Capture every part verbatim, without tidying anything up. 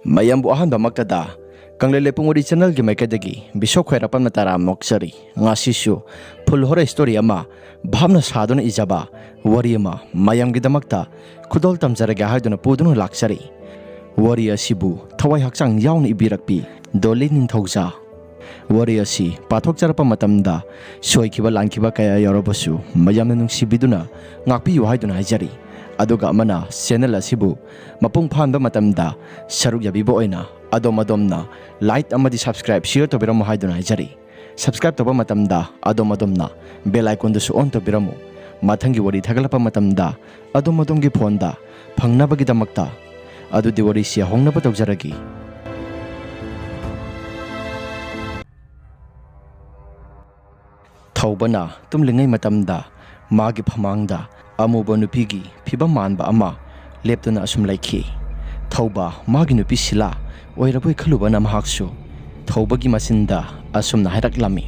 ꯃꯌꯥꯝꯕꯨ ꯑꯍꯥꯟꯕꯃꯛꯇꯗ ꯀꯪꯂꯩ ꯂꯩꯄꯨꯡ ꯋꯥꯔꯤ ꯆꯦꯅꯦꯜꯒꯤ ꯃꯥꯏꯀꯩꯗꯒꯤ ꯕꯤꯁꯣꯛ ꯈ꯭ꯋꯥꯏꯔꯥꯛꯄꯝꯅ ꯇꯔꯥꯝꯅ ꯑꯣꯛꯆꯔꯤ꯫ ꯉꯁꯤꯁꯨ full horror story ꯑꯃ ꯚꯥꯞꯅ ꯁꯥꯗꯨꯅ ꯏꯖꯕ ꯋꯥꯔꯤ ꯑꯃ ꯃꯌꯥꯝꯒꯤꯗꯃꯛꯇ ꯈꯨꯗꯣꯜ ꯇꯝꯖꯔꯒꯦ ꯍꯥꯏꯗꯨꯅ ꯄꯨꯗꯨꯅ ꯂꯥꯛꯆꯔꯤ꯫ ꯋꯥꯔꯤ ꯑꯁꯤꯕꯨ ꯊꯋꯥꯏ ꯍꯛꯆꯥꯡ ꯌꯥꯎꯅ ꯏꯕꯤꯔꯛꯄꯤ ꯗꯣꯂꯤ ꯅꯤꯡꯊꯧꯖꯥ꯫ ꯋꯥꯔꯤ ꯑꯁꯤ ꯄꯥꯊꯣꯛꯆꯔꯛꯄ ꯃꯇꯝꯗ ꯁꯣꯏꯈꯤꯕ ꯂꯥꯟꯈꯤꯕ ꯀꯌꯥ ꯌꯥꯎꯔꯕꯁꯨ ꯃꯌꯥꯝꯅ ꯅꯨꯡꯁꯤꯕꯤꯗꯨꯅ ꯉꯥꯛꯄꯤꯌꯨ ꯍꯥꯏꯗꯨꯅ ꯍꯥꯏꯖꯔꯤ꯫ ꯑꯗꯨꯒ ꯑꯃꯅ ꯆꯦꯅꯦꯜ ꯑꯁꯤꯕꯨ ꯃꯄꯨꯡ ꯐꯥꯍꯟꯕ ꯃꯇꯝꯗ ꯁꯔꯨꯛ ꯌꯥꯕꯤꯕ ꯑꯣꯏꯅ ꯑꯗꯣꯝ ꯑꯗꯣꯝꯅ like ꯑꯃꯗꯤ subscribe, share ꯇꯧꯕꯤꯔꯝꯃꯨ ꯍꯥꯏꯗꯨꯅ ꯍꯥꯏꯖꯔꯤ꯫ Subscribe ꯇꯧꯕ ꯃꯇꯝꯗ ꯑꯗꯣꯝ ꯑꯗꯣꯝꯅ bell icon ꯗꯨꯁꯨ on ꯇꯧꯕꯤꯔꯝꯃꯨ꯫ ꯃꯊꯪꯒꯤ ꯋꯥꯔꯤ ꯊꯥꯒꯠꯂꯛꯄ ꯃꯇꯝꯗ ꯑꯗꯣꯝ ꯑꯗꯣꯝꯒꯤ phone ꯗ ꯐꯪꯅꯕꯒꯤꯗꯃꯛꯇ꯫ ꯑꯗꯨꯗꯤ ꯋꯥꯔꯤꯁꯤ ꯍꯧꯅꯕ ꯇꯧꯖꯔꯒꯦ꯫ ꯊꯧꯕꯅ ꯇꯨꯝꯂꯤꯉꯩ ꯃꯇꯝꯗ ꯃꯥꯒꯤ ꯐꯃꯥꯡꯗ ꯑꯃꯨꯕ ꯅꯨꯄꯤꯒꯤ ꯐꯤꯕꯝ ꯃꯥꯟꯕ ꯑꯃ ꯂꯦꯞꯇꯨꯅ ꯑꯁꯨꯝ ꯂꯩꯈꯤ꯫ ꯊꯧꯕ ꯃꯥꯒꯤ ꯅꯨꯄꯤ ꯁꯤꯂꯥ ꯑꯣꯏꯔꯕꯣꯏ ꯈꯜꯂꯨꯕꯅ ꯃꯍꯥꯛꯁꯨ ꯊꯧꯕꯒꯤ ꯃꯆꯤꯟꯗ ꯑꯁꯨꯝꯅ ꯍꯥꯏꯔꯛꯂꯝꯃꯤ,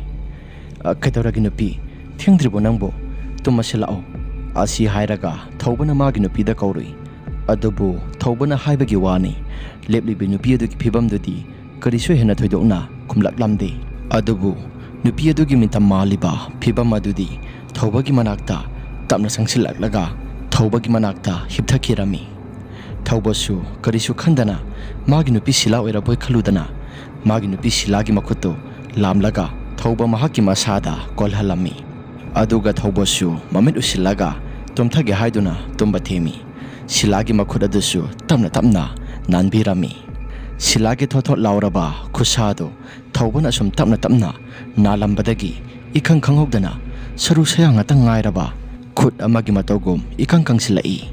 "ꯑ, ꯀꯩꯗꯧꯔꯒꯦ ꯅꯨꯄꯤ? ꯊꯦꯡꯗ꯭ꯔꯤꯕꯣ ꯅꯪꯕꯨ? ꯇꯨꯝꯃꯁꯤ ꯂꯥꯛꯑꯣ꯫" ꯑꯁꯤ ꯍꯥꯏꯔꯒ ꯊꯧꯕꯅ ꯃꯥꯒꯤ ꯅꯨꯄꯤꯗ ꯀꯧꯔꯨꯏ꯫ ꯑꯗꯨꯕꯨ ꯊꯧꯕꯅ ꯍꯥꯏꯕꯒꯤ ꯋꯥꯅꯤ, ꯂꯦꯞꯂꯤꯕꯤ ꯅꯨꯄꯤ ꯑꯗꯨꯒꯤ ꯐꯤꯕꯝꯗꯨꯗꯤ ꯀꯔꯤꯁꯨ ꯍꯦꯟꯅ ꯊꯣꯏꯗꯣꯛꯅ ꯈꯨꯝꯂꯛꯂꯝꯗꯦ꯫ ꯑꯗꯨꯕꯨ ꯅꯨꯄꯤ ꯑꯗꯨꯒꯤ ꯃꯤꯇꯝ ꯃꯥꯜꯂꯤꯕ ꯐꯤꯕꯝ ꯑꯗꯨꯗꯤ ꯊꯧꯕꯒꯤ ꯃꯅꯥꯛꯇ ꯇꯞꯅ ꯆꯪꯁꯤꯜꯂꯛꯂꯒ ꯊꯧꯕꯒꯤ ꯃꯅꯥꯛꯇ ꯍꯤꯞꯊꯈꯤꯔꯝꯃꯤ꯫ ꯊꯧꯕꯁꯨ ꯀꯔꯤꯁꯨ ꯈꯟꯗꯅ ꯃꯥꯒꯤ ꯅꯨꯄꯤ ꯁꯤꯂꯥ ꯑꯣꯏꯔꯕꯣꯏ ꯈꯜꯂꯨꯗꯅ ꯃꯥꯒꯤ ꯅꯨꯄꯤ ꯁꯤꯂꯥꯒꯤ ꯃꯈꯨꯠꯇꯨ ꯂꯥꯝꯂꯒ ꯊꯧꯕ ꯃꯍꯥꯛꯀꯤ ꯃꯁꯥꯗ ꯀꯣꯜꯍꯜꯂꯝꯃꯤ꯫ ꯑꯗꯨꯒ ꯊꯧꯕꯁꯨ ꯃꯃꯤꯠ ꯎꯏꯁꯤꯜꯂꯒ ꯇꯨꯝꯊꯒꯦ ꯍꯥꯏꯗꯨꯅ ꯇꯨꯝꯕ ꯊꯦꯝꯃꯤ꯫ ꯁꯤꯂꯥꯒꯤ ꯃꯈꯨꯠ ꯑꯗꯨꯁꯨ ꯇꯞꯅ ꯇꯞꯅ ꯅꯥꯟꯕꯤꯔꯝꯃꯤ꯫ ꯁꯤꯂꯥꯒꯤ ꯊꯣꯠ ꯊꯣꯠ ꯂꯥꯎꯔꯕ ꯈꯨꯠꯁꯥꯗꯨ ꯊꯧꯕꯅ ꯁꯨꯝ ꯇꯞꯅ ꯇꯞꯅ ꯅꯥꯜꯂꯝꯕꯗꯒꯤ ꯏꯈꯪ ꯈꯪꯍꯧꯗꯅ ꯁꯔꯨ ꯁꯌꯥꯡ ꯉꯥꯛꯇ ꯉꯥꯏꯔꯕ ꯈꯨꯠ ꯑꯃꯒꯤ ꯃꯇꯧꯒꯨꯝ ꯏꯀꯪ ꯀꯪꯁꯤꯜꯂꯛꯏ꯫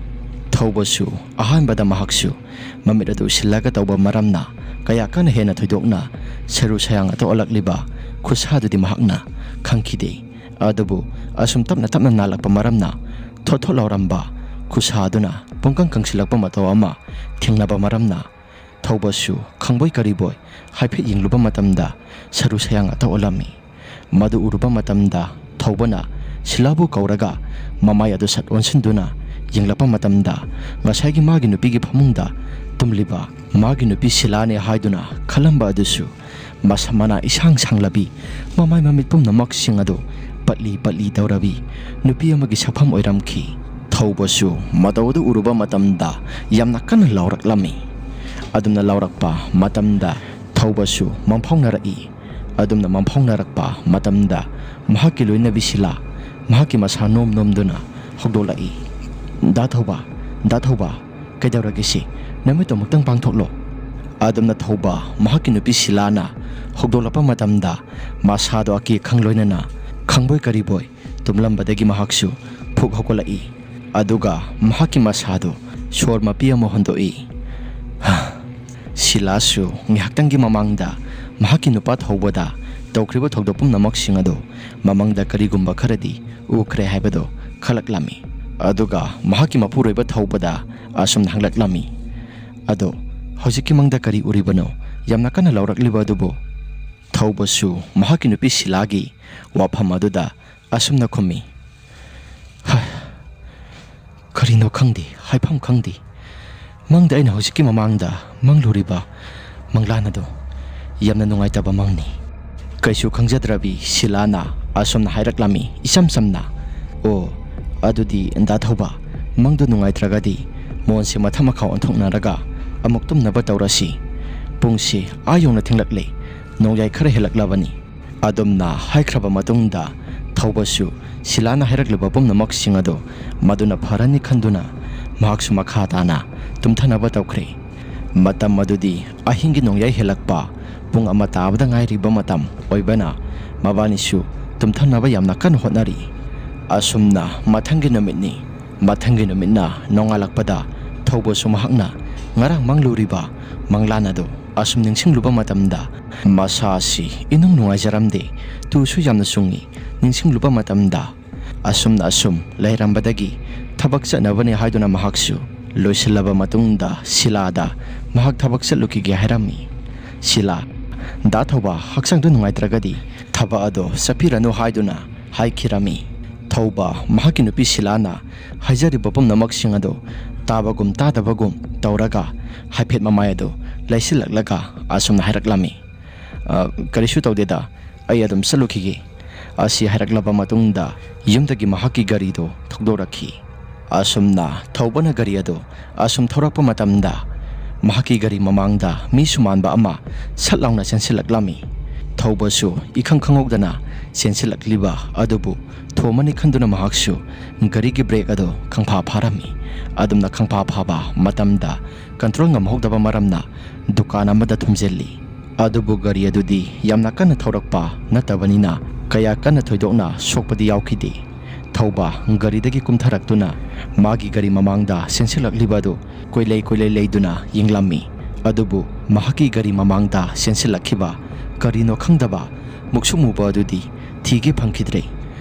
ꯊꯧꯕꯁꯨ ꯑꯍꯥꯟꯕꯗ ꯃꯍꯥꯛꯁꯨ ꯃꯃꯤꯠ ꯑꯗꯨ ꯎꯏꯁꯤꯜꯂꯒ ꯇꯧꯕ ꯃꯔꯝꯅ ꯀꯌꯥ ꯀꯟꯅ ꯍꯦꯟꯅ ꯊꯣꯏꯗꯣꯛꯅ ꯁꯔꯨ ꯁꯌꯥꯡ ꯉꯥꯛꯇ ꯑꯣꯜꯂꯛꯂꯤꯕ ꯈꯨꯠꯁꯥꯗꯨꯗꯤ ꯃꯍꯥꯛꯅ ꯈꯪꯈꯤꯗꯦ꯫ ꯑꯗꯨꯕꯨ ꯑꯁꯨꯝ ꯇꯞꯅ ꯇꯞꯅ ꯅꯥꯜꯂꯛꯄ ꯃꯔꯝꯅ ꯊꯣꯠ ꯊꯣꯠ ꯂꯥꯎꯔꯝꯕ ꯈꯨꯠꯁꯥ ꯑꯗꯨꯅ ꯄꯨꯡꯀꯪ ꯀꯪꯁꯤꯜꯂꯛꯄ ꯃꯇꯧ ꯑꯃ ꯊꯦꯡꯅꯕ ꯃꯔꯝꯅ ꯊꯧꯕꯁꯨ ꯈꯪꯕꯣꯏ ꯀꯔꯤꯕꯣꯏ ꯍꯥꯏꯐꯦꯠ ꯌꯦꯡꯂꯨꯕ ꯃꯇꯝꯗ ꯁꯔꯨ ꯁꯌꯥꯡ ꯉꯥꯛꯇ ꯑꯣꯜꯂꯝꯃꯤ꯫ ꯃꯗꯨ ꯎꯔꯨꯕ ꯃꯇꯝꯗ ꯊꯧꯕꯅ ꯁꯤꯂꯥꯕꯨ ꯀꯧꯔꯒ ꯃꯃꯥꯏ ꯑꯗꯨ ꯁꯠ ꯑꯣꯟꯁꯤꯟꯗꯨꯅ ꯌꯦꯡꯂꯛꯄ ꯃꯇꯝꯗ ꯉꯁꯥꯏꯒꯤ ꯃꯥꯒꯤ ꯅꯨꯄꯤꯒꯤ ꯐꯃꯨꯡꯗ ꯇꯨꯝꯂꯤꯕ ꯃꯥꯒꯤ ꯅꯨꯄꯤ ꯁꯤꯂꯥꯅꯦ ꯍꯥꯏꯗꯨꯅ ꯈꯜꯂꯝꯕ ꯑꯗꯨꯁꯨ ꯃꯁꯝ ꯃꯅꯥ ꯏꯁꯥꯡ ꯁꯥꯡꯂꯕꯤ, ꯃꯃꯥꯏ ꯃꯃꯤꯠ ꯄꯨꯝꯅꯃꯛꯁꯤꯡ ꯑꯗꯨ ꯄꯠꯂꯤ ꯄꯠꯂꯤ ꯇꯧꯔꯕꯤ ꯅꯨꯄꯤ ꯑꯃꯒꯤ ꯁꯛꯐꯝ ꯑꯣꯏꯔꯝꯈꯤ꯫ ꯊꯧꯕꯁꯨ ꯃꯇꯧ ꯑꯗꯨ ꯎꯔꯨꯕ ꯃꯇꯝꯗ ꯌꯥꯝꯅ ꯀꯟꯅ ꯂꯥꯎꯔꯛꯂꯝꯃꯤ꯫ ꯑꯗꯨꯝꯅ ꯂꯥꯎꯔꯛꯄ ꯃꯇꯝꯗ ꯊꯧꯕꯁꯨ ꯃꯪꯐꯥꯎꯅꯔꯛꯏ꯫ ꯑꯗꯨꯝꯅ ꯃꯪꯐꯥꯎꯅꯔꯛꯄ ꯃꯇꯝꯗ ꯃꯍꯥꯛꯀꯤ ꯂꯣꯏꯅꯕꯤ ꯁꯤꯂꯥ ꯃꯍꯥꯛꯀꯤ ꯃꯁꯥ ꯅꯣꯝ ꯅꯣꯝꯗꯨꯅ ꯍꯧꯗꯣꯛꯂꯛꯏ꯫ "ꯗꯥ ꯊꯧꯕ, ꯗꯥ ꯊꯧꯕ, ꯀꯩꯗꯧꯔꯒꯦ ꯁꯤ? ꯅꯃꯤꯠꯇꯣ ꯑꯃꯨꯛꯇꯪ ꯄꯥꯡꯊꯣꯛꯂꯣ꯫" ꯑꯗꯨꯝꯅ ꯊꯧꯕ ꯃꯍꯥꯛꯀꯤ ꯅꯨꯄꯤ ꯁꯤꯂꯥꯅ ꯍꯧꯗꯣꯛꯂꯛꯄ ꯃꯇꯝꯗ ꯃꯁꯥꯗꯣ ꯑꯀꯤ ꯑꯈꯪ ꯂꯣꯏꯅꯅ ꯈꯪꯕꯣꯏ ꯀꯔꯤꯕꯣꯏ ꯇꯨꯝꯂꯝꯕꯗꯒꯤ ꯃꯍꯥꯛꯁꯨ ꯐꯨꯛ ꯍꯧꯒꯠꯂꯛꯏ꯫ ꯑꯗꯨꯒ ꯃꯍꯥꯛꯀꯤ ꯃꯁꯥꯗꯣ ꯁꯣꯔ ꯃꯄꯤ ꯑꯃ ꯍꯣꯟꯗꯣꯛꯏ꯫ ꯁꯤꯂꯥꯁꯨ ꯉꯥꯏꯍꯥꯛꯇꯪꯒꯤ ꯃꯃꯥꯡꯗ ꯃꯍꯥꯛꯀꯤ ꯅꯨꯄꯥ ꯊꯧꯕꯗ ꯇꯧꯈ꯭ꯔꯤꯕ ꯊꯧꯗꯣꯛ ꯄꯨꯝꯅꯃꯛꯁꯤꯡ ꯑꯗꯨ ꯃꯃꯥꯡꯗ ꯀꯔꯤꯒꯨꯝꯕ ꯈꯔꯗꯤ ꯎꯈ꯭ꯔꯦ ꯍꯥꯏꯕꯗꯨ ꯈꯜꯂꯛꯂꯝꯃꯤ꯫ ꯑꯗꯨꯒ ꯃꯍꯥꯛꯀꯤ ꯃꯄꯨꯔꯣꯏꯕ ꯊꯧꯕꯗ ꯑꯁꯨꯝꯅ ꯍꯪꯂꯛꯂꯝꯃꯤ, "ꯑꯗꯣ ꯍꯧꯖꯤꯛꯀꯤ ꯃꯪꯗ ꯀꯔꯤ ꯎꯔꯤꯕꯅꯣ? ꯌꯥꯝꯅ ꯀꯟꯅ ꯂꯥꯎꯔꯛꯂꯤꯕ ꯑꯗꯨꯕꯨ?" ꯊꯧꯕꯁꯨ ꯃꯍꯥꯛꯀꯤ ꯅꯨꯄꯤ ꯁꯤꯂꯥꯒꯤ ꯋꯥꯐꯝ ꯑꯗꯨꯗ ꯑꯁꯨꯝꯅ ꯈꯨꯝꯃꯤ, "ꯍꯥ, ꯀꯔꯤꯅꯣ ꯈꯪꯗꯦ, ꯍꯥꯏꯐꯝ ꯈꯪꯗꯦ꯫ ꯃꯪꯗ ꯑꯩꯅ ꯍꯧꯖꯤꯛꯀꯤ ꯃꯃꯥꯡꯗ ꯃꯪꯂꯨꯔꯤꯕ ꯃꯪꯂꯥꯟ ꯑꯗꯨ ꯌꯥꯝꯅ ꯅꯨꯡꯉꯥꯏꯇꯕ ꯃꯪꯅꯤ꯫" ꯀꯩꯁꯨ ꯈꯪꯖꯗ꯭ꯔꯕꯤ ꯁꯤꯂꯥꯅ ꯑꯁꯨꯝꯅ ꯍꯥꯏꯔꯛꯂꯝꯃꯤ ꯏꯆꯝ ꯆꯝꯅ, "ꯑꯣ, ꯑꯗꯨꯗꯤ ꯗꯥ ꯊꯧꯕ, ꯃꯪꯗꯨ ꯅꯨꯡꯉꯥꯏꯇ꯭ꯔꯒꯗꯤ ꯃꯣꯟꯁꯦ ꯃꯊꯛ ꯃꯈꯥ ꯑꯣꯟꯊꯣꯛꯅꯔꯒ ꯑꯃꯨꯛ ꯇꯨꯝꯅꯕ ꯇꯧꯔꯁꯤ꯫ ꯄꯨꯡꯁꯤ ꯑꯥ ꯌꯧꯅ ꯊꯦꯡꯂꯛꯂꯦ, ꯅꯣꯡꯌꯥꯏ ꯈꯔ ꯍꯦꯜꯂꯛꯂꯕꯅꯤ꯫" ꯑꯗꯨꯝꯅ ꯍꯥꯏꯈ꯭ꯔꯕ ꯃꯇꯨꯡꯗ ꯊꯧꯕꯁꯨ ꯁꯤꯂꯥꯅ ꯍꯥꯏꯔꯛꯂꯤꯕ ꯄꯨꯝꯅꯃꯛꯁꯤꯡ ꯑꯗꯨ ꯃꯗꯨꯅ ꯐꯔꯅꯤ ꯈꯟꯗꯨꯅ ꯃꯍꯥꯛꯁꯨ ꯃꯈꯥ ꯇꯥꯅ ꯇꯨꯝꯊꯅꯕ ꯇꯧꯈ꯭ꯔꯦ꯫ ꯃꯇꯝ ꯑꯗꯨꯗꯤ ꯑꯍꯤꯡꯒꯤ ꯅꯣꯡꯌꯥꯏ ꯍꯦꯜꯂꯛꯄ ꯄꯨꯡ ꯑꯃ ꯇꯥꯕꯗ ꯉꯥꯏꯔꯤꯕ ꯃꯇꯝ ꯑꯣꯏꯕꯅ ꯃꯕꯥꯅꯤꯁꯨ ꯇꯨꯝꯊꯅꯕ ꯌꯥꯝꯅ ꯀꯟꯅ ꯍꯣꯠꯅꯔꯤ꯫ ꯑꯁꯨꯝꯅ ꯃꯊꯪꯒꯤ ꯅꯨꯃꯤꯠꯅꯤ꯫ ꯃꯊꯪꯒꯤ ꯅꯨꯃꯤꯠꯅ ꯅꯣꯡꯉꯥꯜꯂꯛꯄꯗ ꯊꯧꯕꯁꯨ ꯃꯍꯥꯛꯅ ꯉꯔꯥꯡ ꯃꯪꯂꯨꯔꯤꯕ ꯃꯪꯂꯥꯟ ꯑꯗꯨ ꯑꯁꯨꯝ ꯅꯤꯡꯁꯤꯡꯂꯨꯕ ꯃꯇꯝꯗ ꯃꯁꯥ ꯑꯁꯤ ꯏꯅꯨꯡ ꯅꯨꯡꯉꯥꯏꯖꯔꯝꯗꯦ꯫ ꯇꯨꯁꯨ ꯌꯥꯝꯅ ꯆꯨꯡꯉꯤ꯫ ꯅꯤꯡꯁꯤꯡꯂꯨꯕ ꯃꯇꯝꯗ ꯑꯁꯨꯝꯅ ꯑꯁꯨꯝ ꯂꯩꯔꯝꯕꯗꯒꯤ ꯊꯕꯛ ꯆꯠꯅꯕꯅꯤ ꯍꯥꯏꯗꯨꯅ ꯃꯍꯥꯛꯁꯨ ꯂꯣꯏꯁꯤꯜꯂꯕ ꯃꯇꯨꯡꯗ ꯁꯤꯂꯥꯗ ꯃꯍꯥꯛ ꯊꯕꯛ ꯆꯠꯂꯨꯈꯤꯒꯦ ꯍꯥꯏꯔꯝꯃꯤ꯫ ꯁꯤꯂꯥ, "ꯗꯥ ꯊꯧꯕ, ꯍꯛꯆꯥꯡꯗꯨ ꯅꯨꯡꯉꯥꯏꯇ꯭ꯔꯒꯗꯤ ꯊꯕꯛ ꯑꯗꯣ ꯆꯠꯄꯤꯔꯅꯨ" ꯍꯥꯏꯗꯨꯅ ꯍꯥꯏꯈꯤꯔꯝꯃꯤ꯫ ꯊꯧꯕ ꯃꯍꯥꯛꯀꯤ ꯅꯨꯄꯤ ꯁꯤꯂꯥꯅ ꯍꯥꯏꯖꯔꯤꯕ ꯄꯨꯝꯅꯃꯛꯁꯤꯡ ꯑꯗꯨ ꯇꯥꯕꯒꯨꯝ ꯇꯥꯗꯕꯒꯨꯝ ꯇꯧꯔꯒ ꯍꯥꯏꯐꯦꯠ ꯃꯃꯥꯏ ꯑꯗꯨ ꯂꯩꯁꯤꯜꯂꯛꯂꯒ ꯑꯁꯨꯝꯅ ꯍꯥꯏꯔꯛꯂꯝꯃꯤ, "ꯑ, ꯀꯔꯤꯁꯨ ꯇꯧꯗꯦꯗ, ꯑꯩ ꯑꯗꯨꯝ ꯆꯠꯂꯨꯈꯤꯒꯦ"꯫ ꯑꯁꯤ ꯍꯥꯏꯔꯛꯂꯕ ꯃꯇꯨꯡꯗ ꯌꯨꯝꯗꯒꯤ ꯃꯍꯥꯛꯀꯤ ꯒꯥꯔꯤꯗꯨ ꯊꯧꯗꯣꯔꯛꯈꯤ꯫ ꯑꯁꯨꯝꯅ ꯊꯧꯕꯅ ꯒꯥꯔꯤ ꯑꯗꯨ ꯑꯁꯨꯝ ꯊꯧꯔꯛꯄ ꯃꯇꯝꯗ ꯃꯍꯥꯛꯀꯤ ꯒꯥꯔꯤ ꯃꯃꯥꯡꯗ ꯃꯤꯁꯨ ꯃꯥꯟꯕ ꯑꯃ ꯁꯠ ꯂꯥꯎꯅ ꯆꯦꯟꯁꯤꯜꯂꯛꯂꯝꯃꯤ꯫ ꯊꯧꯕꯁꯨ ꯏꯈꯪ ꯈꯪꯍꯧꯗꯅ ꯆꯦꯟꯁꯤꯜꯂꯛꯂꯤꯕ ꯑꯗꯨꯕꯨ ꯊꯣꯝꯃꯅꯤ ꯈꯟꯗꯨꯅ ꯃꯍꯥꯛꯁꯨ ꯒꯥꯔꯤꯒꯤ ꯕ꯭ꯔꯦꯛ ꯑꯗꯨ ꯈꯪꯐꯥ ꯐꯥꯔꯝꯃꯤ꯫ ꯑꯗꯨꯝꯅ ꯈꯪꯐꯥ ꯐꯥꯕ ꯃꯇꯝꯗ ꯀꯟꯇ꯭ꯔꯣꯜ ꯉꯝꯍꯧꯗꯕ ꯃꯔꯝꯅ ꯗꯨꯀꯥꯟ ꯑꯃꯗ ꯊꯨꯝꯖꯤꯜꯂꯤ꯫ ꯑꯗꯨꯕꯨ ꯒꯥꯔꯤ ꯑꯗꯨꯗꯤ ꯌꯥꯝꯅ ꯀꯟꯅ ꯊꯧꯔꯛꯄ ꯅꯠꯇꯕꯅꯤꯅ ꯀꯌꯥ ꯀꯟꯅ ꯊꯣꯏꯗꯣꯛꯅ ꯁꯣꯛꯄꯗꯤ ꯌꯥꯎꯈꯤꯗꯦ꯫ ꯊꯧꯕ ꯒꯥꯔꯤꯗꯒꯤ ꯀꯨꯝꯊꯔꯛꯇꯨꯅ ꯃꯥꯒꯤ ꯒꯥꯔꯤ ꯃꯃꯥꯡꯗ ꯆꯦꯟꯁꯤꯜꯂꯛꯂꯤꯕ ꯑꯗꯨ ꯀꯣꯏꯂꯩ ꯀꯣꯏꯂꯩ ꯂꯩꯗꯨꯅ ꯌꯦꯡꯂꯝꯃꯤ꯫ ꯑꯗꯨꯕꯨ ꯃꯍꯥꯛꯀꯤ ꯒꯥꯔꯤ ꯃꯃꯥꯡꯗ ꯆꯦꯟꯁꯤꯜꯂꯛꯈꯤꯕ ꯀꯔꯤꯅꯣ ꯈꯪꯗꯕ ꯃꯨꯛꯁꯨꯛ ꯃꯨꯕ ꯑꯗꯨꯗꯤ ꯊꯤꯒꯦ ꯐꯪꯈꯤꯗ꯭ꯔꯦ꯫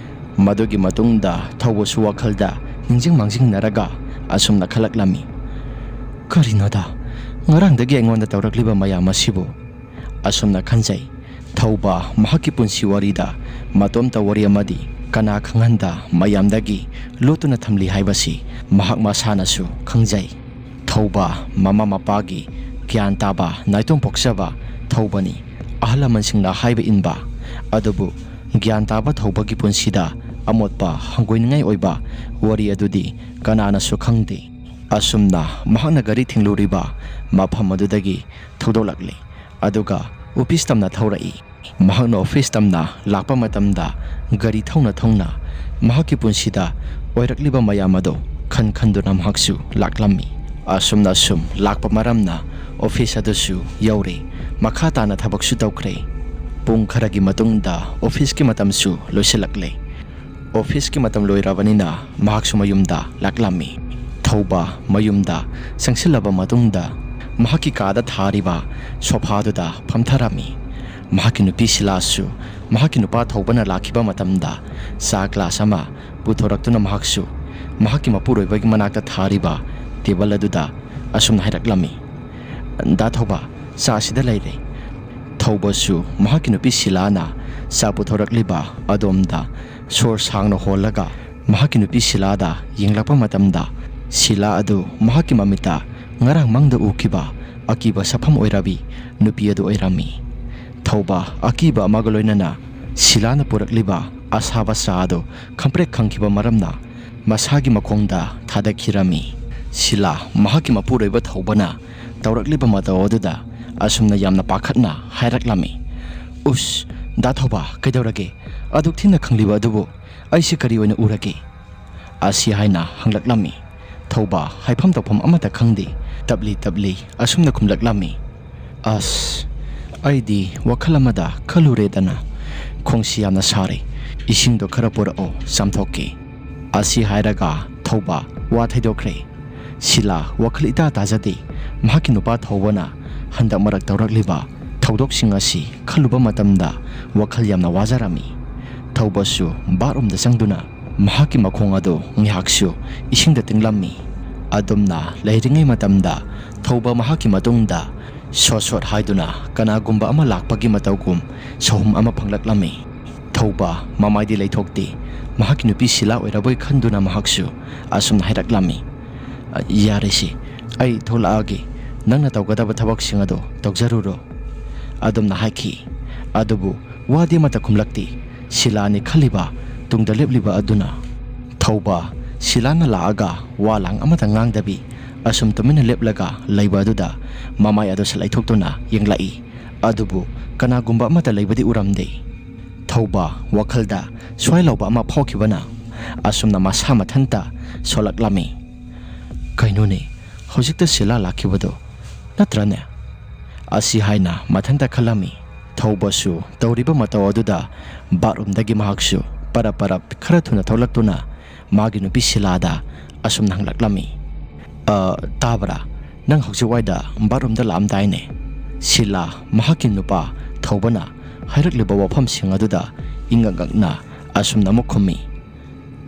ꯃꯗꯨꯒꯤ ꯃꯇꯨꯡꯗ ꯊꯧꯕꯁꯨ ꯋꯥꯈꯜꯗ ꯅꯤꯡꯁꯤꯡ ꯃꯥꯡꯖꯤꯡꯅꯔꯒ ꯑꯁꯨꯝꯅ ꯈꯜꯂꯛꯂꯝꯃꯤ, "ꯀꯔꯤꯅꯣꯗ ꯉꯔꯥꯡꯗꯒꯤ ꯑꯩꯉꯣꯟꯗ ꯇꯧꯔꯛꯂꯤꯕ ꯃꯌꯥꯝ ꯑꯁꯤꯕꯨ?" ꯑꯁꯨꯝꯅ ꯈꯟꯖꯩ꯫ ꯊꯧꯕ ꯃꯍꯥꯛꯀꯤ ꯄꯨꯟꯁꯤ ꯋꯥꯔꯤꯗ ꯃꯇꯣꯝꯇ ꯋꯥꯔꯤ ꯑꯃꯗꯤ ꯀꯅꯥ ꯈꯪꯍꯟꯗ ꯃꯌꯥꯝꯗꯒꯤ ꯂꯣꯠꯇꯨꯅ ꯊꯝꯂꯤ ꯍꯥꯏꯕꯁꯤ ꯃꯍꯥꯛ ꯃꯁꯥꯅꯁꯨ ꯈꯪꯖꯩ꯫ ꯊꯧꯕ ꯃꯃꯥ ꯃꯄꯥꯒꯤ ꯒ꯭ꯌꯥꯟ ꯇꯥꯕ ꯅꯥꯏꯇꯣꯝ ꯄꯣꯛꯆꯕ ꯊꯧꯕꯅꯤ꯫ ꯑꯍꯜ ꯂꯃꯟꯁꯤꯡꯅ ꯍꯥꯏꯕ ꯏꯟꯕ꯫ ꯑꯗꯨꯕꯨ ꯒ꯭ꯌꯥꯟ ꯇꯥꯕ ꯊꯧꯕꯒꯤ ꯄꯨꯟꯁꯤꯗ ꯑꯃꯣꯠꯄ ꯍꯪꯒꯣꯏꯅꯤꯡꯉꯥꯏ ꯑꯣꯏꯕ ꯋꯥꯔꯤ ꯑꯗꯨꯗꯤ ꯀꯅꯥꯅꯁꯨ ꯈꯪꯗꯦ꯫ ꯑꯁꯨꯝꯅ ꯃꯍꯥꯛꯅ ꯒꯥꯔꯤ ꯊꯤꯡꯂꯨꯔꯤꯕ ꯃꯐꯝ ꯑꯗꯨꯗꯒꯤ ꯊꯧꯗꯣꯛꯂꯛꯂꯤ꯫ ꯑꯗꯨꯒ ꯑꯣꯐꯤꯁ ꯇꯝꯅ ꯊꯧꯔꯛꯏ꯫ ꯃꯍꯥꯛꯅ ꯑꯣꯐꯤꯁ ꯇꯝꯅ ꯂꯥꯛꯄ ꯃꯇꯝꯗ ꯒꯥꯔꯤ ꯊꯧꯅ ꯊꯧꯅ ꯃꯍꯥꯛꯀꯤ ꯄꯨꯟꯁꯤꯗ ꯑꯣꯏꯔꯛꯂꯤꯕ ꯃꯌꯥꯝ ꯑꯗꯨ ꯈꯟ ꯈꯟꯗꯨꯅ ꯃꯍꯥꯛꯁꯨ ꯂꯥꯛꯂꯝꯃꯤ꯫ ꯑꯁꯨꯝꯅ ꯁꯨꯝ ꯂꯥꯛꯄ ꯃꯔꯝꯅ ꯑꯣꯐꯤꯁ ꯑꯗꯨꯁꯨ ꯌꯧꯔꯦ꯫ ꯃꯈꯥ ꯇꯥꯅ ꯊꯕꯛꯁꯨ ꯇꯧꯈ꯭ꯔꯦ꯫ ꯄꯨꯡ ꯈꯔꯒꯤ ꯃꯇꯨꯡꯗ ꯑꯣꯐꯤꯁꯀꯤ ꯃꯇꯝꯁꯨ ꯂꯣꯏꯁꯤꯜꯂꯛꯂꯦ꯫ ꯑꯣꯐꯤꯁꯀꯤ ꯃꯇꯝ ꯂꯣꯏꯔꯕꯅꯤꯅ ꯃꯍꯥꯛꯁꯨ ꯃꯌꯨꯝꯗ ꯂꯥꯛꯂꯝꯃꯤ꯫ ꯊꯧꯕ ꯃꯌꯨꯝꯗ ꯆꯪꯁꯤꯜꯂꯕ ꯃꯇꯨꯡꯗ ꯃꯍꯥꯛꯀꯤ ꯀꯥꯗ ꯊꯥꯔꯤꯕ ꯁꯣꯐꯥꯗꯨꯗ ꯐꯝꯊꯔꯝꯃꯤ꯫ ꯃꯍꯥꯛꯀꯤ ꯅꯨꯄꯤ ꯁꯤꯂꯥꯁꯨ ꯃꯍꯥꯛꯀꯤ ꯅꯨꯄꯥ ꯊꯧꯕꯅ ꯂꯥꯛꯈꯤꯕ ꯃꯇꯝꯗ ꯆꯥ ꯒ꯭ꯂꯥꯁ ꯑꯃ ꯄꯨꯊꯣꯔꯛꯇꯨꯅ ꯃꯍꯥꯛꯁꯨ ꯃꯍꯥꯛꯀꯤ ꯃꯄꯨꯔꯣꯏꯕꯒꯤ ꯃꯅꯥꯛꯇ ꯊꯥꯔꯤꯕ ꯇꯦꯕꯜ ꯑꯗꯨꯗ ꯑꯁꯨꯝꯅ ꯍꯥꯏꯔꯛꯂꯝꯃꯤ, "ꯗꯥ ꯊꯧꯕ, ꯆꯥ ꯑꯁꯤꯗ ꯂꯩꯔꯦ"꯫ ꯊꯧꯕꯁꯨ ꯃꯍꯥꯛꯀꯤ ꯅꯨꯄꯤ ꯁꯤꯂꯥꯅ ꯆꯥ ꯄꯨꯊꯣꯔꯛꯂꯤꯕ ꯑꯗꯣꯝꯗ ꯁꯣꯔ ꯁꯥꯡꯅ ꯍꯣꯜꯂꯒ ꯃꯍꯥꯛꯀꯤ ꯅꯨꯄꯤ ꯁꯤꯂꯥꯗ ꯌꯦꯡꯂꯛꯄ ꯃꯇꯝꯗ, ꯁꯤꯂꯥ ꯑꯗꯨ ꯃꯍꯥꯛꯀꯤ ꯃꯃꯤꯠꯇ ꯉꯔꯥꯡ ꯃꯪꯗ ꯎꯈꯤꯕ ꯑꯀꯤꯕ ꯁꯛꯐꯝ ꯑꯣꯏꯔꯕꯤ ꯅꯨꯄꯤ ꯑꯗꯨ ꯑꯣꯏꯔꯝꯃꯤ꯫ ꯊꯧꯕ ꯑꯀꯤꯕ ꯑꯃꯒ ꯂꯣꯏꯅꯅ ꯁꯤꯂꯥꯅ ꯄꯨꯔꯛꯂꯤꯕ ꯑꯁꯥꯕ ꯆꯥ ꯑꯗꯨ ꯈꯪꯄ꯭ꯔꯦꯛ ꯈꯪꯈꯤꯕ ꯃꯔꯝꯅ, ꯃꯁꯥꯒꯤ ꯃꯈꯣꯡꯗ ꯊꯥꯗꯈꯤꯔꯝꯃꯤ꯫ ꯁꯤꯂꯥ ꯃꯍꯥꯛꯀꯤ ꯃꯄꯨꯔꯣꯏꯕ ꯊꯧꯕꯅ ꯇꯧꯔꯛꯂꯤꯕ ꯃꯇꯧ ꯑꯗꯨꯗ ꯑꯁꯨꯝꯅ ꯌꯥꯝꯅ ꯄꯥꯈꯠꯅ ꯍꯥꯏꯔꯛꯂꯝꯃꯤ, "ꯎꯁ, ꯗꯥ ꯊꯧꯕ, ꯀꯩꯗꯧꯔꯒꯦ? ꯑꯗꯨꯛ ꯊꯤꯅ ꯈꯪꯂꯤꯕ ꯑꯗꯨꯕꯨ ꯑꯩꯁꯤ ꯀꯔꯤ ꯑꯣꯏꯅ ꯎꯔꯒꯦ?" ꯑꯁꯤ ꯍꯥꯏꯅ ꯍꯪꯂꯛꯂꯝꯃꯤ꯫ ꯊꯧꯕ ꯍꯥꯏꯐꯝ ꯇꯧꯐꯝ ꯑꯃꯠꯇ ꯈꯪꯗꯦ, ꯇꯞꯂꯤ ꯇꯞꯂꯤ ꯑꯁꯨꯝꯅ ꯈꯨꯝꯂꯛꯂꯝꯃꯤ, "ꯑꯁ, ꯑꯩꯗꯤ ꯋꯥꯈꯜ ꯑꯃꯗ ꯈꯜꯂꯨꯔꯦꯗꯅ꯫ ꯈꯣꯡꯁꯤ ꯌꯥꯝꯅ ꯁꯥꯔꯦ, ꯏꯁꯤꯡꯗꯣ ꯈꯔ ꯄꯨꯔꯛꯑꯣ, ꯆꯥꯝꯊꯣꯛꯀꯦ"꯫ ꯑꯁꯤ ꯍꯥꯏꯔꯒ ꯊꯧꯕ ꯋꯥ ꯊꯩꯗꯣꯛꯈ꯭ꯔꯦ꯫ ꯁꯤꯂꯥ ꯋꯥꯈꯜ ꯏꯇꯥ ꯇꯥꯖꯗꯦ꯫ ꯃꯍꯥꯛꯀꯤ ꯅꯨꯄꯥ ꯊꯧꯕꯅ ꯍꯟꯗꯛ ꯃꯔꯛ ꯇꯧꯔꯛꯂꯤꯕ ꯊꯧꯗꯣꯛꯁꯤꯡ ꯑꯁꯤ ꯈꯜꯂꯨꯕ ꯃꯇꯝꯗ ꯋꯥꯈꯜ ꯌꯥꯝꯅ ꯋꯥꯖꯔꯝꯃꯤ꯫ ꯊꯧꯕꯁꯨ ꯕꯥꯠꯔꯨꯝꯗ ꯆꯪꯗꯨꯅ ꯃꯍꯥꯛꯀꯤ ꯃꯈꯣꯡ ꯑꯗꯨ ꯉꯥꯏꯍꯥꯛꯁꯨ ꯏꯁꯤꯡꯗ ꯇꯤꯡꯂꯝꯃꯤ꯫ ꯑꯗꯨꯝꯅ ꯂꯩꯔꯤꯉꯩ ꯃꯇꯝꯗ ꯊꯧꯕ ꯃꯍꯥꯛꯀꯤ ꯃꯇꯨꯡꯗ ꯁꯣꯠ ꯁꯣꯠ ꯍꯥꯏꯗꯨꯅ ꯀꯅꯥꯒꯨꯝꯕ ꯑꯃ ꯂꯥꯛꯄꯒꯤ ꯃꯇꯧꯒꯨꯝ ꯁꯍꯨꯝ ꯑꯃ ꯐꯪꯂꯛꯂꯝꯃꯤ꯫ ꯊꯧꯕ ꯃꯃꯥꯏꯗꯤ ꯂꯩꯊꯣꯛꯇꯦ꯫ ꯃꯍꯥꯛꯀꯤ ꯅꯨꯄꯤ ꯁꯤꯂꯥ ꯑꯣꯏꯔꯕꯣꯏ ꯈꯟꯗꯨꯅ ꯃꯍꯥꯛꯁꯨ ꯑꯁꯨꯝꯅ ꯍꯥꯏꯔꯛꯂꯝꯃꯤ, "ꯌꯥꯔꯦꯁꯦ, ꯑꯩ ꯊꯣꯛꯂꯛꯑꯒꯦ꯫ ꯅꯪꯅ ꯇꯧꯒꯗꯕ ꯊꯕꯛꯁꯤꯡ ꯑꯗꯣ ꯇꯧꯖꯔꯨꯔꯣ"꯫ ꯑꯗꯨꯝꯅ ꯍꯥꯏꯈꯤ꯫ ꯑꯗꯨꯕꯨ ꯋꯥꯗꯤ ꯑꯃꯠꯇ ꯈꯨꯝꯂꯛꯇꯦ꯫ ꯁꯤꯂꯥꯅꯤ ꯈꯜꯂꯤꯕ ꯇꯨꯡꯗ ꯂꯦꯞꯂꯤꯕ ꯑꯗꯨꯅ꯫ ꯊꯧꯕ ꯁꯤꯂꯥꯅ ꯂꯥꯛꯑꯒ ꯋꯥ ꯂꯥꯡ ꯑꯃꯠꯇ ꯉꯥꯡꯗꯕꯤ ꯑꯁꯨꯝ ꯇꯨꯃꯤꯟꯅ ꯂꯦꯞꯂꯒ ꯂꯩꯕ ꯑꯗꯨꯗ ꯃꯃꯥꯏ ꯑꯗꯨ ꯁꯠ ꯂꯩꯊꯣꯛꯇꯨꯅ ꯌꯦꯡꯂꯛꯏ꯫ ꯑꯗꯨꯕꯨ ꯀꯅꯥꯒꯨꯝꯕ ꯑꯃꯠꯇ ꯂꯩꯕꯗꯤ ꯎꯔꯝꯗꯦ꯫ ꯊꯧꯕ ꯋꯥꯈꯜꯗ ꯁ꯭ꯋꯥꯏ ꯂꯥꯎꯕ ꯑꯃ ꯐꯥꯎꯈꯤꯕꯅ ꯑꯁꯨꯝꯅ ꯃꯁꯥ ꯃꯊꯟꯇ ꯁꯣꯜꯂꯛꯂꯝꯃꯤ꯫ "ꯀꯩꯅꯣꯅꯦ, ꯍꯧꯖꯤꯛꯇ ꯁꯤꯂꯥ ꯂꯥꯛꯈꯤꯕꯗꯣ ꯅꯠꯇ꯭ꯔꯅꯦ?" ꯑꯁꯤ ꯍꯥꯏꯅ ꯃꯊꯟꯇ ꯈꯜꯂꯝꯃꯤ꯫ ꯊꯧꯕꯁꯨ ꯇꯧꯔꯤꯕ ꯃꯇꯧ ꯑꯗꯨꯗ ꯕꯥꯠꯔꯨꯝꯗꯒꯤ ꯃꯍꯥꯛꯁꯨ ꯄꯔꯞ ꯄꯔꯞ ꯈꯔ ꯊꯨꯅ ꯊꯣꯛꯂꯛꯇꯨꯅ ꯃꯥꯒꯤ ꯅꯨꯄꯤ ꯁꯤꯂꯥꯗ ꯑꯁꯨꯝꯅ ꯍꯪꯂꯛꯂꯝꯃꯤ, "ꯑ, ꯇꯥꯕ꯭ꯔꯥ? ꯅꯪ ꯍꯧꯖꯤꯛ ꯋꯥꯏꯗ ꯕꯥꯠꯔꯨꯝꯗ ꯂꯥꯛꯑꯝꯗꯥꯏꯅꯦ?" ꯁꯤꯂꯥ ꯃꯍꯥꯛꯀꯤ ꯅꯨꯄꯥ ꯊꯧꯕꯅ ꯍꯥꯏꯔꯛꯂꯤꯕ ꯋꯥꯐꯝꯁꯤꯡ ꯑꯗꯨꯗ ꯏꯉꯛ ꯉꯛꯅ ꯑꯁꯨꯝꯅ ꯑꯃꯨꯛ ꯈꯨꯝꯃꯤ,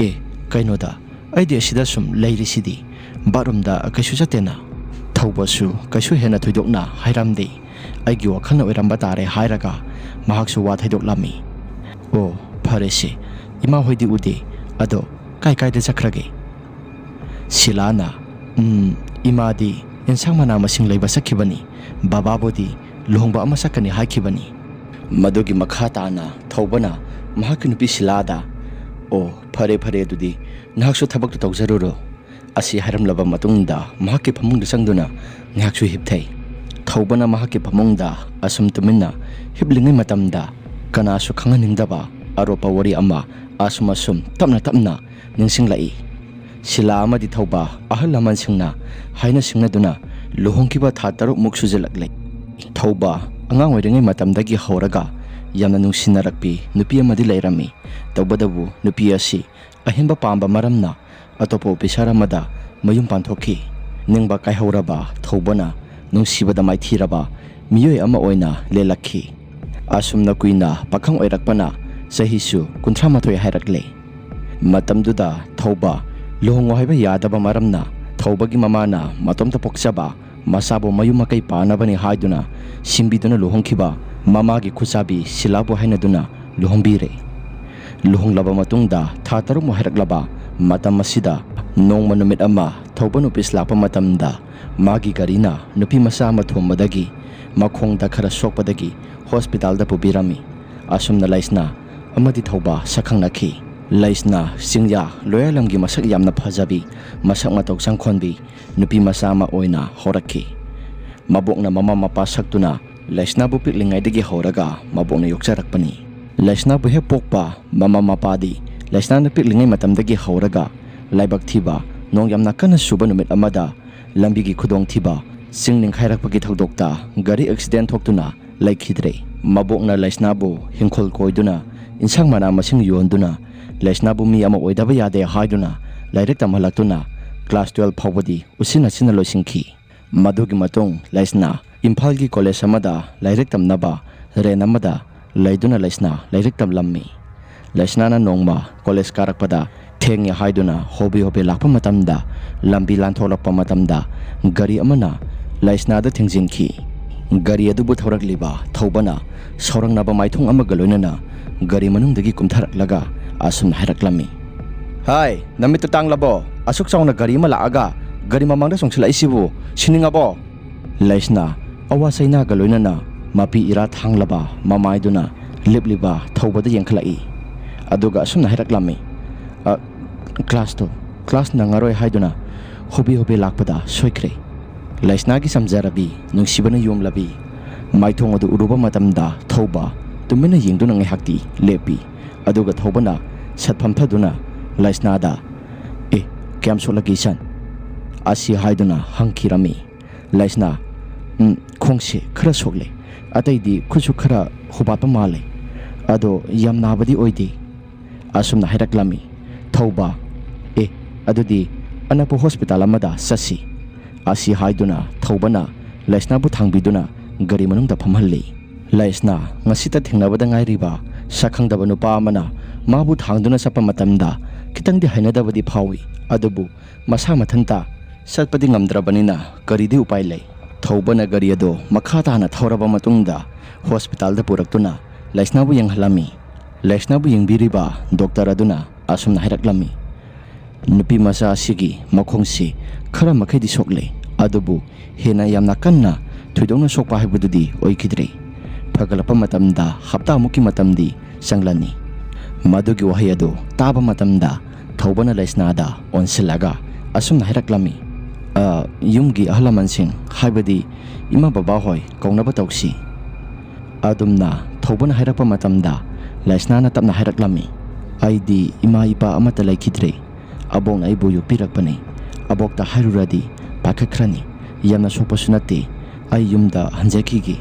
"ꯑꯦ, ꯀꯩꯅꯣꯗ, ꯑꯩꯗꯤ ꯑꯁꯤꯗ ꯁꯨꯝ ꯂꯩꯔꯤꯁꯤꯗꯤ, ꯕꯥꯠꯔꯨꯝꯗ ꯀꯩꯁꯨ ꯆꯠꯇꯦꯅ"꯫ ꯊꯧꯕꯁꯨ ꯀꯩꯁꯨ ꯍꯦꯟꯅ ꯊꯣꯏꯗꯣꯛꯅ ꯍꯥꯏꯔꯝꯗꯦ꯫ "ꯑꯩꯒꯤ ꯋꯥꯈꯜꯅ ꯑꯣꯏꯔꯝꯕ ꯇꯥꯔꯦ" ꯍꯥꯏꯔꯒ ꯃꯍꯥꯛꯁꯨ ꯋꯥ ꯊꯩꯗꯣꯛꯂꯝꯃꯤ꯫ "ꯑꯣ, ꯐꯔꯦꯁꯦ, ꯏꯃꯥ ꯍꯣꯏꯗꯤ ꯎꯗꯦ꯫ ꯑꯗꯣ ꯀꯥꯏ ꯀꯥꯏꯗ ꯆꯠꯈ꯭ꯔꯒꯦ?" ꯁꯤꯂꯥꯅ, "ꯎꯝ, ꯏꯃꯥꯗꯤ ꯏꯟꯁꯥꯡ ꯃꯅꯥ ꯃꯁꯤꯡ ꯂꯩꯕ ꯆꯠꯈꯤꯕꯅꯤ꯫ ꯕꯕꯥꯕꯨꯗꯤ ꯂꯨꯍꯣꯡꯕ ꯑꯃ ꯆꯠꯀꯅꯤ ꯍꯥꯏꯈꯤꯕꯅꯤ꯫" ꯃꯗꯨꯒꯤ ꯃꯈꯥ ꯇꯥꯅ ꯊꯧꯕꯅ ꯃꯍꯥꯛꯀꯤ ꯅꯨꯄꯤ ꯁꯤꯂꯥꯗ, "ꯑꯣ, ꯐꯔꯦ ꯐꯔꯦ, ꯑꯗꯨꯗꯤ ꯅꯍꯥꯛꯁꯨ ꯊꯕꯛꯇꯨ ꯇꯧꯖꯔꯨꯔꯣ꯫" ꯑꯁꯤ ꯍꯥꯏꯔꯝꯂꯕ ꯃꯇꯨꯡꯗ ꯃꯍꯥꯛꯀꯤ ꯐꯃꯨꯡꯗ ꯆꯪꯗꯨꯅ ꯉꯥꯏꯍꯥꯛꯁꯨ ꯍꯤꯞꯊꯩ꯫ ꯊꯧꯕꯅ ꯃꯍꯥꯛꯀꯤ ꯐꯃꯨꯡꯗ ꯑꯁꯨꯝ ꯇꯨꯃꯤꯟꯅ ꯍꯤꯞꯂꯤꯉꯩ ꯃꯇꯝꯗ ꯀꯅꯥꯁꯨ ꯈꯪꯍꯟꯅꯤꯡꯗꯕ ꯑꯔꯣꯞꯄ ꯋꯥꯔꯤ ꯑꯃ ꯑꯁꯨꯝ ꯑꯁꯨꯝ ꯇꯞꯅ ꯇꯞꯅ ꯅꯤꯡꯁꯤꯡꯂꯛꯏ꯫ ꯁꯤꯂꯥ ꯑꯃꯗꯤ ꯊꯧꯕ ꯑꯍꯜ ꯂꯃꯟꯁꯤꯡꯅ ꯍꯥꯏꯅ ꯁꯤꯡꯅꯗꯨꯅ ꯂꯨꯍꯣꯡꯈꯤꯕ ꯊꯥ ꯇꯔꯨꯛꯃꯨꯛ ꯁꯨꯖꯤꯜꯂꯛꯂꯦ꯫ ꯊꯧꯕ ꯑꯉꯥꯡ ꯑꯣꯏꯔꯤꯉꯩ ꯃꯇꯝꯗꯒꯤ ꯍꯧꯔꯒ ꯌꯥꯝꯅ ꯅꯨꯡꯁꯤꯅꯔꯛꯄꯤ ꯅꯨꯄꯤ ꯑꯃꯗꯤ ꯂꯩꯔꯝꯃꯤ꯫ ꯇꯧꯕꯇꯕꯨ ꯅꯨꯄꯤ ꯑꯁꯤ ꯑꯍꯦꯟꯕ ꯄꯥꯝꯕ ꯃꯔꯝꯅ ꯑꯇꯣꯞꯄ ꯑꯣꯐꯤꯁꯥꯔ ꯑꯃꯗ ꯃꯌꯨꯝ ꯄꯥꯟꯊꯣꯛꯈꯤ꯫ ꯅꯤꯡꯕ ꯀꯥꯏꯍꯧꯔꯕ ꯊꯧꯕꯅ ꯅꯨꯡꯁꯤꯕꯗ ꯃꯥꯏꯊꯤꯔꯕ ꯃꯤꯑꯣꯏ ꯑꯃ ꯑꯣꯏꯅ ꯂꯦꯜꯂꯛꯈꯤ꯫ ꯑꯁꯨꯝꯅ ꯀꯨꯏꯅ ꯄꯥꯈꯪ ꯑꯣꯏꯔꯛꯄꯅ ꯆꯍꯤꯁꯨ ꯀꯨꯟꯊ꯭ꯔꯥ ꯃꯥꯊꯣꯏ ꯍꯥꯏꯔꯛꯂꯦ꯫ ꯃꯇꯝꯗꯨꯗ ꯊꯧꯕ ꯂꯨꯍꯣꯡꯉꯣ ꯍꯥꯏꯕ ꯌꯥꯗꯕ ꯃꯔꯝꯅ ꯊꯧꯕꯒꯤ ꯃꯃꯥꯅ ꯃꯇꯣꯝꯇ ꯄꯣꯛꯆꯕ ꯃꯆꯥꯕꯨ ꯃꯌꯨꯝ ꯃꯀꯩ ꯄꯥꯟꯅꯕꯅꯤ ꯍꯥꯏꯗꯨꯅ ꯁꯤꯡꯕꯤꯗꯨꯅ ꯂꯨꯍꯣꯡꯈꯤꯕ ꯃꯃꯥꯒꯤ ꯈꯨꯠꯆꯥꯕꯤ ꯁꯤꯂꯥꯕꯨ ꯍꯥꯏꯅꯗꯨꯅ ꯂꯨꯍꯣꯡꯕꯤꯔꯦ꯫ ꯂꯨꯍꯣꯡꯂꯕ ꯃꯇꯨꯡꯗ ꯊꯥ ꯇꯔꯨꯛꯃꯨꯛ ꯍꯥꯏꯔꯛꯂꯕ ꯃꯇꯝ ꯑꯁꯤꯗ ꯅꯣꯡꯃ ꯅꯨꯃꯤꯠ ꯑꯃ ꯊꯧꯕ ꯅꯨꯄꯤꯁ ꯂꯥꯛꯄ ꯃꯇꯝꯗ ꯃꯥꯒꯤ ꯒꯥꯔꯤꯅ ꯅꯨꯄꯤ ꯃꯆꯥ ꯑꯃ ꯊꯣꯝꯕꯗꯒꯤ ꯃꯈꯣꯡꯗ ꯈꯔ ꯁꯣꯛꯄꯗꯒꯤ ꯍꯣꯁꯄꯤꯇꯥꯜꯗ ꯄꯨꯕꯤꯔꯝꯃꯤ꯫ ꯑꯁꯨꯝꯅ ꯂꯩꯁꯅꯥ ꯑꯃꯗꯤ ꯊꯧꯕ ꯁꯛꯈꯪꯅꯈꯤ꯫ ꯂꯩꯁꯅꯥ ꯆꯤꯡꯌꯥ ꯂꯣꯌꯥꯂꯝꯒꯤ ꯃꯁꯛ ꯌꯥꯝꯅ ꯐꯖꯕꯤ, ꯃꯁꯛ ꯃꯇꯧ ꯆꯪꯈꯣꯟꯕꯤ ꯅꯨꯄꯤ ꯃꯆꯥ ꯑꯃ ꯑꯣꯏꯅ ꯍꯧꯔꯛꯈꯤ꯫ ꯃꯕꯣꯛꯅ ꯃꯃꯥ ꯃꯄꯥ ꯁꯛꯇꯨꯅ ꯂꯩꯁꯅꯥꯕꯨ ꯄꯤꯛꯂꯤꯉꯩꯗꯒꯤ ꯍꯧꯔꯒ ꯃꯕꯣꯛꯅ ꯌꯣꯛꯆꯔꯛꯄꯅꯤ꯫ ꯂꯩꯁꯅꯥꯕꯨ ꯍꯦꯛ ꯄꯣꯛꯄ ꯃꯃꯥ ꯃꯄꯥꯗꯤ ꯂꯩꯁꯅꯥꯅ ꯄꯤꯛꯂꯤꯉꯩ ꯃꯇꯝꯗꯒꯤ ꯍꯧꯔꯒ ꯂꯥꯏꯕꯛ ꯊꯤꯕ, ꯅꯣꯡ ꯌꯥꯝꯅ ꯀꯟꯅ ꯆꯨꯕ ꯅꯨꯃꯤꯠ ꯑꯃꯗ ꯂꯝꯕꯤꯒꯤ ꯈꯨꯗꯣꯡꯊꯤꯕ, ꯆꯤꯡ ꯅꯤꯡꯈꯥꯏꯔꯛꯄꯒꯤ ꯊꯧꯗꯣꯛꯇ ꯒꯥꯔꯤ ꯑꯦꯛꯁꯤꯗꯦꯟ ꯊꯣꯛꯇꯨꯅ ꯂꯩꯈꯤꯗ꯭ꯔꯦ꯫ ꯃꯕꯣꯛꯅ ꯂꯩꯁꯅꯥꯕꯨ ꯍꯤꯡꯈꯣꯜ ꯀꯣꯏꯗꯨꯅ, ꯏꯟꯁꯥꯡ ꯃꯅꯥ ꯃꯁꯤꯡ ꯌꯣꯟꯗꯨꯅ, ꯂꯩꯁꯅꯥꯕꯨ ꯃꯤ ꯑꯃ ꯑꯣꯏꯗꯕ ꯌꯥꯗꯦ ꯍꯥꯏꯗꯨꯅ ꯂꯥꯏꯔꯤꯛ ꯇꯝꯍꯜꯂꯛꯇꯨꯅ ꯀ꯭ꯂꯥꯁ ꯇꯨꯌꯦꯜꯐ ꯐꯥꯎꯕꯗꯤ ꯎꯆꯤꯟ ꯅꯥꯆꯤꯟꯅ ꯂꯣꯏꯁꯤꯟꯈꯤ꯫ ꯃꯗꯨꯒꯤ ꯃꯇꯨꯡ ꯂꯩꯁꯅꯥ ꯏꯝꯐꯥꯜꯒꯤ ꯀꯣꯂꯦꯖ ꯑꯃꯗ ꯂꯥꯏꯔꯤꯛ ꯇꯝꯅꯕ ꯔꯦꯟ ꯑꯃꯗ ꯂꯩꯗꯨꯅ ꯂꯩꯁꯅꯥ ꯂꯥꯏꯔꯤꯛ ꯇꯝꯂꯝꯃꯤ꯫ ꯂꯩꯁꯅꯥꯅ ꯅꯣꯡꯃ ꯀꯣꯂꯦꯖ ꯀꯥꯔꯛꯄꯗ ꯊꯦꯡꯉꯦ ꯍꯥꯏꯗꯨꯅ ꯍꯣꯕꯦ ꯍꯣꯕꯦ ꯂꯥꯛꯄ ꯃꯇꯝꯗ, ꯂꯝꯕꯤ ꯂꯥꯟꯊꯣꯛꯂꯛꯄ ꯃꯇꯝꯗ ꯒꯥꯔꯤ ꯑꯃꯅ ꯂꯩꯁꯅꯥꯗ ꯊꯦꯡꯖꯤꯟꯈꯤ꯫ ꯒꯥꯔꯤ ꯑꯗꯨꯕꯨ ꯊꯧꯔꯛꯂꯤꯕ ꯊꯧꯕꯅ ꯁꯥꯎꯔꯛꯅꯕ ꯃꯥꯏꯊꯣꯡ ꯑꯃꯒ ꯂꯣꯏꯅꯅ ꯒꯥꯔꯤ ꯃꯅꯨꯡꯗꯒꯤ ꯀꯨꯝꯊꯔꯛꯂꯒ ꯑꯁꯨꯝꯅ ꯍꯥꯏꯔꯛꯂꯝꯃꯤ꯫ "ꯍꯥꯏ, ꯅꯃꯤꯠꯇꯨ ꯇꯥꯡꯂꯕꯣ? ꯑꯁꯨꯛ ꯆꯥꯎꯅ ꯒꯥꯔꯤ ꯑꯃ ꯂꯥꯛꯑꯒ ꯒꯥꯔꯤ ꯃꯃꯥꯡꯗ ꯆꯣꯡꯁꯤꯜꯂꯛꯏꯁꯤꯕꯨ ꯁꯤꯅꯤꯡꯉꯕꯣ?" ꯂꯩꯁꯅꯥ ꯑꯋꯥ ꯆꯩꯅꯥꯒ ꯂꯣꯏꯅꯅ ꯃꯄꯤ ꯏꯔꯥ ꯊꯥꯡꯂꯕ ꯃꯃꯥꯏꯗꯨꯅ ꯂꯦꯞꯂꯤꯕ ꯊꯧꯕꯗ ꯌꯦꯡꯈꯠꯂꯛꯏ꯫ ꯑꯗꯨꯒ ꯑꯁꯨꯝꯅ ꯍꯥꯏꯔꯛꯂꯝꯃꯤ, "ꯑ, ꯀ꯭ꯂꯥꯁꯇꯣ, ꯀ꯭ꯂꯥꯁ ꯅꯪꯉꯔꯣꯏ ꯍꯥꯏꯗꯨꯅ ꯍꯣꯕꯦ ꯍꯣꯕꯦ ꯂꯥꯛꯄꯗ ꯁꯣꯏꯈ꯭ꯔꯦ"꯫ ꯂꯩꯁꯅꯥꯒꯤ ꯆꯝꯖꯔꯕꯤ, ꯅꯨꯡꯁꯤꯕꯅ ꯌꯣꯝꯂꯕꯤ ꯃꯥꯏꯊꯣꯡ ꯑꯗꯨ ꯎꯔꯨꯕ ꯃꯇꯝꯗ ꯊꯧꯕ ꯇꯨꯃꯤꯟꯅ ꯌꯦꯡꯗꯨꯅ ꯉꯥꯏꯍꯥꯛꯇꯤ ꯂꯦꯞꯄꯤ꯫ ꯑꯗꯨꯒ ꯊꯧꯕꯅ ꯁꯠ ꯐꯝꯊꯗꯨꯅ ꯂꯩꯁꯅꯥꯗ, "ꯑꯦ, ꯀꯌꯥꯝ ꯁꯣꯛꯂꯒꯦ ꯏꯆꯟ?" ꯑꯁꯤ ꯍꯥꯏꯗꯨꯅ ꯍꯪꯈꯤꯔꯝꯃꯤ꯫ ꯂꯩꯁꯅꯥ, "ꯎꯝ, ꯈꯣꯡꯁꯦ ꯈꯔ ꯁꯣꯛꯂꯦ, ꯑꯇꯩꯗꯤ ꯈꯨꯠꯁꯨ ꯈꯔ ꯍꯨꯕꯥꯠꯄ ꯃꯥꯜꯂꯦ, ꯑꯗꯣ ꯌꯥꯝ ꯅꯥꯕꯗꯤ ꯑꯣꯏꯗꯦ"꯫ ꯑꯁꯨꯝꯅ ꯍꯥꯏꯔꯛꯂꯝꯃꯤ꯫ ꯊꯧꯕ, "ꯑꯦ, ꯑꯗꯨꯗꯤ ꯑꯅꯛꯄ ꯍꯣꯁꯄꯤꯇꯥꯜ ꯑꯃꯗ ꯆꯠꯁꯤ"꯫ ꯑꯁꯤ ꯍꯥꯏꯗꯨꯅ ꯊꯧꯕꯅ ꯂꯩꯁꯅꯥꯕꯨ ꯊꯥꯡꯕꯤꯗꯨꯅ ꯒꯥꯔꯤ ꯃꯅꯨꯡꯗ ꯐꯝꯍꯜꯂꯤ꯫ ꯂꯩꯁꯅꯥ ꯉꯁꯤꯇ ꯊꯦꯡꯅꯕꯗ ꯉꯥꯏꯔꯤꯕ ꯁꯛꯈꯪꯗꯕ ꯅꯨꯄꯥ ꯑꯃꯅ ꯃꯥꯕꯨ ꯊꯥꯡꯗꯨꯅ ꯆꯠꯄ ꯃꯇꯝꯗ ꯈꯤꯇꯪꯗꯤ ꯍꯩꯅꯗꯕꯗꯤ ꯐꯥꯎꯏ, ꯑꯗꯨꯕꯨ ꯃꯁꯥ ꯃꯊꯟꯇ ꯆꯠꯄꯗꯤ ꯉꯝꯗ꯭ꯔꯕꯅꯤꯅ ꯀꯔꯤꯗꯤ ꯎꯄꯥꯏ ꯂꯩ? ꯊꯧꯕꯅ ꯒꯥꯔꯤ ꯑꯗꯨ ꯃꯈꯥ ꯇꯥꯅ ꯊꯧꯔꯕ ꯃꯇꯨꯡꯗ ꯍꯣꯁꯄꯤꯇꯥꯜꯗ ꯄꯨꯔꯛꯇꯨꯅ ꯂꯩꯁꯅꯥꯕꯨ ꯌꯦꯡꯍꯜꯂꯝꯃꯤ꯫ ꯂꯩꯁꯅꯥꯕꯨ ꯌꯦꯡꯕꯤꯔꯤꯕ ꯗꯣꯛꯇꯔ ꯑꯗꯨꯅ ꯑꯁꯨꯝꯅ ꯍꯥꯏꯔꯛꯂꯝꯃꯤ, "ꯅꯨꯄꯤ ꯃꯆꯥ ꯑꯁꯤꯒꯤ ꯃꯈꯣꯡꯁꯤ ꯈꯔ ꯃꯈꯩꯗꯤ ꯁꯣꯛꯂꯦ, ꯑꯗꯨꯕꯨ ꯍꯦꯟꯅ ꯌꯥꯝꯅ ꯀꯟꯅ ꯊꯣꯏꯗꯣꯛꯅ ꯁꯣꯛꯄ ꯍꯥꯏꯕꯗꯨꯗꯤ ꯑꯣꯏꯈꯤꯗ꯭ꯔꯦ꯫ ꯐꯒꯠꯂꯛꯄ ꯃꯇꯝꯗ ꯍꯞꯇꯥꯃꯨꯛꯀꯤ ꯃꯇꯝꯗꯤ ꯆꯪꯂꯅꯤ"꯫ ꯃꯗꯨꯒꯤ ꯋꯥꯍꯩ ꯑꯗꯨ ꯇꯥꯕ ꯃꯇꯝꯗ ꯊꯧꯕꯅ ꯂꯩꯁꯅꯥꯗ ꯑꯣꯟꯁꯤꯜꯂꯒ ꯑꯁꯨꯝꯅ ꯍꯥꯏꯔꯛꯂꯝꯃꯤ, "ꯑ, ꯌꯨꯝꯒꯤ ꯑꯍꯜ ꯂꯃꯟꯁꯤꯡ, ꯍꯥꯏꯕꯗꯤ ꯏꯃꯥ ꯕꯕꯥ ꯍꯣꯏ ꯀꯧꯅꯕ ꯇꯧꯁꯤ"꯫ ꯑꯗꯨꯝꯅ ꯊꯧꯕꯅ ꯍꯥꯏꯔꯛꯄ ꯃꯇꯝꯗ ꯂꯩꯁꯅꯥꯅ ꯇꯞꯅ ꯍꯥꯏꯔꯛꯂꯝꯃꯤ, "ꯑꯩꯗꯤ ꯏꯃꯥ ꯏꯄꯥ ꯑꯃꯠꯇ ꯂꯩꯈꯤꯗ꯭ꯔꯦ꯫ ꯑꯕꯣꯛꯅ ꯑꯩꯕꯨ ꯌꯣꯛꯄꯤꯔꯛꯄꯅꯤ꯫ ꯑꯕꯣꯛꯇ ꯍꯥꯏꯔꯨꯔꯗꯤ ꯄꯥꯏꯈꯠꯈ꯭ꯔꯅꯤ꯫ ꯌꯥꯝꯅ ꯁꯣꯛꯄꯁꯨ ꯅꯠꯇꯦ꯫ ꯑꯩ ꯌꯨꯝꯗ ꯍꯟꯖꯈꯤꯒꯦ꯫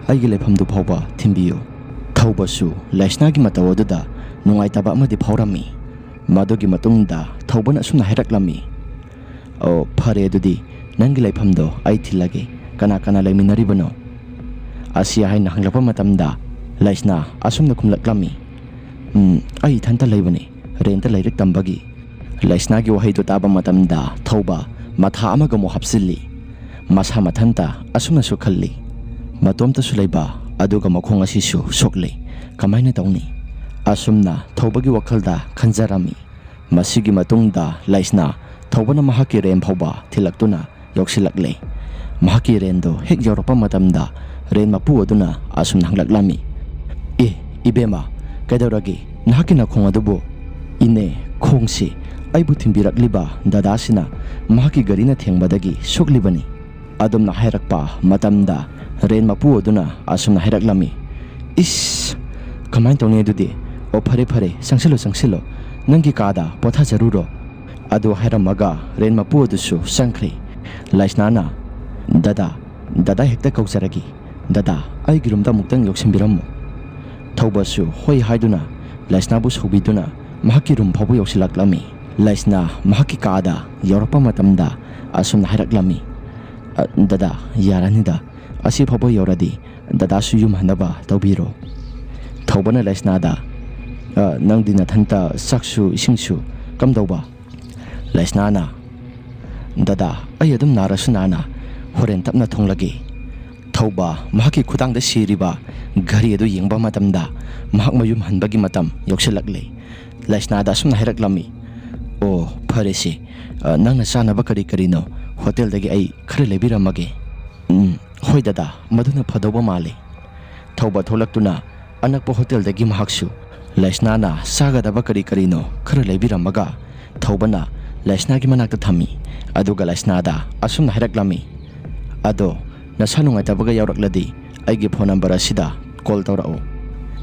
ꯑꯩꯒꯤ ꯂꯩꯐꯝꯗꯨ ꯐꯥꯎꯕ ꯊꯤꯟꯕꯤꯌꯨ"꯫ ꯊꯧꯕꯁꯨ ꯂꯩꯁꯅꯥꯒꯤ ꯃꯇꯧ ꯑꯗꯨꯗ ꯅꯨꯡꯉꯥꯏꯇꯕ ꯑꯃꯗꯤ ꯐꯥꯎꯔꯝꯃꯤ꯫ ꯃꯗꯨꯒꯤ ꯃꯇꯨꯡꯗ ꯊꯧꯕꯅ ꯑꯁꯨꯝꯅ ꯍꯥꯏꯔꯛꯂꯝꯃꯤ, "ꯑꯣ, ꯐꯔꯦ, ꯑꯗꯨꯗꯤ ꯅꯪꯒꯤ ꯂꯩꯐꯝꯗꯣ ꯑꯩ ꯊꯤꯜꯂꯒꯦ꯫ ꯀꯅꯥ ꯀꯅꯥ ꯂꯩꯃꯤꯟꯅꯔꯤꯕꯅꯣ?" ꯑꯁꯤ ꯍꯥꯏꯅ ꯍꯪꯂꯛꯄ ꯃꯇꯝꯗ ꯂꯩꯁꯅꯥ ꯑꯁꯨꯝꯅ ꯈꯨꯝꯂꯛꯂꯝꯃꯤ, "ꯎꯝ, ꯑꯩ ꯏꯊꯟꯇ ꯂꯩꯕꯅꯤ, ꯔꯦꯟꯇ ꯂꯥꯏꯔꯤꯛ ꯇꯝꯕꯒꯤ"꯫ ꯂꯩꯁꯅꯥꯒꯤ ꯋꯥꯍꯩꯗꯨ ꯇꯥꯕ ꯃꯇꯝꯗ ꯊꯧꯕ ꯃꯊꯥ ꯑꯃꯒ ꯑꯃꯨꯛ ꯍꯥꯞꯆꯤꯜꯂꯤ꯫ ꯃꯁꯥ ꯃꯊꯟꯇ ꯑꯁꯨꯝꯅꯁꯨ ꯈꯜꯂꯤ, "ꯃꯇꯣꯝꯇꯁꯨ ꯂꯩꯕ, ꯑꯗꯨꯒ ꯃꯈꯣꯡ ꯑꯁꯤꯁꯨ ꯁꯣꯛꯂꯤ꯫ ꯀꯃꯥꯏꯅ ꯇꯧꯅꯤ?" ꯑꯁꯨꯝꯅ ꯊꯧꯕꯒꯤ ꯋꯥꯈꯜꯗ ꯈꯟꯖꯔꯝꯃꯤ꯫ ꯃꯁꯤꯒꯤ ꯃꯇꯨꯡꯗ ꯂꯩꯁꯅꯥ ꯊꯧꯕꯅ ꯃꯍꯥꯛꯀꯤ ꯔꯦꯟ ꯐꯥꯎꯕ ꯊꯤꯜꯂꯛꯇꯨꯅ ꯌꯧꯁꯤꯜꯂꯛꯂꯦ꯫ ꯃꯍꯥꯛꯀꯤ ꯔꯦꯟꯗꯣ ꯍꯦꯛ ꯌꯧꯔꯛꯄ ꯃꯇꯝꯗ ꯔꯦꯟ ꯃꯄꯨ ꯑꯗꯨꯅ ꯑꯁꯨꯝꯅ ꯍꯪꯂꯛꯂꯝꯃꯤ, "ꯑꯦ, ꯏꯕꯦꯝꯃ, ꯀꯩꯗꯧꯔꯒꯦ? ꯅꯍꯥꯛꯀꯤ ꯅꯈꯣꯡ ꯑꯗꯨꯕꯨ?" "ꯏꯅꯦ, ꯈꯣꯡꯁꯤ ꯑꯩꯕꯨ ꯊꯤꯟꯕꯤꯔꯛꯂꯤꯕ ꯗꯗꯥꯁꯤꯅ ꯃꯍꯥꯛꯀꯤ ꯒꯥꯔꯤꯅ ꯊꯦꯡꯕꯗꯒꯤ ꯁꯣꯛꯂꯤꯕꯅꯤ"꯫ ꯑꯗꯨꯝꯅ ꯍꯥꯏꯔꯛꯄ ꯃꯇꯝꯗ ꯔꯦꯟ ꯃꯄꯨ ꯑꯗꯨꯅ ꯑꯁꯨꯝꯅ ꯍꯥꯏꯔꯛꯂꯝꯃꯤ, "ꯏꯁ, ꯀꯃꯥꯏꯅ ꯇꯧꯅꯤ ꯑꯗꯨꯗꯤ? ꯑꯣ, ꯐꯔꯦ, ꯐꯔꯦ, ꯆꯪꯁꯤꯜꯂꯣ, ꯆꯪꯁꯤꯜꯂꯣ, ꯅꯪꯒꯤ ꯀꯥꯗ ꯄꯣꯊꯥꯖꯔꯨꯔꯣ"꯫ ꯑꯗꯨ ꯍꯥꯏꯔꯝꯃꯒ ꯔꯦꯟ ꯃꯄꯨ ꯑꯗꯨꯁꯨ ꯆꯪꯈ꯭ꯔꯦ꯫ ꯂꯩꯁꯅꯥꯅ, "ꯗꯗꯥ, ꯗꯗꯥ ꯍꯦꯛꯇ ꯀꯧꯖꯔꯒꯦ꯫ ꯗꯗꯥ, ꯑꯩꯒꯤ ꯔꯨꯝꯗ ꯑꯃꯨꯛꯇꯪ ꯌꯧꯁꯤꯟꯕꯤꯔꯝꯃꯨ"꯫ ꯊꯧꯕꯁꯨ ꯍꯣꯏ ꯍꯥꯏꯗꯨꯅ ꯂꯩꯁꯅꯥꯕꯨ ꯁꯧꯕꯤꯗꯨꯅ ꯃꯍꯥꯛꯀꯤ ꯔꯨꯝ ꯐꯥꯎꯕ ꯌꯧꯁꯤꯜꯂꯛꯂꯝꯃꯤ꯫ ꯂꯩꯁꯅꯥ ꯃꯍꯥꯛꯀꯤ ꯀꯥꯗ ꯌꯧꯔꯛꯄ ꯃꯇꯝꯗ ꯑꯁꯨꯝꯅ ꯍꯥꯏꯔꯛꯂꯝꯃꯤ, "ꯑ, ꯗꯗꯥ, ꯌꯥꯔꯅꯤꯗ, ꯑꯁꯤ ꯐꯥꯎꯕ ꯌꯧꯔꯗꯤ ꯗꯗꯥꯁꯨ ꯌꯨꯝ ꯍꯟꯅꯕ ꯇꯧꯕꯤꯔꯣ"꯫ ꯊꯧꯕꯅ ꯂꯩꯁꯅꯥꯗ, "ꯑ, ꯅꯪꯗꯤ ꯅꯊꯟꯇ ꯆꯥꯛꯁꯨ ꯏꯁꯤꯡꯁꯨ ꯀꯝꯗꯧꯕ?" ꯂꯩꯁꯅꯥꯅ, "ꯗꯗꯥ, ꯑꯩ ꯑꯗꯨꯝ ꯅꯥꯔꯁꯨ ꯅꯥꯅ ꯍꯣꯔꯦꯟ ꯇꯞꯅ ꯊꯣꯡꯂꯒꯦ"꯫ ꯊꯧꯕ ꯃꯍꯥꯛꯀꯤ ꯈꯨꯗꯥꯡꯗ ꯁꯤꯔꯤꯕ ꯘꯔꯤ ꯑꯗꯨ ꯌꯦꯡꯕ ꯃꯇꯝꯗ ꯃꯍꯥꯛ ꯃꯌꯨꯝ ꯍꯟꯕꯒꯤ ꯃꯇꯝ ꯌꯧꯁꯤꯜꯂꯛꯂꯦ꯫ ꯂꯩꯁꯅꯥꯗ ꯑꯁꯨꯝꯅ ꯍꯥꯏꯔꯛꯂꯝꯃꯤ, "ꯑꯣ, ꯐꯔꯦꯁꯦ, ꯑ, ꯅꯪꯅ ꯆꯥꯅꯕ ꯀꯔꯤ ꯀꯔꯤꯅꯣ ꯍꯣꯇꯦꯜꯗꯒꯤ ꯑꯩ ꯈꯔ ꯂꯩꯕꯤꯔꯝꯃꯒꯦ"꯫ "ꯎꯝ, ꯍꯣꯏ ꯗꯗꯥ, ꯃꯗꯨꯅ ꯐꯗꯧꯕ ꯃꯥꯜꯂꯤ"꯫ ꯊꯧꯕ ꯊꯣꯛꯂꯛꯇꯨꯅ ꯑꯅꯛꯄ ꯍꯣꯇꯦꯜꯗꯒꯤ ꯃꯍꯥꯛꯁꯨ ꯂꯩꯁꯅꯥꯅ ꯆꯥꯒꯗꯕ ꯀꯔꯤ ꯀꯔꯤꯅꯣ ꯈꯔ ꯂꯩꯕꯤꯔꯝꯃꯒ ꯊꯧꯕꯅ ꯂꯩꯁꯅꯥꯒꯤ ꯃꯅꯥꯛꯇ ꯊꯝꯃꯤ꯫ ꯑꯗꯨꯒ ꯂꯩꯁꯅꯥꯗ ꯑꯁꯨꯝꯅ ꯍꯥꯏꯔꯛꯂꯝꯃꯤ, "ꯑꯗꯣ, ꯅꯁꯥ ꯅꯨꯡꯉꯥꯏꯇꯕꯒ ꯌꯥꯎꯔꯛꯂꯗꯤ ꯑꯩꯒꯤ ꯐꯣꯟ ꯅꯝꯕꯔ ꯑꯁꯤꯗ ꯀꯣꯜ ꯇꯧꯔꯛꯎ"꯫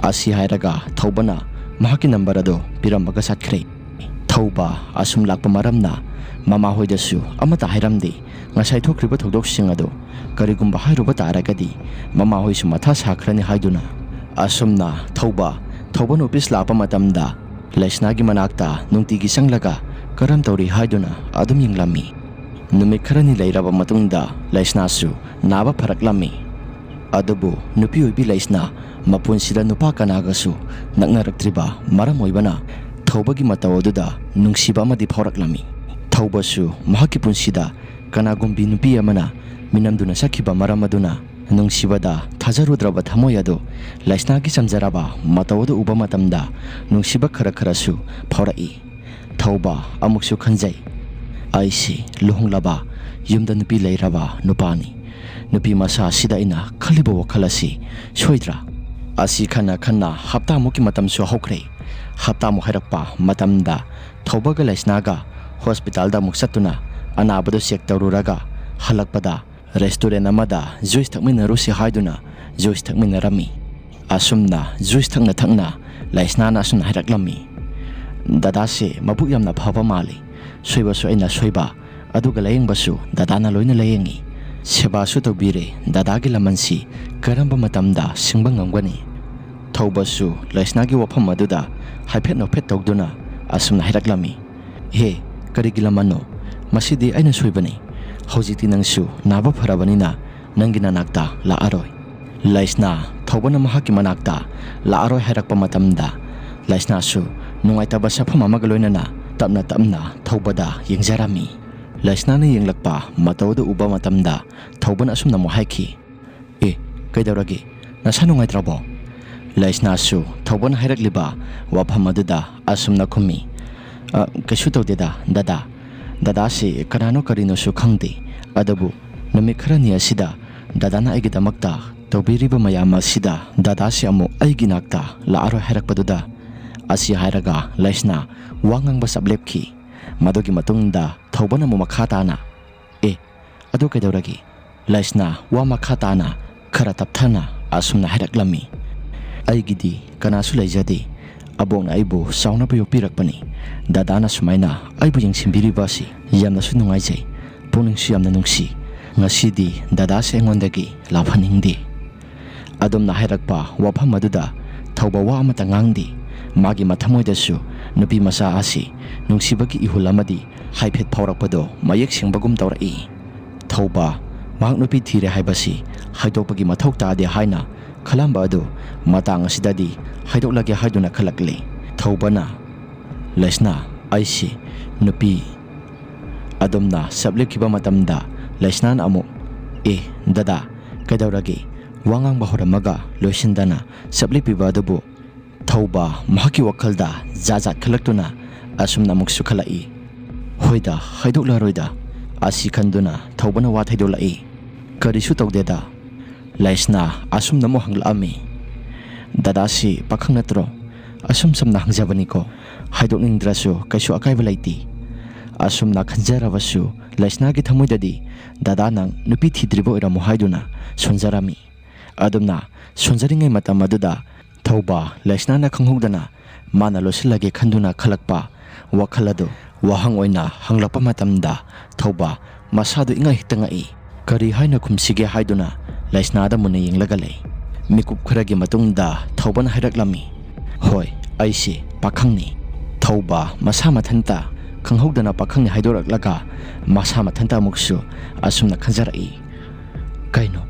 ꯑꯁꯤ ꯍꯥꯏꯔꯒ ꯊꯧꯕꯅ ꯃꯍꯥꯛꯀꯤ ꯅꯝꯕꯔ ꯑꯗꯨ ꯄꯤꯔꯝꯃꯒ ꯆꯠꯈ꯭ꯔꯦ꯫ ꯊꯧꯕ ꯑꯁꯨꯝ ꯂꯥꯛꯄ ꯃꯔꯝꯅ ꯃꯃꯥꯍꯣꯏꯗꯁꯨ ꯑꯃꯠꯇ ꯍꯥꯏꯔꯝꯗꯦ꯫ ꯉꯁꯥꯏ ꯊꯣꯛꯈ꯭ꯔꯤꯕ ꯊꯧꯗꯣꯛꯁꯤꯡ ꯑꯗꯨ ꯀꯔꯤꯒꯨꯝꯕ ꯍꯥꯏꯔꯨꯕ ꯇꯥꯔꯒꯗꯤ ꯃꯃꯥꯍꯣꯏꯁꯨ ꯃꯊꯥ ꯁꯥꯈ꯭ꯔꯅꯤ ꯍꯥꯏꯗꯨꯅ꯫ ꯑꯁꯨꯝꯅ ꯊꯧꯕ ꯊꯧꯕꯅ ꯑꯣꯐꯤꯁ ꯂꯥꯛꯄ ꯃꯇꯝꯗ ꯂꯩꯁꯅꯥꯒꯤ ꯃꯅꯥꯛꯇ ꯅꯨꯡꯇꯤꯒꯤ ꯆꯪꯂꯒ ꯀꯔꯝ ꯇꯧꯔꯤ ꯍꯥꯏꯗꯨꯅ ꯑꯗꯨꯝ ꯌꯦꯡꯂꯝꯃꯤ꯫ ꯅꯨꯃꯤꯠ ꯈꯔꯅꯤ ꯂꯩꯔꯕ ꯃꯇꯨꯡꯗ ꯂꯩꯁꯅꯥꯁꯨ ꯅꯥꯕ ꯐꯔꯛꯂꯝꯃꯤ꯫ ꯑꯗꯨꯕꯨ ꯅꯨꯄꯤ ꯑꯣꯏꯕꯤ ꯂꯩꯁꯅꯥ ꯃꯄꯨꯟꯁꯤꯗ ꯅꯨꯄꯥ ꯀꯅꯥꯒꯁꯨ ꯅꯛꯅꯔꯛꯇ꯭ꯔꯤꯕ ꯃꯔꯝ ꯑꯣꯏꯕꯅ ꯊꯧꯕꯒꯤ ꯃꯇꯧ ꯑꯗꯨꯗ ꯅꯨꯡꯁꯤꯕ ꯑꯃꯗꯤ ꯐꯥꯎꯔꯛꯂꯝꯃꯤ꯫ ꯊꯧꯕꯁꯨ ꯃꯍꯥꯛꯀꯤ ꯄꯨꯟꯁꯤꯗ ꯀꯅꯥꯒꯨꯝꯕꯤ ꯅꯨꯄꯤ ꯑꯃꯅ ꯃꯤꯅꯝꯗꯨꯅ ꯆꯠꯈꯤꯕ ꯃꯔꯝ ꯑꯗꯨꯅ ꯅꯨꯡꯁꯤꯕꯗ ꯊꯥꯖꯔꯨꯗ꯭ꯔꯕ ꯊꯃꯣꯏ ꯑꯗꯨ ꯂꯩꯁꯅꯥꯒꯤ ꯆꯝꯖꯔꯕ ꯃꯇꯧ ꯑꯗꯨ ꯎꯕ ꯃꯇꯝꯗ ꯅꯨꯡꯁꯤꯕ ꯈꯔ ꯈꯔꯁꯨ ꯐꯥꯎꯔꯛꯏ꯫ ꯊꯧꯕ ꯑꯃꯨꯛꯁꯨ ꯈꯟꯖꯩ, "ꯑꯩꯁꯤ ꯂꯨꯍꯣꯡꯂꯕ, ꯌꯨꯝꯗ ꯅꯨꯄꯤ ꯂꯩꯔꯕ ꯅꯨꯄꯥꯅꯤ꯫ ꯅꯨꯄꯤ ꯃꯆꯥ ꯑꯁꯤꯗ ꯑꯩꯅ ꯈꯜꯂꯤꯕ ꯋꯥꯈꯜ ꯑꯁꯤ ꯁꯣꯏꯗ꯭ꯔꯥ?" ꯑꯁꯤ ꯈꯟꯅ ꯈꯟꯅ ꯍꯞꯇꯥꯃꯨꯛꯀꯤ ꯃꯇꯝꯁꯨ ꯍꯧꯈ꯭ꯔꯦ꯫ ꯍꯞꯇꯥꯃꯨꯛ ꯍꯥꯏꯔꯛꯄ ꯃꯇꯝꯗ ꯊꯧꯕꯒ ꯂꯩꯁꯅꯥꯒ ꯍꯣꯁꯄꯤꯇꯥꯜꯗ ꯑꯃꯨꯛ ꯆꯠꯇꯨꯅ ꯑꯅꯥꯕꯗꯨ ꯆꯦꯛ ꯇꯧꯔꯨꯔꯒ ꯍꯜꯂꯛꯄꯗ ꯔꯦꯁꯇꯨꯔꯦꯟ ꯑꯃꯗ ꯖꯨꯏꯁ ꯊꯛꯃꯤꯟꯅꯔꯨꯁꯤ ꯍꯥꯏꯗꯨꯅ ꯖꯨꯏꯁ ꯊꯛꯃꯤꯟꯅꯔꯝꯃꯤ꯫ ꯑꯁꯨꯝꯅ ꯖꯨꯏꯁ ꯊꯛꯅ ꯊꯛꯅ ꯂꯩꯁꯅꯥꯅ ꯑꯁꯨꯝꯅ ꯍꯥꯏꯔꯛꯂꯝꯃꯤ, "ꯗꯗꯥꯁꯦ ꯃꯕꯨꯛ ꯌꯥꯝꯅ ꯐꯕ ꯃꯥꯜꯂꯤ꯫ ꯁꯣꯏꯕꯁꯨ ꯑꯩꯅ ꯁꯣꯏꯕ, ꯑꯗꯨꯒ ꯂꯥꯌꯦꯡꯕꯁꯨ ꯗꯗꯥꯅ ꯂꯣꯏꯅ ꯂꯥꯌꯦꯡꯉꯤ꯫ ꯁꯦꯕꯥꯁꯨ ꯇꯧꯕꯤꯔꯦ꯫ ꯗꯗꯥꯒꯤ ꯂꯃꯟꯁꯤ ꯀꯔꯝꯕ ꯃꯇꯝꯗ ꯁꯤꯡꯕ ꯉꯝꯒꯅꯤ?" ꯊꯧꯕꯁꯨ ꯂꯩꯁꯅꯥꯒꯤ ꯋꯥꯐꯝ ꯑꯗꯨꯗ ꯍꯥꯏꯐꯦꯠ ꯅꯣꯛꯐꯦꯠ ꯇꯧꯗꯨꯅ ꯑꯁꯨꯝꯅ ꯍꯥꯏꯔꯛꯂꯝꯃꯤ, "ꯍꯦ, ꯀꯔꯤꯒꯤ ꯂꯃꯟꯅꯣ? ꯃꯁꯤꯗꯤ ꯑꯩꯅ ꯁꯣꯏꯕꯅꯤ꯫ ꯍꯧꯖꯤꯛꯇꯤ ꯅꯪꯁꯨ ꯅꯥꯕ ꯐꯔꯕꯅꯤꯅ ꯅꯪꯒꯤ ꯅꯅꯥꯛꯇ ꯂꯥꯛꯑꯔꯣꯏ꯫" ꯂꯩꯁꯅꯥ ꯊꯧꯕꯅ ꯃꯍꯥꯛꯀꯤ ꯃꯅꯥꯛꯇ ꯂꯥꯛꯑꯔꯣꯏ ꯍꯥꯏꯔꯛꯄ ꯃꯇꯝꯗ ꯂꯩꯁꯅꯥꯁꯨ ꯅꯨꯡꯉꯥꯏꯇꯕ ꯁꯛꯐꯝ ꯑꯃꯒ ꯂꯣꯏꯅꯅ ꯇꯞꯅ ꯇꯞꯅ ꯊꯧꯕꯗ ꯌꯦꯡꯖꯔꯝꯃꯤ꯫ ꯂꯩꯁꯅꯥꯅ ꯌꯦꯡꯂꯛꯄ ꯃꯇꯧ ꯑꯗꯨ ꯎꯕ ꯃꯇꯝꯗ ꯊꯧꯕꯅ ꯑꯁꯨꯝꯅ ꯑꯃꯨꯛ ꯍꯥꯏꯈꯤ, "ꯑꯦ, ꯀꯩꯗꯧꯔꯒꯦ? ꯅꯁꯥ ꯅꯨꯡꯉꯥꯏꯇ꯭ꯔꯕꯣ?" ꯂꯩꯁꯅꯥꯁꯨ ꯊꯧꯕꯅ ꯍꯥꯏꯔꯛꯂꯤꯕ ꯋꯥꯐꯝ ꯑꯗꯨꯗ ꯑꯁꯨꯝꯅ ꯈꯨꯝꯃꯤ, "ꯑ, ꯀꯩꯁꯨ ꯇꯧꯗꯦꯗ, ꯗꯗꯥ꯫ ꯗꯗꯥꯁꯤ ꯀꯅꯥꯅꯣ ꯀꯔꯤꯅꯣꯁꯨ ꯈꯪꯗꯦ꯫ ꯑꯗꯨꯕꯨ ꯅꯨꯃꯤꯠ ꯈꯔꯅꯤ ꯑꯁꯤꯗ ꯗꯗꯥꯅ ꯑꯩꯒꯤꯗꯃꯛꯇ ꯇꯧꯕꯤꯔꯤꯕ ꯃꯌꯥꯝ ꯑꯁꯤꯗ ꯗꯗꯥꯁꯤ ꯑꯃꯨꯛ ꯑꯩꯒꯤ ꯅꯥꯛꯇ ꯂꯥꯛꯑꯔꯣꯏ ꯍꯥꯏꯔꯛꯄꯗꯨꯗ," ꯑꯁꯤ ꯍꯥꯏꯔꯒ ꯂꯩꯁꯅꯥ ꯋꯥ ꯉꯥꯡꯕ ꯆꯞ ꯂꯦꯞꯈꯤ꯫ ꯃꯗꯨꯒꯤ ꯃꯇꯨꯡꯗ ꯊꯧꯕꯅ ꯑꯃꯨꯛ ꯃꯈꯥ ꯇꯥꯅ, "ꯑꯦ, ꯑꯗꯨ ꯀꯩꯗꯧꯔꯒꯦ?" ꯂꯩꯁꯅꯥ ꯋꯥ ꯃꯈꯥ ꯇꯥꯅ ꯈꯔ ꯇꯞꯊꯅ ꯑꯁꯨꯝꯅ ꯍꯥꯏꯔꯛꯂꯝꯃꯤ, "ꯑꯩꯒꯤꯗꯤ ꯀꯅꯥꯁꯨ ꯂꯩꯖꯗꯦ꯫ ꯑꯕꯣꯛꯅ ꯑꯩꯕꯨ ꯆꯥꯎꯅꯕ ꯌꯣꯛꯄꯤꯔꯛꯄꯅꯤ꯫ ꯗꯗꯥꯅ ꯁꯨꯃꯥꯏꯅ ꯑꯩꯕꯨ ꯌꯦꯡꯁꯤꯟꯕꯤꯔꯤꯕ ꯑꯁꯤ ꯌꯥꯝꯅꯁꯨ ꯅꯨꯡꯉꯥꯏꯖꯩ꯫ ꯄꯨꯛꯅꯤꯡꯁꯨ ꯌꯥꯝꯅ ꯅꯨꯡꯁꯤ꯫ ꯉꯁꯤꯗꯤ ꯗꯗꯥꯁꯦ ꯑꯩꯉꯣꯟꯗꯒꯤ ꯂꯥꯞꯍꯟꯅꯤꯡꯗꯦ꯫" ꯑꯗꯨꯝꯅ ꯍꯥꯏꯔꯛꯄ ꯋꯥꯐꯝ ꯑꯗꯨꯗ ꯊꯧꯕ ꯋꯥ ꯑꯃꯠꯇ ꯉꯥꯡꯗꯦ꯫ ꯃꯥꯒꯤ ꯃꯊꯃꯣꯏꯗꯁꯨ ꯅꯨꯄꯤ ꯃꯆꯥ ꯑꯁꯤ ꯅꯨꯡꯁꯤꯕꯒꯤ ꯏꯍꯨꯜ ꯑꯃꯗꯤ ꯍꯥꯏꯐꯦꯠ ꯐꯥꯎꯔꯛꯄꯗꯣ ꯃꯌꯦꯛ ꯁꯦꯡꯕꯒꯨꯝ ꯇꯧꯔꯛꯏ꯫ ꯊꯧꯕ ꯃꯍꯥꯛ ꯅꯨꯄꯤ ꯊꯤꯔꯦ ꯍꯥꯏꯕꯁꯤ ꯍꯥꯏꯗꯣꯛꯄꯒꯤ ꯃꯊꯧ ꯇꯥꯗꯦ ꯍꯥꯏꯅ ꯈꯜꯂꯝꯕ ꯑꯗꯨ ꯃꯇꯥꯡ ꯑꯁꯤꯗꯗꯤ ꯍꯥꯏꯗꯣꯛꯂꯒꯦ ꯍꯥꯏꯗꯨꯅ ꯈꯜꯂꯛꯂꯤ꯫ ꯊꯧꯕꯅ, "ꯂꯩꯁꯅꯥ, ꯑꯩꯁꯤ ꯅꯨꯄꯤ ꯑꯗꯨꯝꯅ ꯁꯞ ꯂꯦꯞꯈꯤꯕ ꯃꯇꯝꯗ ꯂꯩꯁꯅꯥꯅ ꯑꯃꯨꯛ, "ꯑꯦ, ꯗꯗꯥ, ꯀꯩꯗꯧꯔꯒꯦ? ꯋꯥ ꯉꯥꯡꯕ ꯍꯧꯔꯝꯃꯒ ꯂꯣꯏꯁꯤꯟꯗꯅ ꯆꯞ ꯂꯦꯞꯄꯤꯕ ꯑꯗꯨꯕꯨ ꯊꯧꯕ ꯃꯍꯥꯛꯀꯤ ꯋꯥꯈꯜꯗ ꯖꯥꯠ ꯖꯥꯠ ꯈꯜꯂꯛꯇꯨꯅ ꯑꯁꯨꯝꯅ ꯑꯃꯨꯛꯁꯨ ꯈꯜꯂꯛꯏ꯫ "ꯍꯣꯏꯗ, ꯍꯥꯏꯗꯣꯛꯂꯔꯣꯏꯗ" ꯑꯁꯤ ꯈꯟꯗꯨꯅ ꯊꯧꯕꯅ ꯋꯥ ꯊꯩꯗꯣꯛꯂꯛꯏ꯫ "ꯀꯔꯤꯁꯨ ꯇꯧꯗꯦꯗ"꯫ ꯂꯩꯁꯅꯥ ꯑꯁꯨꯝꯅ ꯑꯃꯨꯛ ꯍꯪꯂꯛꯑꯝꯃꯤ꯫ "ꯗꯗꯥꯁꯤ ꯄꯥꯈꯪ ꯅꯠꯇ꯭ꯔꯣ? ꯑꯁꯨꯝ ꯁꯝꯅ ꯍꯪꯖꯕꯅꯤꯀꯣ꯫ ꯍꯥꯏꯗꯣꯛꯅꯤꯡꯗ꯭ꯔꯁꯨ ꯀꯩꯁꯨ ꯑꯀꯥꯏꯕ ꯂꯩꯇꯦ"꯫ ꯑꯁꯨꯝꯅ ꯈꯟꯖꯔꯕꯁꯨ ꯂꯩꯁꯅꯥꯒꯤ ꯊꯃꯣꯏꯗꯗꯤ ꯗꯗꯥ ꯅꯪ ꯅꯨꯄꯤ ꯊꯤꯗ꯭ꯔꯤꯕ ꯑꯣꯏꯔꯝꯃꯣ ꯍꯥꯏꯗꯨꯅ ꯁꯣꯟꯖꯔꯝꯃꯤ꯫ ꯑꯗꯨꯝꯅ ꯁꯣꯟꯖꯔꯤꯉꯩ ꯃꯇꯝ ꯑꯗꯨꯗ ꯊꯧꯕ ꯂꯩꯁꯅꯥꯅ ꯈꯪꯍꯧꯗꯅ ꯃꯥꯅ ꯂꯣꯠꯁꯤꯜꯂꯒꯦ ꯈꯟꯗꯨꯅ ꯈꯜꯂꯛꯄ ꯋꯥꯈꯜ ꯑꯗꯨ ꯋꯥꯍꯪ ꯑꯣꯏꯅ ꯍꯪꯂꯛꯄ ꯃꯇꯝꯗ ꯊꯧꯕ ꯃꯁꯥꯗꯨ ꯏꯉꯛ ꯍꯦꯛꯇ ꯉꯛꯏ꯫ ꯀꯔꯤ ꯍꯥꯏꯅ ꯈꯨꯝꯁꯤꯒꯦ ꯍꯥꯏꯗꯨꯅ ꯂꯩꯁꯅꯥꯗ ꯃꯨꯟꯅ ꯌꯦꯡꯂꯒ ꯂꯩ꯫ ꯃꯤꯀꯨꯞ ꯈꯔꯒꯤ ꯃꯇꯨꯡꯗ ꯊꯧꯕꯅ ꯍꯥꯏꯔꯛꯂꯝꯃꯤ, "ꯍꯣꯏ, ꯑꯩꯁꯤ ꯄꯥꯈꯪꯅꯤ"꯫ ꯊꯧꯕ ꯃꯁꯥ ꯃꯊꯟꯇ ꯈꯪꯍꯧꯗꯅ ꯄꯥꯈꯪꯅꯤ ꯍꯥꯏꯗꯣꯔꯛꯂꯒ ꯃꯁꯥ ꯃꯊꯟꯇ ꯑꯃꯨꯛꯁꯨ ꯑꯁꯨꯝꯅ ꯈꯟꯖꯔꯛꯏ, "ꯀꯩꯅꯣ,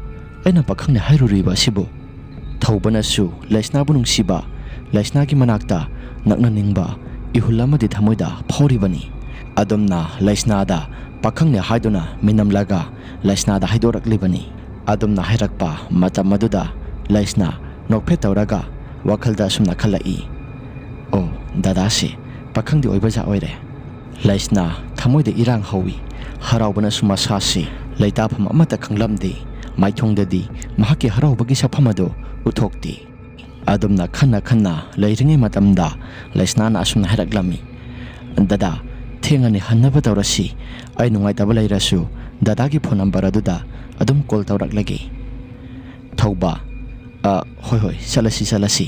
ꯑꯩꯅ ꯄꯥꯈꯪꯅꯤ ꯍꯥꯏꯔꯨꯔꯤꯕ ꯑꯁꯤꯕꯨ?" ꯊꯧꯕꯅꯁꯨ ꯂꯩꯁꯅꯥꯕꯨ ꯅꯨꯡꯁꯤꯕ, ꯂꯩꯁꯅꯥꯒꯤ ꯃꯅꯥꯛꯇ ꯅꯛꯅꯅꯤꯡꯕ ꯏꯍꯨꯜ ꯑꯃꯗꯤ ꯊꯃꯣꯏꯗ ꯐꯥꯎꯔꯤꯕꯅꯤ꯫ ꯑꯗꯨꯝꯅ ꯂꯩꯁꯅꯥꯗ ꯄꯥꯈꯪꯅꯤ ꯍꯥꯏꯗꯨꯅ ꯃꯤꯅꯝꯂꯒ ꯂꯩꯁꯅꯥꯗ ꯍꯥꯏꯗꯣꯔꯛꯂꯤꯕꯅꯤ꯫ ꯑꯗꯨꯝꯅ ꯍꯥꯏꯔꯛꯄ ꯃꯇꯝ ꯑꯗꯨꯗ ꯂꯩꯁꯅꯥ ꯅꯣꯛꯐꯦꯠ ꯇꯧꯔꯒ ꯋꯥꯈꯜꯗ ꯑꯁꯨꯝꯅ ꯈꯜꯂꯛꯏ, "ꯑꯣ, ꯗꯗꯥꯁꯦ ꯄꯥꯈꯪꯗꯤ ꯑꯣꯏꯕꯖꯥꯠ ꯑꯣꯏꯔꯦ"꯫ ꯂꯩꯁꯅꯥ ꯊꯃꯣꯏꯗ ꯏꯔꯥꯡ ꯍꯧꯏ꯫ ꯍꯔꯥꯎꯕꯅꯁꯨ ꯃꯁꯥꯁꯤ ꯂꯩꯇꯥꯐꯝ ꯑꯃꯠꯇ ꯈꯪꯂꯝꯗꯦ꯫ ꯃꯥꯏꯊꯣꯡꯗꯗꯤ ꯃꯍꯥꯛꯀꯤ ꯍꯔꯥꯎꯕꯒꯤ ꯁꯛꯐꯝ ꯑꯗꯨ ꯎꯠꯊꯣꯛꯇꯦ꯫ ꯑꯗꯨꯝꯅ ꯈꯟꯅ ꯈꯟꯅ ꯂꯩꯔꯤꯉꯩ ꯃꯇꯝꯗ ꯂꯩꯁꯅꯥꯅ ꯑꯁꯨꯝꯅ ꯍꯥꯏꯔꯛꯂꯝꯃꯤ, "ꯗꯗꯥ, ꯊꯦꯡꯉꯅꯤ, ꯍꯟꯅꯕ ꯇꯧꯔꯁꯤ꯫ ꯑꯩ ꯅꯨꯡꯉꯥꯏꯇꯕ ꯂꯩꯔꯁꯨ ꯗꯗꯥꯒꯤ ꯐꯣꯟ ꯅꯝꯕꯔ ꯑꯗꯨꯗ ꯑꯗꯨꯝ ꯀꯣꯜ ꯇꯧꯔꯛꯂꯒꯦ"꯫ ꯊꯧꯕ, "ꯑ, ꯍꯣꯏ, ꯍꯣꯏ, ꯆꯠꯂꯁꯤ, ꯆꯠꯂꯁꯤ"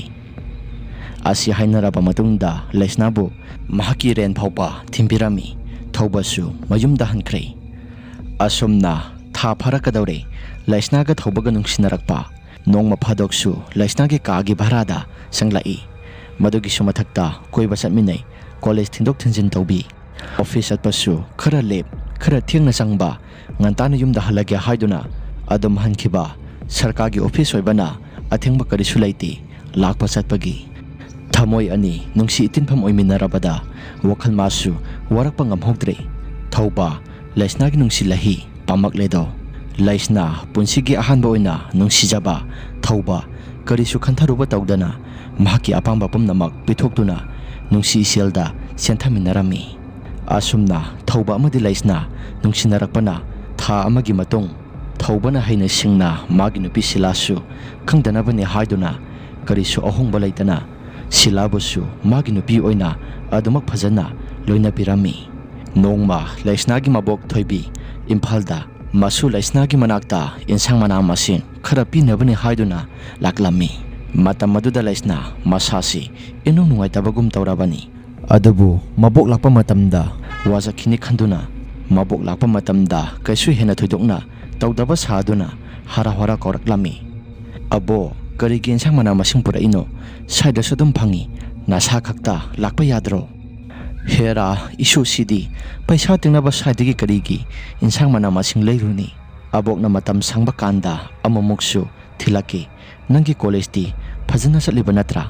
ꯑꯁꯤ ꯍꯥꯏꯅꯔꯕ ꯃꯇꯨꯡꯗ ꯂꯩꯁꯅꯥꯕꯨ ꯃꯍꯥꯛꯀꯤ ꯔꯦꯟ ꯐꯥꯎꯕ ꯊꯤꯟꯕꯤꯔꯝꯃꯤ꯫ ꯊꯧꯕꯁꯨ ꯃꯌꯨꯝꯗ ꯍꯟꯈ꯭ꯔꯦ꯫ ꯑꯁꯨꯝꯅ ꯊꯥ ꯐꯥꯔꯛꯀꯗꯧꯔꯦ꯫ ꯂꯩꯁꯅꯥꯒ ꯊꯧꯕꯒ ꯅꯨꯡꯁꯤꯅꯔꯛꯄ꯫ ꯅꯣꯡꯃ ꯐꯥꯗꯣꯛꯁꯨ ꯂꯩꯁꯅꯥꯒꯤ ꯀꯥꯒꯤ ꯚꯔꯥꯗ ꯆꯪꯂꯛꯏ꯫ ꯃꯗꯨꯒꯤꯁꯨ ꯃꯊꯛꯇ ꯀꯣꯏꯕ ꯆꯠꯃꯤꯟꯅꯩ, ꯀꯣꯂꯦꯖ ꯊꯤꯟꯗꯣꯛ ꯊꯤꯟꯖꯤꯟ ꯇꯧꯕꯤ꯫ ꯑꯣꯐꯤꯁ ꯆꯠꯄꯁꯨ ꯈꯔ ꯂꯦꯞ, ꯈꯔ ꯊꯦꯡꯅ ꯆꯪꯕ, ꯉꯟꯇꯥꯅ ꯌꯨꯝꯗ ꯍꯜꯂꯒꯦ ꯍꯥꯏꯗꯨꯅ ꯑꯗꯨꯝ ꯍꯟꯈꯤꯕ꯫ ꯁꯔꯀꯥꯔꯒꯤ ꯑꯣꯐꯤꯁ ꯑꯣꯏꯕꯅ ꯑꯊꯦꯡꯕ ꯀꯔꯤꯁꯨ ꯂꯩꯇꯦ ꯂꯥꯛꯄ ꯆꯠꯄꯒꯤ꯫ ꯊꯃꯣꯏ ꯑꯅꯤ ꯅꯨꯡꯁꯤ ꯏꯇꯤꯟꯐꯝ ꯑꯣꯏꯃꯤꯟꯅꯔꯕꯗ ꯋꯥꯈꯜ ꯃꯥꯁꯨ ꯋꯥꯔꯛꯄ ꯉꯝꯍꯧꯗ꯭ꯔꯦ꯫ ꯊꯧꯕ, ꯂꯩꯁꯅꯥꯒꯤ ꯅꯨꯡꯁꯤ ꯂꯍꯤ ꯄꯥꯝꯃꯛꯂꯦꯗꯣ꯫ ꯂꯩꯁꯅꯥ ꯄꯨꯟꯁꯤꯒꯤ ꯑꯍꯥꯟꯕ ꯑꯣꯏꯅ ꯅꯨꯡꯁꯤꯖꯕ ꯊꯧꯕ ꯀꯔꯤꯁꯨ ꯈꯟꯊꯔꯨꯕ ꯇꯧꯗꯅ ꯃꯍꯥꯛꯀꯤ ꯑꯄꯥꯝꯕ ꯄꯨꯝꯅꯃꯛ ꯄꯤꯊꯣꯛꯇꯨꯅ ꯅꯨꯡꯁꯤ ꯏꯆꯦꯜꯗ ꯆꯦꯟꯊꯃꯤꯟꯅꯔꯝꯃꯤ꯫ ꯑꯁꯨꯝꯅ ꯊꯧꯕ ꯑꯃꯗꯤ ꯂꯩꯁꯅꯥ ꯅꯨꯡꯁꯤꯅꯔꯛꯄꯅ ꯊꯥ ꯑꯃꯒꯤ ꯃꯇꯨꯡ, ꯊꯧꯕꯅ ꯍꯩꯅ ꯁꯤꯡꯅ ꯃꯥꯒꯤ ꯅꯨꯄꯤ ꯁꯤꯂꯥꯁꯨ ꯈꯪꯗꯅꯕꯅꯤ ꯍꯥꯏꯗꯨꯅ ꯀꯔꯤꯁꯨ ꯑꯍꯣꯡꯕ ꯂꯩꯇꯅ ꯁꯤꯂꯥꯕꯨꯁꯨ ꯃꯥꯒꯤ ꯅꯨꯄꯤ ꯑꯣꯏꯅ ꯑꯗꯨꯃꯛ ꯐꯖꯅ ꯂꯣꯏꯅꯕꯤꯔꯝꯃꯤ꯫ ꯅꯣꯡꯃ ꯂꯩꯁꯅꯥꯒꯤ ꯃꯕꯣꯛ ꯊꯣꯏꯕꯤ ꯏꯝꯐꯥꯜꯗ ꯃꯁꯨ ꯂꯩꯁꯅꯥꯒꯤ ꯃꯅꯥꯛꯇ ꯏꯟꯁꯥꯡ ꯃꯅꯥ ꯃꯁꯤꯡ ꯈꯔ ꯄꯤꯅꯕꯅꯤ ꯍꯥꯏꯗꯨꯅ ꯂꯥꯛꯂꯝꯃꯤ꯫ ꯃꯇꯝ ꯑꯗꯨꯗ ꯂꯩꯁꯅꯥ ꯃꯁꯥꯁꯤ ꯏꯅꯨꯡ ꯅꯨꯡꯉꯥꯏꯇꯕꯒꯨꯝ ꯇꯧꯔꯕꯅꯤ꯫ ꯑꯗꯨꯕꯨ ꯃꯕꯣꯛ ꯂꯥꯛꯄ ꯃꯇꯝꯗ ꯋꯥꯖꯈꯤꯅꯤ ꯈꯟꯗꯨꯅ ꯃꯕꯣꯛ ꯂꯥꯛꯄ ꯃꯇꯝꯗ ꯀꯩꯁꯨ ꯍꯦꯟꯅ ꯊꯣꯏꯗꯣꯛꯅ ꯇꯧꯗꯕ ꯁꯥꯗꯨꯅ ꯍꯔꯥꯎ ꯍꯔꯥꯎ ꯀꯧꯔꯛꯂꯝꯃꯤ꯫ "ꯑꯕꯣ, ꯀꯔꯤꯒꯤ ꯏꯟꯁꯥꯡ ꯃꯅꯥ ꯃꯁꯤꯡ ꯄꯨꯔꯛꯏꯅꯣ? ꯁ꯭ꯋꯥꯏꯗꯁꯨ ꯑꯗꯨꯝ ꯐꯪꯉꯤ, ꯅꯁꯥ ꯈꯛꯇ ꯂꯥꯛꯄ ꯌꯥꯗ꯭ꯔꯣ?" "ꯍꯦꯔꯥ, ꯏꯁꯨꯁꯤꯗꯤ ꯄꯩꯁꯥ ꯇꯤꯡꯅꯕ ꯁ꯭ꯋꯥꯏꯗꯒꯤ ꯀꯔꯤꯒꯤ ꯏꯟꯁꯥꯡ ꯃꯅꯥ ꯃꯁꯤꯡ ꯂꯩꯔꯨꯅꯤ?" ꯑꯕꯣꯛꯅ ꯃꯇꯝ ꯁꯪꯕ ꯀꯥꯟꯗ ꯑꯃꯨꯛꯃꯨꯛꯁꯨ ꯊꯤꯜꯂꯛꯈꯤ꯫ "ꯅꯪꯒꯤ ꯀꯣꯂꯦꯖꯇꯤ ꯐꯖꯅ ꯆꯠꯂꯤꯕ ꯅꯠꯇ꯭ꯔꯥ?"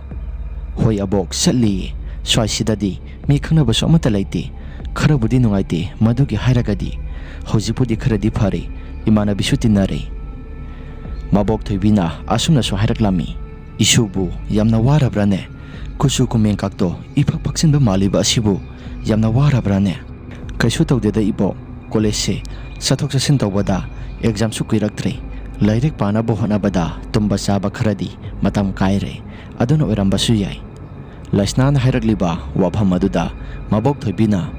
"ꯍꯣꯏ ꯑꯕꯣꯛ, ꯆꯠꯂꯤꯌꯦ꯫ ꯁ꯭ꯋꯥꯏꯁꯤꯗꯗꯤ ꯃꯤ ꯈꯪꯅꯕꯁꯨ ꯑꯃꯠꯇ ꯂꯩꯇꯦ꯫ ꯈꯔꯕꯨꯗꯤ ꯅꯨꯡꯉꯥꯏꯇꯦ, ꯃꯗꯨꯒꯤ ꯍꯥꯏꯔꯒꯗꯤ ꯍꯧꯖꯤꯛꯄꯨꯗꯤ ꯈꯔꯗꯤ ꯐꯔꯦ, ꯏꯃꯥꯟꯅꯕꯤꯁꯨ ꯇꯤꯟꯅꯔꯦ꯫" ꯃꯕꯣꯛ ꯊꯣꯏꯕꯤꯅ ꯑꯁꯨꯝꯅꯁꯨ ꯍꯥꯏꯔꯛꯂꯝꯃꯤ꯫ "ꯏꯁꯨꯕꯨ ꯌꯥꯝꯅ ꯋꯥꯔꯕ꯭ꯔꯥꯅꯦ? ꯀꯨꯆꯨ ꯀꯨꯃꯦꯟ ꯀꯥꯛꯇꯣ ꯏꯐꯛ ꯐꯛꯆꯤꯟꯕ ꯃꯥꯜꯂꯤꯕ ꯑꯁꯤꯕꯨ ꯌꯥꯝꯅ ꯋꯥꯔꯕ꯭ꯔꯥꯅꯦ?" "ꯀꯩꯁꯨ ꯇꯧꯗꯦꯗ ꯏꯕꯣꯛ, ꯀꯣꯂꯦꯖꯁꯦ ꯆꯠꯊꯣꯛ ꯆꯠꯁꯤꯟ ꯇꯧꯕꯗ ꯑꯦꯛꯖꯥꯝꯁꯨ ꯀꯨꯏꯔꯛꯇ꯭ꯔꯦ꯫ ꯂꯥꯏꯔꯤꯛ ꯄꯥꯅꯕ ꯍꯣꯠꯅꯕꯗ ꯇꯨꯝꯕ ꯆꯥꯕ ꯈꯔꯗꯤ ꯃꯇꯝ ꯀꯥꯏꯔꯦ꯫ ꯑꯗꯨꯅ ꯑꯣꯏꯔꯝꯕꯁꯨ ꯌꯥꯏ꯫" ꯂꯩꯁꯅꯥꯅ ꯍꯥꯏꯔꯛꯂꯤꯕ ꯋꯥꯐꯝ ꯑꯗꯨꯗ ꯃꯕꯣꯛ ꯊꯣꯏꯕꯤꯅ,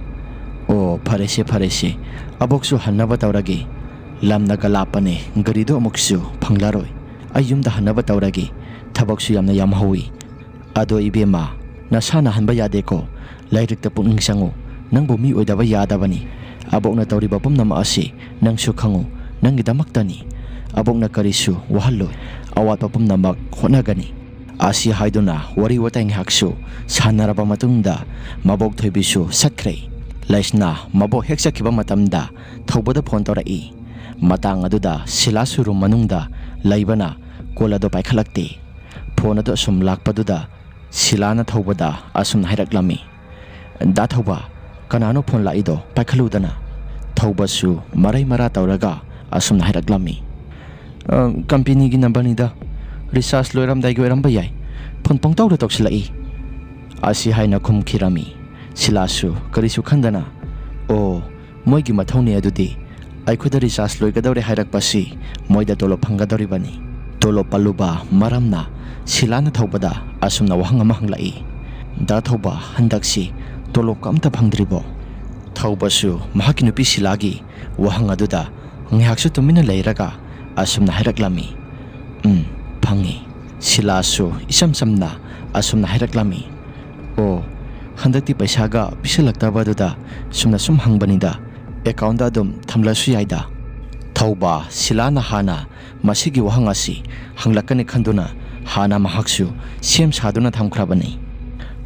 "ꯑꯣ, ꯐꯔꯦꯁꯦ, ꯐꯔꯦꯁꯦ꯫ ꯑꯕꯣꯛꯁꯨ ꯍꯟꯅꯕ ꯇꯧꯔꯒꯦ꯫ ꯂꯝꯅꯒ ꯂꯥꯞꯄꯅꯦ, ꯒꯥꯔꯤꯗꯣ ꯑꯃꯨꯛꯁꯨ ꯐꯪꯂꯔꯣꯏ꯫ ꯑꯩ ꯌꯨꯝꯗ ꯍꯟꯅꯕ ꯇꯧꯔꯒꯦ꯫ ꯊꯕꯛꯁꯨ ꯌꯥꯝꯅ ꯌꯥꯝꯍꯧꯋꯤ꯫ ꯑꯗꯣ ꯏꯕꯦꯝꯃ, ꯅꯁꯥ ꯅꯥꯍꯟꯕ ꯌꯥꯗꯦꯀꯣ꯫ ꯂꯥꯏꯔꯤꯛꯇ ꯄꯨꯛꯅꯤꯡ ꯆꯪꯉꯨ꯫ ꯅꯪꯕꯨ ꯃꯤ ꯑꯣꯏꯗꯕ ꯌꯥꯗꯕꯅꯤ꯫ ꯑꯕꯣꯛꯅ ꯇꯧꯔꯤꯕ ꯄꯨꯝꯅꯃꯛ ꯑꯁꯤ ꯅꯪꯁꯨ ꯈꯪꯉꯨ꯫ ꯅꯪꯒꯤꯗꯃꯛꯇꯅꯤ꯫ ꯑꯕꯣꯛꯅ ꯀꯔꯤꯁꯨ ꯋꯥꯍꯜꯂꯣꯏ꯫ ꯑꯋꯥꯠꯄ ꯄꯨꯝꯅꯃꯛ ꯍꯣꯠꯅꯒꯅꯤ꯫" ꯑꯁꯤ ꯍꯥꯏꯗꯨꯅ ꯋꯥꯔꯤ ꯋꯥꯇꯥꯏ ꯉꯥꯏꯍꯥꯛꯁꯨ ꯁꯥꯟꯅꯔꯕ ꯃꯇꯨꯡꯗ ꯃꯕꯣꯛ ꯊꯣꯏꯕꯤꯁꯨ ꯆꯠꯈ꯭ꯔꯦ꯫ ꯂꯩꯁꯅꯥ ꯃꯕꯣꯛ ꯍꯦꯛ ꯆꯠꯈꯤꯕ ꯃꯇꯝꯗ ꯊꯧꯕꯗ ꯐꯣꯟ ꯇꯧꯔꯛꯏ꯫ ꯃꯇꯥꯡ ꯑꯗꯨꯗ ꯁꯤꯂꯥꯁꯨ ꯔꯨꯝ ꯃꯅꯨꯡꯗ ꯂꯩꯕꯅ ꯀꯣꯜ ꯑꯗꯨ ꯄꯥꯏꯈꯠꯂꯛꯇꯦ꯫ ꯐꯣꯟ ꯑꯗꯨ ꯑꯁꯨꯝ ꯂꯥꯛꯄꯗꯨꯗ ꯁꯤꯂꯥꯅ ꯊꯧꯕꯗ ꯑꯁꯨꯝꯅ ꯍꯥꯏꯔꯛꯂꯝꯃꯤ, "ꯗꯥ ꯊꯧꯕ, ꯀꯅꯥꯅꯣ ꯐꯣꯟ ꯂꯥꯛꯏꯗꯣ? ꯄꯥꯏꯈꯠꯂꯨꯗꯅ꯫" ꯊꯧꯕꯁꯨ ꯃꯔꯩ ꯃꯔꯥ ꯇꯧꯔꯒ ꯑꯁꯨꯝꯅ ꯍꯥꯏꯔꯛꯂꯝꯃꯤ꯫ "ꯑ, ꯀꯝꯄꯦꯅꯤꯒꯤ ꯅꯝꯕꯔꯅꯤꯗ, ꯔꯤꯆꯥꯔꯖ ꯂꯣꯏꯔꯝꯗꯥꯏꯒꯤ ꯑꯣꯏꯔꯝꯕ ꯌꯥꯏ, ꯐꯣꯟ ꯄꯪꯇꯧꯗ ꯇꯧꯁꯤꯜꯂꯛꯏ" ꯑꯁꯤ ꯍꯥꯏꯅ ꯈꯨꯝꯈꯤꯔꯝꯃꯤ꯫ ꯁꯤꯂꯥꯁꯨ ꯀꯔꯤꯁꯨ ꯈꯟꯗꯅ, "ꯑꯣ, ꯃꯣꯏꯒꯤ ꯃꯊꯧꯅꯤ ꯑꯗꯨꯗꯤ, ꯑꯩꯈꯣꯏꯗ ꯔꯤꯆꯥꯔꯖ ꯂꯣꯏꯒꯗꯧꯔꯦ ꯍꯥꯏꯔꯛꯄꯁꯤ ꯃꯣꯏꯗ ꯇꯣꯂꯣꯞ ꯐꯪꯒꯗꯧꯔꯤꯕꯅꯤ"꯫ ꯇꯣꯂꯣꯞ ꯄꯜꯂꯨꯕ ꯃꯔꯝꯅ ꯁꯤꯂꯥꯅ ꯊꯧꯕꯗ ꯑꯁꯨꯝꯅ ꯋꯥꯍꯪ ꯑꯃ ꯍꯪꯂꯛꯏ, "ꯗꯥ ꯊꯧꯕ, ꯍꯟꯗꯛꯁꯤ ꯇꯣꯂꯣꯞꯀ ꯑꯝꯇ ꯐꯪꯗ꯭ꯔꯤꯕꯣ?" ꯊꯧꯕꯁꯨ ꯃꯍꯥꯛꯀꯤ ꯅꯨꯄꯤ ꯁꯤꯂꯥꯒꯤ ꯋꯥꯍꯪ ꯑꯗꯨꯗ ꯉꯥꯏꯍꯥꯛꯁꯨ ꯇꯨꯃꯤꯟꯅ ꯂꯩꯔꯒ ꯑꯁꯨꯝꯅ ꯍꯥꯏꯔꯛꯂꯝꯃꯤ, "ꯎꯝ, ꯐꯪꯉꯤ"꯫ ꯁꯤꯂꯥꯁꯨ ꯏꯆꯝ ꯆꯝꯅ ꯑꯁꯨꯝꯅ ꯍꯥꯏꯔꯛꯂꯝꯃꯤ, "ꯑꯣ, ꯍꯟꯗꯛꯇꯤ ꯄꯩꯁꯥꯒ ꯄꯤꯁꯤꯜꯂꯛꯇꯕꯗꯨꯗ ꯆꯨꯝꯅ ꯁꯨꯝ ꯍꯪꯕꯅꯤꯗ, ꯑꯦꯀꯥꯎꯟꯗ ꯑꯗꯨꯝ ꯊꯝꯂꯁꯨ ꯌꯥꯏꯗ"꯫ ꯊꯧꯕ ꯁꯤꯂꯥꯅ ꯍꯥꯟꯅ ꯃꯁꯤꯒꯤ ꯋꯥꯍꯪ ꯑꯁꯤ ꯍꯪꯂꯛꯀꯅꯤ ꯈꯟꯗꯨꯅ ꯍꯥꯟꯅ ꯃꯍꯥꯛꯁꯨ ꯁꯦꯝ ꯁꯥꯗꯨꯅ ꯊꯝꯈ꯭ꯔꯕꯅꯤ꯫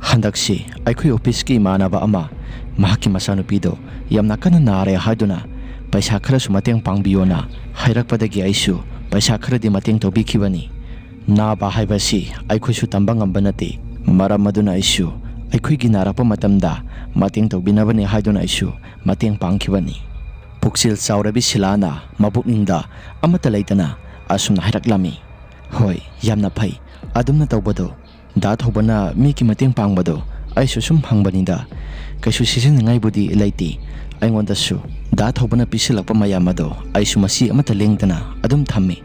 "ꯍꯟꯗꯛꯁꯤ ꯑꯩꯈꯣꯏ ꯑꯣꯐꯤꯁꯀꯤ ꯏꯃꯥꯟꯅꯕ ꯑꯃ, ꯃꯍꯥꯛꯀꯤ ꯃꯆꯥꯅꯨꯄꯤꯗꯣ ꯌꯥꯝꯅ ꯀꯟꯅ ꯅꯥꯔꯦ ꯍꯥꯏꯗꯨꯅ ꯄꯩꯁꯥ ꯈꯔꯁꯨ ꯃꯇꯦꯡ ꯄꯥꯡꯕꯤꯌꯣꯅ ꯍꯥꯏꯔꯛꯄꯗꯒꯤ ꯑꯩꯁꯨ ꯄꯩꯁꯥ ꯈꯔꯗꯤ ꯃꯇꯦꯡ ꯇꯧꯕꯤꯈꯤꯕꯅꯤ꯫ ꯅꯥꯕ ꯍꯥꯏꯕꯁꯤ ꯑꯩꯈꯣꯏꯁꯨ ꯇꯝꯕ ꯉꯝꯕ ꯅꯠꯇꯦ, ꯃꯔꯝ ꯑꯗꯨꯅ ꯑꯩꯁꯨ ꯑꯩꯈꯣꯏꯒꯤ ꯅꯥꯔꯛꯄ ꯃꯇꯝꯗ ꯃꯇꯦꯡ ꯇꯧꯕꯤꯅꯕꯅꯤ ꯍꯥꯏꯗꯨꯅ ꯑꯩꯁꯨ ꯃꯇꯦꯡ ꯄꯥꯡꯈꯤꯕꯅꯤ"꯫ ꯄꯨꯛꯆꯦꯜ ꯆꯥꯎꯔꯕꯤ ꯁꯤꯂꯥꯅ ꯃꯄꯨꯛꯅꯤꯡꯗ ꯑꯃꯠꯇ ꯂꯩꯇꯅ ꯑꯁꯨꯝꯅ ꯍꯥꯏꯔꯛꯂꯝꯃꯤ, "ꯍꯣꯏ, ꯌꯥꯝꯅ ꯐꯩ, ꯑꯗꯨꯝꯅ ꯇꯧꯕꯗꯣ꯫ ꯗꯥ ꯊꯧꯕꯅ ꯃꯤꯒꯤ ꯃꯇꯦꯡ ꯄꯥꯡꯕꯗꯣ ꯑꯩꯁꯨ ꯁꯨꯝ ꯍꯪꯕꯅꯤꯗ, ꯀꯩꯁꯨ ꯁꯤꯖꯤꯟꯅꯉꯥꯏꯕꯨꯗꯤ ꯂꯩꯇꯦ꯫ ꯑꯩꯉꯣꯟꯗꯁꯨ ꯗꯥ ꯊꯧꯕꯅ ꯄꯤꯁꯤꯜꯂꯛꯄ ꯃꯌꯥꯝ ꯑꯗꯣ ꯑꯩꯁꯨ ꯃꯁꯤ ꯑꯃꯠꯇ ꯂꯦꯡꯗꯅ ꯑꯗꯨꯝ ꯊꯝꯃꯤ,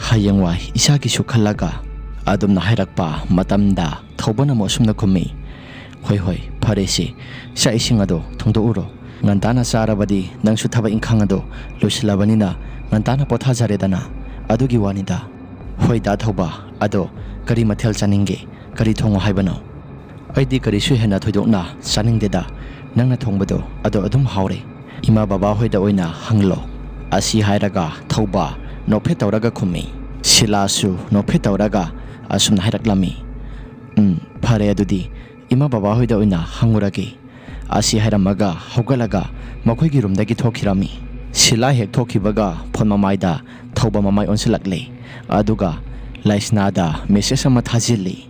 ꯍꯌꯦꯡꯋꯥꯏ ꯏꯁꯥꯒꯤꯁꯨ ꯈꯜꯂꯒ"꯫ ꯑꯗꯨꯝꯅ ꯍꯥꯏꯔꯛꯄ ꯃꯇꯝꯗ ꯊꯧꯕꯅ ꯑꯃꯨꯛ ꯑꯁꯨꯝꯅ ꯈꯨꯝꯃꯤ, "ꯍꯣꯏ, ꯍꯣꯏ, ꯐꯔꯦꯁꯦ, ꯆꯥꯛ ꯏꯁꯤꯡ ꯑꯗꯣ ꯊꯣꯡꯗꯣꯛꯎꯔꯣ꯫ ꯉꯟꯇꯥꯅ ꯆꯥꯔꯕꯗꯤ ꯅꯪꯁꯨ ꯊꯕꯛ ꯏꯪꯈꯥꯡ ꯑꯗꯣ ꯂꯣꯏꯁꯤꯜꯂꯕꯅꯤꯅ ꯉꯟꯇꯥꯅ ꯄꯣꯊꯥꯖꯔꯦꯗꯅ꯫ ꯑꯗꯨꯒꯤ ꯋꯥꯅꯤꯗ"꯫ "ꯍꯣꯏ ꯗꯥ ꯊꯧꯕ, ꯑꯗꯣ ꯀꯔꯤ ꯃꯊꯦꯜ ꯆꯥꯅꯤꯡꯒꯦ? ꯀꯔꯤ ꯊꯣꯡꯉꯣ ꯍꯥꯏꯕꯅꯣ?" "ꯑꯩꯗꯤ ꯀꯔꯤꯁꯨ ꯍꯦꯟꯅ ꯊꯣꯏꯗꯣꯛꯅ ꯆꯥꯅꯤꯡꯗꯦꯗ, ꯅꯪꯅ ꯊꯣꯡꯕꯗꯣ ꯑꯗꯣ ꯑꯗꯨꯝ ꯍꯥꯎꯔꯦ꯫ ꯏꯃꯥ ꯕꯕꯥ ꯍꯣꯏꯗ ꯑꯣꯏꯅ ꯍꯪꯂꯣ"꯫ ꯑꯁꯤ ꯍꯥꯏꯔꯒ ꯊꯧꯕ ꯅꯣꯛꯐꯦꯠ ꯇꯧꯔꯒ ꯈꯨꯝꯃꯤ꯫ ꯁꯤꯂꯥꯁꯨ ꯅꯣꯛꯐꯦꯠ ꯇꯧꯔꯒ ꯑꯁꯨꯝꯅ ꯍꯥꯏꯔꯛꯂꯝꯃꯤ, "ꯎꯝ, ꯐꯔꯦ, ꯑꯗꯨꯗꯤ ꯏꯃꯥ ꯕꯕꯥ ꯍꯣꯏꯗ ꯑꯣꯏꯅ ꯍꯪꯉꯨꯔꯒꯦ"꯫ ꯑꯁꯤ ꯍꯥꯏꯔꯝꯃꯒ ꯍꯧꯒꯠꯂꯒ ꯃꯈꯣꯏꯒꯤ ꯔꯨꯝꯗꯒꯤ ꯊꯣꯛꯈꯤꯔꯝꯃꯤ꯫ ꯁꯤꯂꯥ ꯍꯦꯛ ꯊꯣꯛꯈꯤꯕꯒ ꯐꯣꯟ ꯃꯃꯥꯏꯗ ꯊꯧꯕ ꯃꯃꯥꯏ ꯑꯣꯟꯁꯤꯜꯂꯛꯂꯦ, ꯑꯗꯨꯒ ꯂꯥꯏꯁꯅꯥꯗ ꯃꯦꯁꯦꯖ ꯑꯃ ꯊꯥꯖꯤꯜꯂꯤ꯫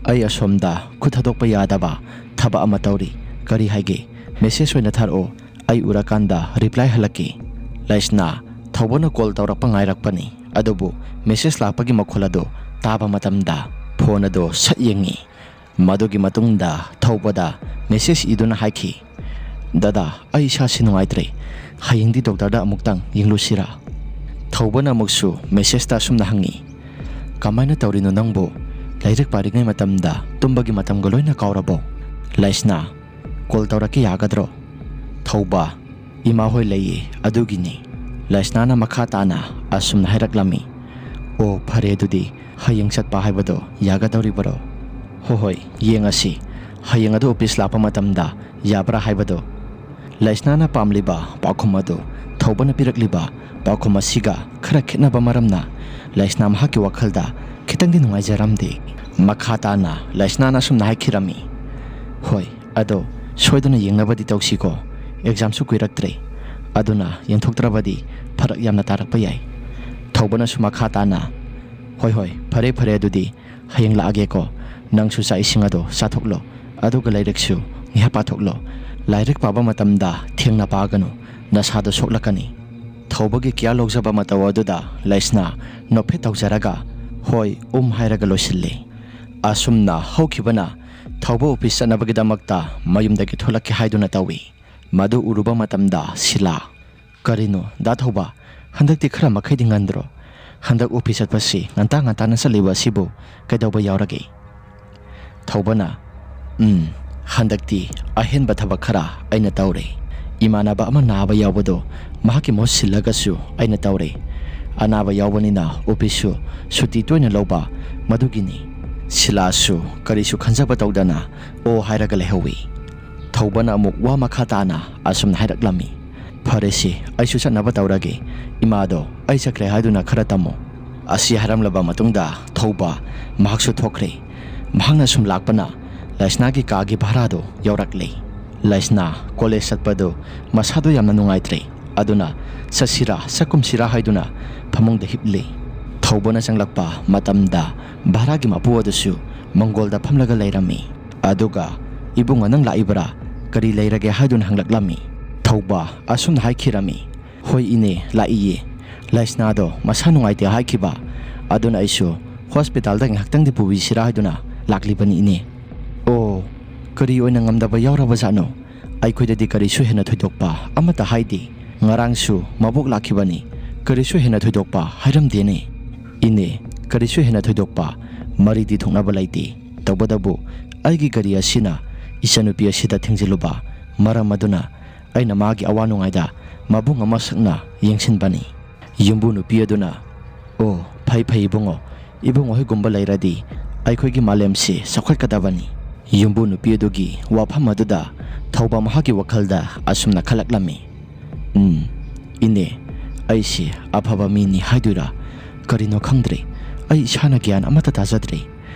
"ꯑꯩ ꯑꯁꯣꯝꯗ ꯈꯨꯠ ꯊꯥꯗꯣꯛꯄ ꯌꯥꯗꯕ ꯊꯕꯛ ꯑꯃ ꯇꯧꯔꯤ꯫ ꯀꯔꯤ ꯍꯥꯏꯒꯦ? ꯃꯦꯁꯦꯖ ꯑꯣꯏꯅ ꯊꯥꯔꯛꯑꯣ, ꯑꯩ ꯎꯔꯀꯥꯟꯗ ꯔꯤꯄ꯭ꯂꯥꯏ ꯍꯜꯂꯛꯀꯦ"꯫ ꯂꯥꯏꯁꯅꯥ ꯊꯧꯕꯅ ꯀꯣꯜ ꯇꯧꯔꯛꯄ ꯉꯥꯏꯔꯛꯄꯅꯤ, ꯑꯗꯨꯕꯨ ꯃꯦꯁꯦꯖ ꯂꯥꯛꯄꯒꯤ ꯃꯈꯣꯜ ꯑꯗꯨ ꯇꯥꯕ ꯃꯇꯝꯗ ꯐꯣꯟ ꯑꯗꯨ ꯁꯠ ꯌꯦꯡꯉꯤ꯫ ꯃꯗꯨꯒꯤ ꯃꯇꯨꯡꯗ ꯊꯧꯕꯗ ꯃꯦꯁꯦꯖ ꯏꯗꯨꯅ ꯍꯥꯏꯈꯤ, "ꯗꯗꯥ, ꯑꯩ ꯏꯁꯥꯁꯤ ꯅꯨꯡꯉꯥꯏꯇ꯭ꯔꯦ꯫ ꯍꯌꯦꯡꯗꯤ ꯗꯣꯛꯇꯔꯗ ꯑꯃꯨꯛꯇꯪ ꯌꯦꯡꯂꯨꯁꯤꯔꯥ?" ꯊꯧꯕꯅ ꯑꯃꯨꯛꯁꯨ ꯃꯦꯁꯦꯖꯇ ꯑꯁꯨꯝꯅ ꯍꯪꯉꯤ, "ꯀꯃꯥꯏꯅ ꯇꯧꯔꯤꯅꯣ ꯅꯪꯕꯨ? ꯂꯥꯏꯔꯤꯛ ꯄꯥꯔꯤꯉꯩ ꯃꯇꯝꯗ ꯇꯨꯝꯕꯒꯤ ꯃꯇꯝꯒ ꯂꯣꯏꯅ ꯀꯥꯎꯔꯕꯣ?" ꯂꯩꯁꯅꯥ, "ꯀꯣꯜ ꯇꯧꯔꯛꯀꯦ ꯌꯥꯒꯗ꯭ꯔꯣ?" ꯊꯧꯕ, "ꯏꯃꯥ ꯍꯣꯏ ꯂꯩꯌꯦ, ꯑꯗꯨꯒꯤꯅꯤ꯫ ꯂꯩꯁꯅꯥꯅ ꯃꯈꯥ ꯇꯥꯅ ꯑꯁꯨꯝꯅ ꯍꯥꯏꯔꯛꯂꯝꯃꯤ, "ꯑꯣ, ꯐꯔꯦ, ꯑꯗꯨꯗꯤ ꯍꯌꯦꯡ ꯆꯠꯄ ꯍꯥꯏꯕꯗꯣ ꯌꯥꯒꯗꯧꯔꯤꯕꯔꯣ?" "ꯍꯣꯏ ꯍꯣꯏ, ꯌꯦꯡꯉꯁꯤ꯫ ꯍꯌꯦꯡ ꯑꯗꯨ ꯑꯣꯐꯤꯁ ꯂꯥꯛꯄ ꯃꯇꯝꯗ ꯌꯥꯕ꯭ꯔꯥ ꯍꯥꯏꯕꯗꯣ?" ꯂꯩꯁꯅꯥꯅ ꯄꯥꯝꯂꯤꯕ ꯄꯥꯎꯈꯨꯝ ꯑꯗꯨ ꯊꯧꯕꯅ ꯄꯤꯔꯛꯂꯤꯕ ꯄꯥꯎꯈꯨꯝ ꯑꯁꯤꯒ ꯈꯔ ꯈꯦꯠꯅꯕ ꯃꯔꯝꯅ ꯂꯩꯁꯅꯥ ꯃꯍꯥꯛꯀꯤ ꯋꯥꯈꯜꯗ ꯈꯤꯇꯪꯗꯤ ꯅꯨꯡꯉꯥꯏꯖꯔꯝꯗꯦ꯫ ꯃꯈꯥ ꯇꯥꯅ ꯂꯩꯁꯅꯥꯅ ꯑꯁꯨꯝꯅ ꯍꯥꯏꯈꯤꯔꯝꯃꯤ, "ꯍꯣꯏ, ꯑꯗꯣ ꯁꯣꯏꯗꯅ ꯌꯦꯡꯅꯕꯗꯤ ꯇꯧꯁꯤꯀꯣ꯫ ꯑꯦꯛꯖꯥꯝꯁꯨ ꯀꯨꯏꯔꯛꯇ꯭ꯔꯦ꯫ ꯑꯗꯨꯅ ꯌꯦꯡꯊꯣꯛꯇ꯭ꯔꯕꯗꯤ ꯐꯔꯛ ꯌꯥꯝꯅ ꯇꯥꯔꯛꯄ ꯌꯥꯏ꯫" ꯊꯧꯕꯅꯁꯨ ꯃꯈꯥ ꯇꯥꯅ, "ꯍꯣꯏ ꯍꯣꯏ, ꯐꯔꯦ ꯐꯔꯦ, ꯑꯗꯨꯗꯤ ꯍꯌꯦꯡ ꯂꯥꯛꯑꯒꯦꯀꯣ꯫ ꯅꯪꯁꯨ ꯆꯥꯛ ꯏꯁꯤꯡ ꯑꯗꯣ ꯆꯥꯊꯣꯛꯂꯣ, ꯑꯗꯨꯒ ꯂꯥꯏꯔꯤꯛꯁꯨ ꯉꯥꯏꯍꯥꯛ ꯄꯥꯊꯣꯛꯂꯣ꯫ ꯂꯥꯏꯔꯤꯛ ꯄꯥꯕ ꯃꯇꯝꯗ ꯊꯦꯡꯅ ꯄꯥꯒꯅꯨ, ꯅꯁꯥꯗꯣ ꯁꯣꯛꯂꯛꯀꯅꯤ꯫" ꯊꯧꯕꯒꯤ ꯀꯤꯌꯥꯔ ꯂꯧꯖꯕ ꯃꯇꯧ ꯑꯗꯨꯗ ꯂꯩꯁꯅꯥ ꯅꯣꯛꯐꯦꯠ ꯇꯧꯖꯔꯒ "ꯍꯣꯏ, ꯎꯝ" ꯍꯥꯏꯔꯒ ꯂꯣꯏꯁꯤꯜꯂꯤ꯫ ꯑꯁꯨꯝꯅ ꯍꯧꯈꯤꯕꯅ ꯊꯧꯕ ꯑꯣꯐꯤꯁ ꯆꯠꯅꯕꯒꯤꯗꯃꯛꯇ ꯃꯌꯨꯝꯗꯒꯤ ꯊꯣꯛꯂꯛꯀꯦ ꯍꯥꯏꯗꯨꯅ ꯇꯧꯏ꯫ ꯃꯗꯨ ꯎꯔꯨꯕ ꯃꯇꯝꯗ ꯁꯤꯂꯥ, "ꯀꯔꯤꯅꯣ, ꯗꯥ ꯊꯧꯕ? ꯍꯟꯗꯛꯇꯤ ꯈꯔ ꯃꯈꯩꯗꯤ ꯉꯟꯗ꯭ꯔꯣ? ꯍꯟꯗꯛ ꯑꯣꯐꯤꯁ ꯆꯠꯄꯁꯤ ꯉꯟꯇꯥ ꯉꯟꯇꯥꯅ ꯆꯠꯂꯤꯕ ꯑꯁꯤꯕꯨ ꯀꯩꯗꯧꯕ ꯌꯥꯎꯔꯒꯦ?" ꯊꯧꯕꯅ, "ꯎꯝ, ꯍꯟꯗꯛꯇꯤ ꯑꯍꯦꯟꯕ ꯊꯕꯛ ꯈꯔ ꯑꯩꯅ ꯇꯧꯔꯦ꯫ ꯏꯃꯥꯟꯅꯕ ꯑꯃ ꯅꯥꯕ ꯌꯥꯎꯕꯗꯣ ꯃꯍꯥꯛꯀꯤ ꯃꯍꯨꯠ ꯁꯤꯜꯂꯒꯁꯨ ꯑꯩꯅ ꯇꯧꯔꯦ꯫ ꯑꯅꯥꯕ ꯌꯥꯎꯕꯅꯤꯅ ꯑꯣꯐꯤꯁꯁꯨ ꯁꯨꯇꯤ ꯇꯣꯏꯅ ꯂꯧꯕ, ꯃꯗꯨꯒꯤꯅꯤ꯫" ꯁꯤꯂꯥꯁꯨ ꯀꯔꯤꯁꯨ ꯈꯟꯖꯕ ꯇꯧꯗꯅ "ꯑꯣ" ꯍꯥꯏꯔꯒ ꯂꯩꯍꯧꯏ꯫ ꯊꯧꯕꯅ ꯑꯃꯨꯛ ꯋꯥ ꯃꯈꯥ ꯇꯥꯅ ꯑꯁꯨꯝꯅ ꯍꯥꯏꯔꯛꯂꯝꯃꯤ, "ꯐꯔꯦꯁꯦ, ꯑꯩꯁꯨ ꯆꯠꯅꯕ ꯇꯧꯔꯒꯦ꯫ ꯏꯃꯥꯗꯣ ꯑꯩ ꯆꯠꯈ꯭ꯔꯦ ꯍꯥꯏꯗꯨꯅ ꯈꯔ ꯇꯝꯃꯣ꯫" ꯑꯁꯤ ꯍꯥꯏꯔꯝꯂꯕ ꯃꯇꯨꯡꯗ ꯊꯧꯕ ꯃꯍꯥꯛꯁꯨ ꯊꯣꯛꯈ꯭ꯔꯦ꯫ ꯃꯍꯥꯛꯅ ꯁꯨꯝ ꯂꯥꯛꯄꯅ ꯂꯩꯁꯅꯥꯒꯤ ꯀꯥꯒꯤ ꯚꯔꯥꯗꯣ ꯌꯧꯔꯛꯂꯦ꯫ ꯂꯩꯁꯅꯥ ꯀꯣꯂꯦꯖ ꯆꯠꯄꯗꯨ ꯃꯁꯥꯗꯣ ꯌꯥꯝꯅ ꯅꯨꯡꯉꯥꯏꯇ꯭ꯔꯦ꯫ ꯑꯗꯨꯅ ꯆꯠꯁꯤꯔꯥ ꯆꯠꯀꯨꯝꯁꯤꯔꯥ ꯍꯥꯏꯗꯨꯅ ꯐꯃꯨꯡꯗ ꯍꯤꯞꯂꯤ꯫ ꯊꯧꯕꯅ ꯆꯪꯂꯛꯄ ꯃꯇꯝꯗ ꯚꯔꯥꯒꯤ ꯃꯄꯨ ꯑꯗꯨꯁꯨ ꯃꯪꯒꯣꯜꯗ ꯐꯝꯂꯒ ꯂꯩꯔꯝꯃꯤ꯫ ꯑꯗꯨꯒ "ꯏꯕꯨꯡꯉꯣ, ꯅꯪ ꯂꯥꯛꯏꯕ꯭ꯔꯥ? ꯀꯔꯤ ꯂꯩꯔꯒꯦ?" ꯍꯥꯏꯗꯨꯅ ꯍꯪꯂꯛꯂꯝꯃꯤ꯫ ꯊꯧꯕ ꯑꯁꯨꯝꯅ ꯍꯥꯏꯈꯤꯔꯝꯃꯤ, "ꯍꯣꯏ ꯏꯅꯦ, ꯂꯥꯛꯏꯌꯦ꯫ ꯂꯥꯏꯁꯅꯥꯗꯣ ꯃꯁꯥ ꯅꯨꯡꯉꯥꯏꯇꯦ ꯍꯥꯏꯈꯤꯕ, ꯑꯗꯨꯅ ꯑꯩꯁꯨ ꯍꯣꯁꯄꯤꯇꯥꯜꯗ ꯉꯥꯏꯍꯥꯛꯇꯪꯗꯤ ꯄꯨꯕꯤꯁꯤꯔꯥ ꯍꯥꯏꯗꯨꯅ ꯂꯥꯛꯂꯤꯕꯅꯤ ꯏꯅꯦ꯫" "ꯑꯣ, ꯀꯔꯤ ꯑꯣꯏꯅ ꯉꯝꯗꯕ ꯌꯥꯎꯔꯕꯖꯥꯠꯅꯣ? ꯑꯩꯈꯣꯏꯗꯗꯤ ꯀꯔꯤꯁꯨ ꯍꯦꯟꯅ ꯊꯣꯏꯗꯣꯛꯄ ꯑꯃꯠꯇ ꯍꯥꯏꯗꯦ꯫ ꯉꯔꯥꯡꯁꯨ ꯃꯕꯣꯛ ꯂꯥꯛꯈꯤꯕꯅꯤ, ꯀꯔꯤꯁꯨ ꯍꯦꯟꯅ ꯊꯣꯏꯗꯣꯛꯄ ꯍꯥꯏꯔꯝꯗꯦꯅꯦ꯫" "ꯏꯅꯦ, ꯀꯔꯤꯁꯨ ꯍꯦꯟꯅ ꯊꯣꯏꯗꯣꯛꯄ ꯃꯔꯤꯗꯤ ꯊꯣꯛꯅꯕ ꯂꯩꯇꯦ꯫ ꯇꯧꯕꯇꯕꯨ ꯑꯩꯒꯤ ꯒꯥꯔꯤ ꯑꯁꯤꯅ ꯏꯆꯟꯅꯨꯄꯤ ꯑꯁꯤꯗ ꯊꯦꯡꯖꯤꯜꯂꯨꯕ ꯃꯔꯝ ꯑꯗꯨꯅ ꯑꯩꯅ ꯃꯥꯒꯤ ꯑꯋꯥ ꯅꯨꯡꯉꯥꯏꯗ ꯃꯕꯨꯡ ꯑꯃ ꯁꯛꯅ ꯌꯦꯡꯁꯤꯟꯕꯅꯤ꯫" ꯌꯨꯝꯕꯨ ꯅꯨꯄꯤ ꯑꯗꯨꯅ, "ꯑꯣ, ꯐꯩ ꯐꯩ ꯏꯕꯨꯡꯉꯣ, ꯏꯕꯨꯡꯉꯣ ꯍꯣꯏꯒꯨꯝꯕ ꯂꯩꯔꯗꯤ ꯑꯩꯈꯣꯏꯒꯤ ꯃꯥꯂꯦꯝꯁꯤ ꯆꯥꯎꯈꯠꯀꯗꯕꯅꯤ꯫" ꯌꯨꯝꯕꯨ ꯅꯨꯄꯤ ꯑꯗꯨꯒꯤ ꯋꯥꯐꯝ ꯑꯗꯨꯗ ꯊꯧꯕ ꯃꯍꯥꯛꯀꯤ ꯋꯥꯈꯜꯗ ꯑꯁꯨꯝꯅ ꯈꯜꯂꯛꯂꯝꯃꯤ, "ꯎꯝ, ꯏꯅꯦ, ꯑꯩꯁꯤ ꯑꯐꯕ ꯃꯤꯅꯤ ꯍꯥꯏꯗꯣꯏꯔꯥ? ꯀꯔꯤꯅꯣ ꯈꯪꯗ꯭ꯔꯦ꯫ ꯑꯩ ꯏꯁꯥꯅ ꯒ꯭ꯌꯥꯟ ꯑꯃꯠꯇ ꯇꯥꯖꯗ꯭ꯔꯦ꯫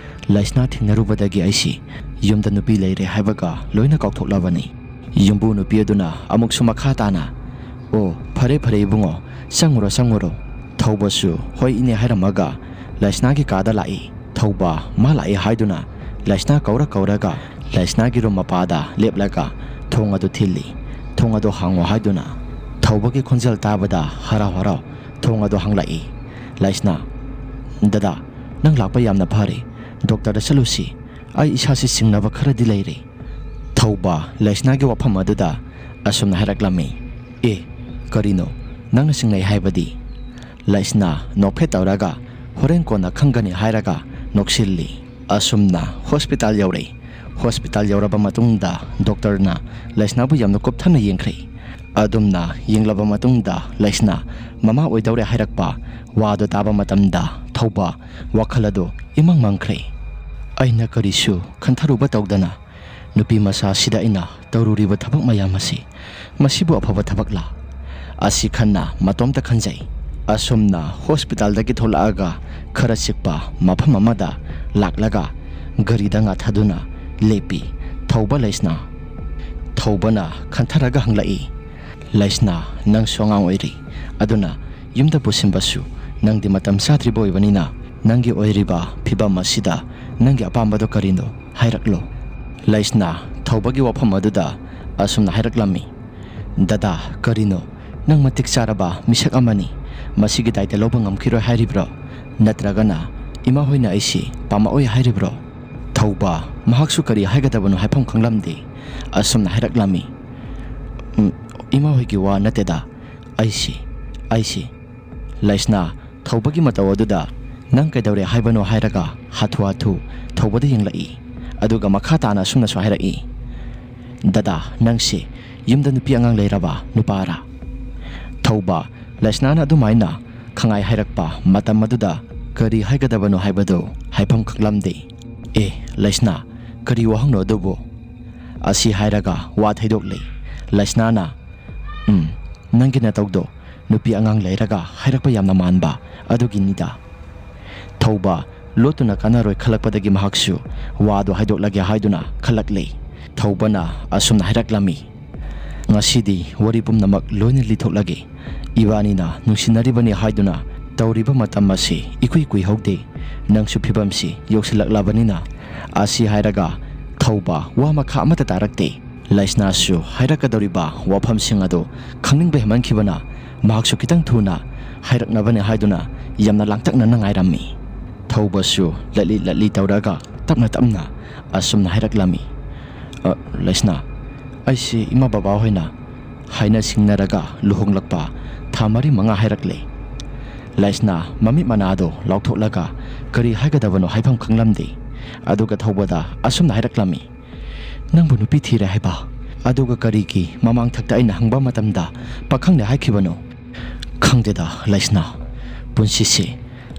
ꯂꯥꯏꯁꯅꯥ ꯊꯦꯡꯅꯔꯨꯕꯗꯒꯤ ꯑꯩꯁꯤ ꯌꯨꯝꯗ ꯅꯨꯄꯤ ꯂꯩꯔꯦ ꯍꯥꯏꯕꯒ ꯂꯣꯏꯅ ꯀꯥꯎꯊꯣꯛꯂꯕꯅꯤ꯫" ꯌꯨꯝꯕꯨ ꯅꯨꯄꯤ ꯑꯗꯨꯅ ꯑꯃꯨꯛꯁꯨ ꯃꯈꯥ ꯇꯥꯅ, "ꯑꯣ, ꯐꯔꯦ ꯐꯔꯦ ꯏꯕꯨꯡꯉꯣ, ꯆꯪꯉꯨꯔꯣ ꯆꯪꯉꯨꯔꯣ꯫" ꯊꯧꯕꯁꯨ "ꯍꯣꯏ ꯏꯅꯦ" ꯍꯥꯏꯔꯝꯃꯒ ꯂꯥꯏꯁꯅꯥꯒꯤ ꯀꯥꯗ ꯂꯥꯛꯏ꯫ ꯊꯧꯕ ꯃꯥ ꯂꯥꯛꯏ ꯍꯥꯏꯗꯨꯅ ꯂꯥꯏꯁꯅꯥ ꯀꯧꯔ ꯀꯧꯔꯒ ꯂꯥꯏꯁꯅꯥꯒꯤ ꯔꯨꯝ ꯃꯄꯥꯗ ꯂꯦꯞꯂꯒ ꯊꯣꯡ ꯑꯗꯨ ꯊꯤꯜꯂꯤ꯫ "ꯊꯣꯡ ꯑꯗꯨ ꯍꯥꯡꯉꯣ" ꯍꯥꯏꯗꯨꯅ ꯊꯧꯕꯒꯤ ꯈꯣꯟꯖꯦꯜ ꯇꯥꯕꯗ ꯍꯔꯥꯎ ꯍꯔꯥꯎ ꯊꯣꯡ ꯑꯗꯨ ꯍꯥꯡꯂꯛꯏ꯫ ꯂꯥꯏꯁꯅꯥ, "ꯗꯗꯥ, ꯅꯪ ꯂꯥꯛꯄ ꯌꯥꯝꯅ ꯐꯔꯦ꯫ ꯗꯣꯛꯇꯔꯗ ꯆꯠꯂꯨꯁꯤ꯫ ꯑꯩ ꯏꯁꯥꯁꯤ ꯆꯤꯡꯅꯕ ꯈꯔꯗꯤ ꯂꯩꯔꯦ꯫" ꯊꯧꯕ ꯂꯥꯏꯁꯅꯥꯒꯤ ꯋꯥꯐꯝ ꯑꯗꯨꯗ ꯑꯁꯨꯝꯅ ꯍꯥꯏꯔꯛꯂꯝꯃꯤ, "ꯑꯦ, ꯀꯔꯤꯅꯣ ꯅꯪꯅ ꯆꯤꯡꯅꯩ ꯍꯥꯏꯕꯗꯤ?" ꯂꯥꯏꯁꯅꯥ ꯅꯣꯛꯐꯦꯠ ꯇꯧꯔꯒ "ꯍꯣꯔꯦꯟ ꯀꯣꯟꯅ ꯈꯪꯒꯅꯤ" ꯍꯥꯏꯔꯒ ꯅꯣꯛꯁꯤꯜꯂꯤ꯫ ꯑꯁꯨꯝꯅ ꯍꯣꯁꯄꯤꯇꯥꯜ ꯌꯧꯔꯛꯏ꯫ ꯍꯣꯁꯄꯤꯇꯥꯜ ꯌꯧꯔꯕ ꯃꯇꯨꯡꯗ ꯗꯣꯛꯇꯔꯅ ꯂꯥꯏꯁꯅꯥꯕꯨ ꯌꯥꯝꯅ ꯀꯨꯞꯊꯅ ꯌꯦꯡꯈ꯭ꯔꯦ꯫ ꯑꯗꯨꯝꯅ ꯌꯦꯡꯂꯕ ꯃꯇꯨꯡꯗ ꯂꯥꯏꯁꯅꯥ ꯃꯃꯥ ꯑꯣꯏꯗꯧꯔꯦ ꯍꯥꯏꯔꯛꯄ ꯋꯥꯗꯨ ꯇꯥꯕ ꯃꯇꯝꯗ ꯊꯧꯕ ꯋꯥꯈꯜ ꯑꯗꯨ ꯏꯃꯪ ꯃꯪꯈ꯭ꯔꯦ꯫ "ꯑꯩꯅ ꯀꯔꯤꯁꯨ ꯈꯟꯊꯔꯨꯕ ꯇꯧꯗꯅ ꯅꯨꯄꯤ ꯃꯆꯥ ꯑꯁꯤꯗ ꯑꯩꯅ ꯇꯧꯔꯨꯔꯤꯕ ꯊꯕꯛ ꯃꯌꯥꯝ ꯑꯁꯤ, ꯃꯁꯤꯕꯨ ꯑꯐꯕ ꯊꯕꯛꯂꯥ?" ꯑꯁꯤ ꯈꯟꯅ ꯃꯇꯣꯝꯇ ꯈꯟꯖꯩ꯫ ꯑꯁꯨꯝꯅ ꯍꯣꯁꯄꯤꯇꯥꯜꯗꯒꯤ ꯊꯣꯛꯂꯛꯑꯒ ꯈꯔ ꯆꯤꯛꯄ ꯃꯐꯝ ꯑꯃꯗ ꯂꯥꯛꯂꯒ ꯒꯥꯔꯤꯗ ꯉꯥꯊꯗꯨꯅ ꯂꯦꯞꯄꯤ꯫ ꯊꯧꯕ ꯂꯩꯁꯅꯥ꯫ ꯊꯧꯕꯅ ꯈꯟꯊꯔꯒ ꯍꯪꯂꯛꯏ, "ꯂꯩꯁꯅꯥ, ꯅꯪꯁꯨ ꯑꯉꯥꯡ ꯑꯣꯏꯔꯤ, ꯑꯗꯨꯅ ꯌꯨꯝꯗ ꯄꯨꯁꯤꯟꯕꯁꯨ ꯅꯪꯗꯤ ꯃꯇꯝ ꯆꯥꯗ꯭ꯔꯤꯕ ꯑꯣꯏꯕꯅꯤꯅ, ꯅꯪꯒꯤ ꯑꯣꯏꯔꯤꯕ ꯐꯤꯕꯝ ꯑꯁꯤꯗ ꯅꯪꯒꯤ ꯑꯄꯥꯝꯕꯗꯣ ꯀꯔꯤꯅꯣ ꯍꯥꯏꯔꯛꯂꯣ꯫" ꯂꯩꯁꯅꯥ ꯊꯧꯕꯒꯤ ꯋꯥꯐꯝ ꯑꯗꯨꯗ ꯑꯁꯨꯝꯅ ꯍꯥꯏꯔꯛꯂꯝꯃꯤ, "ꯗꯗꯥ, ꯀꯔꯤꯅꯣ? ꯅꯪ ꯃꯇꯤꯛ ꯆꯥꯔꯕ ꯃꯤꯁꯛ ꯑꯃꯅꯤ, ꯃꯁꯤꯒꯤ ꯗꯥꯏꯇ ꯂꯧꯕ ꯉꯝꯈꯤꯔꯣꯏ ꯍꯥꯏꯔꯤꯕ꯭ꯔꯣ? ꯅꯠꯇ꯭ꯔꯒꯅ ꯏꯃꯥ ꯍꯣꯏꯅ ꯑꯩꯁꯤ ꯄꯥꯝꯃꯛꯑꯣꯏ ꯍꯥꯏꯔꯤꯕ꯭ꯔꯣ?" ꯊꯧꯕ, ꯃꯍꯥꯛꯁꯨ ꯀꯔꯤ ꯍꯥꯏꯒꯗꯕꯅꯣ ꯍꯥꯏꯐꯝ ꯈꯪꯂꯝꯗꯦ꯫ ꯑꯁꯨꯝꯅ ꯍꯥꯏꯔꯛꯂꯝꯃꯤ, "ꯎꯝ, ꯏꯃꯥ ꯍꯣꯏꯒꯤ ꯋꯥ ꯅꯠꯇꯦꯗ, ꯑꯩꯁꯤ, ꯑꯩꯁꯤ"꯫ ꯂꯩꯁꯅꯥ, ꯊꯧꯕꯒꯤ ꯃꯇꯧ ꯑꯗꯨꯗ, "ꯅꯪ ꯀꯩꯗꯧꯔꯦ ꯍꯥꯏꯕꯅꯣ?" ꯍꯥꯏꯔꯒ ꯍꯥꯊꯨ ꯍꯥꯊꯨ ꯊꯧꯕꯗ ꯌꯦꯡꯂꯛꯏ꯫ ꯑꯗꯨꯒ ꯃꯈꯥ ꯇꯥꯅ ꯑꯁꯨꯝꯅꯁꯨ ꯍꯥꯏꯔꯛꯏ, "ꯗꯗꯥ, ꯅꯪꯁꯤ ꯌꯨꯝꯗ ꯅꯨꯄꯤ ꯑꯉꯥꯡ ꯂꯩꯔꯕ ꯅꯨꯄꯥꯔꯥ?" ꯊꯧꯕ, ꯂꯩꯁꯅꯥꯅ ꯑꯗꯨꯃꯥꯏꯅ ꯈꯪꯉꯥꯏ ꯍꯥꯏꯔꯛꯄ ꯃꯇꯝ ꯑꯗꯨꯗ ꯀꯔꯤ ꯍꯥꯏꯒꯗꯕꯅꯣ ꯍꯥꯏꯕꯗꯨ ꯍꯥꯏꯐꯝ ꯈꯪꯂꯝꯗꯦ꯫ "ꯑꯦ, ꯂꯩꯁꯅꯥ, ꯀꯔꯤ ꯋꯥꯍꯪꯅꯣ ꯑꯗꯨꯕꯨ?" ꯑꯁꯤ ꯍꯥꯏꯔꯒ ꯋꯥ ꯊꯩꯗꯣꯛꯂꯦ꯫ ꯂꯩꯁꯅꯥꯅ, "ꯎꯝ, ꯅꯪꯒꯤ ꯅꯇꯧꯗꯣ ꯅꯨꯄꯤ ꯑꯉꯥꯡ ꯂꯩꯔꯒ ꯍꯥꯏꯔꯛꯄ ꯌꯥꯝꯅ ꯃꯥꯟꯕ ꯑꯗꯨꯒꯤꯅꯤꯗ"꯫ ꯊꯧꯕ, ꯂꯣꯠꯇꯨꯅ ꯀꯥꯟꯅꯔꯣꯏ ꯈꯜꯂꯛꯄꯗꯒꯤ ꯃꯍꯥꯛꯁꯨ ꯋꯥꯗꯨ ꯍꯥꯏꯗꯣꯛꯂꯒꯦ ꯍꯥꯏꯗꯨꯅ ꯈꯜꯂꯛꯂꯦ꯫ ꯊꯧꯕꯅ ꯑꯁꯨꯝꯅ ꯍꯥꯏꯔꯛꯂꯝꯃꯤ, "ꯉꯁꯤꯗꯤ ꯋꯥꯔꯤ ꯄꯨꯝꯅꯃꯛ ꯂꯣꯏꯅ ꯂꯤꯊꯣꯛꯂꯒꯦ꯫ ꯏꯕꯥꯅꯤꯅ ꯅꯨꯡꯁꯤꯅꯔꯤꯕꯅꯤ ꯍꯥꯏꯗꯨꯅ ꯇꯧꯔꯤꯕ ꯃꯇꯝ ꯑꯁꯤ ꯏꯀꯨꯏ ꯀꯨꯏꯍꯧꯗꯦ꯫ ꯅꯪꯁꯨ ꯐꯤꯕꯝꯁꯤ ꯌꯧꯁꯤꯜꯂꯛꯂꯕꯅꯤꯅ"꯫ ꯑꯁꯤ ꯍꯥꯏꯔꯒ ꯊꯧꯕ ꯋꯥ ꯃꯈꯥ ꯑꯃꯠꯇ ꯇꯥꯔꯛꯇꯦ꯫ ꯂꯩꯁꯅꯥꯁꯨ ꯍꯥꯏꯔꯛꯀꯗꯧꯔꯤꯕ ꯋꯥꯐꯝꯁꯤꯡ ꯑꯗꯨ ꯈꯪꯅꯤꯡꯕ ꯍꯦꯟꯃꯟꯈꯤꯕꯅ ꯃꯍꯥꯛꯁꯨ ꯈꯤꯇꯪ ꯊꯨꯅ ꯍꯥꯏꯔꯛꯅꯕꯅꯤ ꯍꯥꯏꯗꯨꯅ ꯌꯥꯝꯅ ꯂꯥꯡꯇꯛꯅꯅ ꯉꯥꯏꯔꯝꯃꯤ꯫ ꯊꯧꯕꯁꯨ ꯂꯠꯂꯤ ꯂꯠꯂꯤ ꯇꯧꯔꯒ ꯇꯞꯅ ꯇꯞꯅ ꯑꯁꯨꯝꯅ ꯍꯥꯏꯔꯛꯂꯝꯃꯤ, "ꯑ, ꯂꯩꯁꯅꯥ, ꯑꯩꯁꯤ ꯏꯃꯥ ꯕꯕꯥ ꯍꯣꯏꯅ ꯍꯥꯏꯅ ꯁꯤꯡꯅꯔꯒ ꯂꯨꯍꯣꯡꯂꯛꯄ ꯊꯥ ꯃꯔꯤ ꯃꯉꯥ ꯍꯥꯏꯔꯛꯂꯦ"꯫ ꯂꯩꯁꯅꯥ ꯃꯃꯤꯠ ꯃꯅꯥꯗꯣ ꯂꯥꯎꯊꯣꯛꯂꯒ ꯀꯔꯤ ꯍꯥꯏꯒꯗꯕꯅꯣ ꯍꯥꯏꯐꯝ ꯈꯪꯂꯝꯗꯦ꯫ ꯑꯗꯨꯒ ꯊꯧꯕꯗ ꯑꯁꯨꯝꯅ ꯍꯥꯏꯔꯛꯂꯝꯃꯤ, "ꯅꯪꯕꯨ ꯅꯨꯄꯤ ꯊꯤꯔꯦ ꯍꯥꯏꯕ? ꯑꯗꯨꯒ ꯀꯔꯤꯒꯤ ꯃꯃꯥꯡ ꯊꯛꯇ ꯑꯩꯅ ꯍꯪꯕ ꯃꯇꯝꯗ ꯄꯥꯈꯪꯅꯦ ꯍꯥꯏꯈꯤꯕꯅꯣ?" "ꯈꯪꯗꯦꯗ ꯂꯩꯁꯅꯥ, ꯄꯨꯟꯁꯤꯁꯦ꯫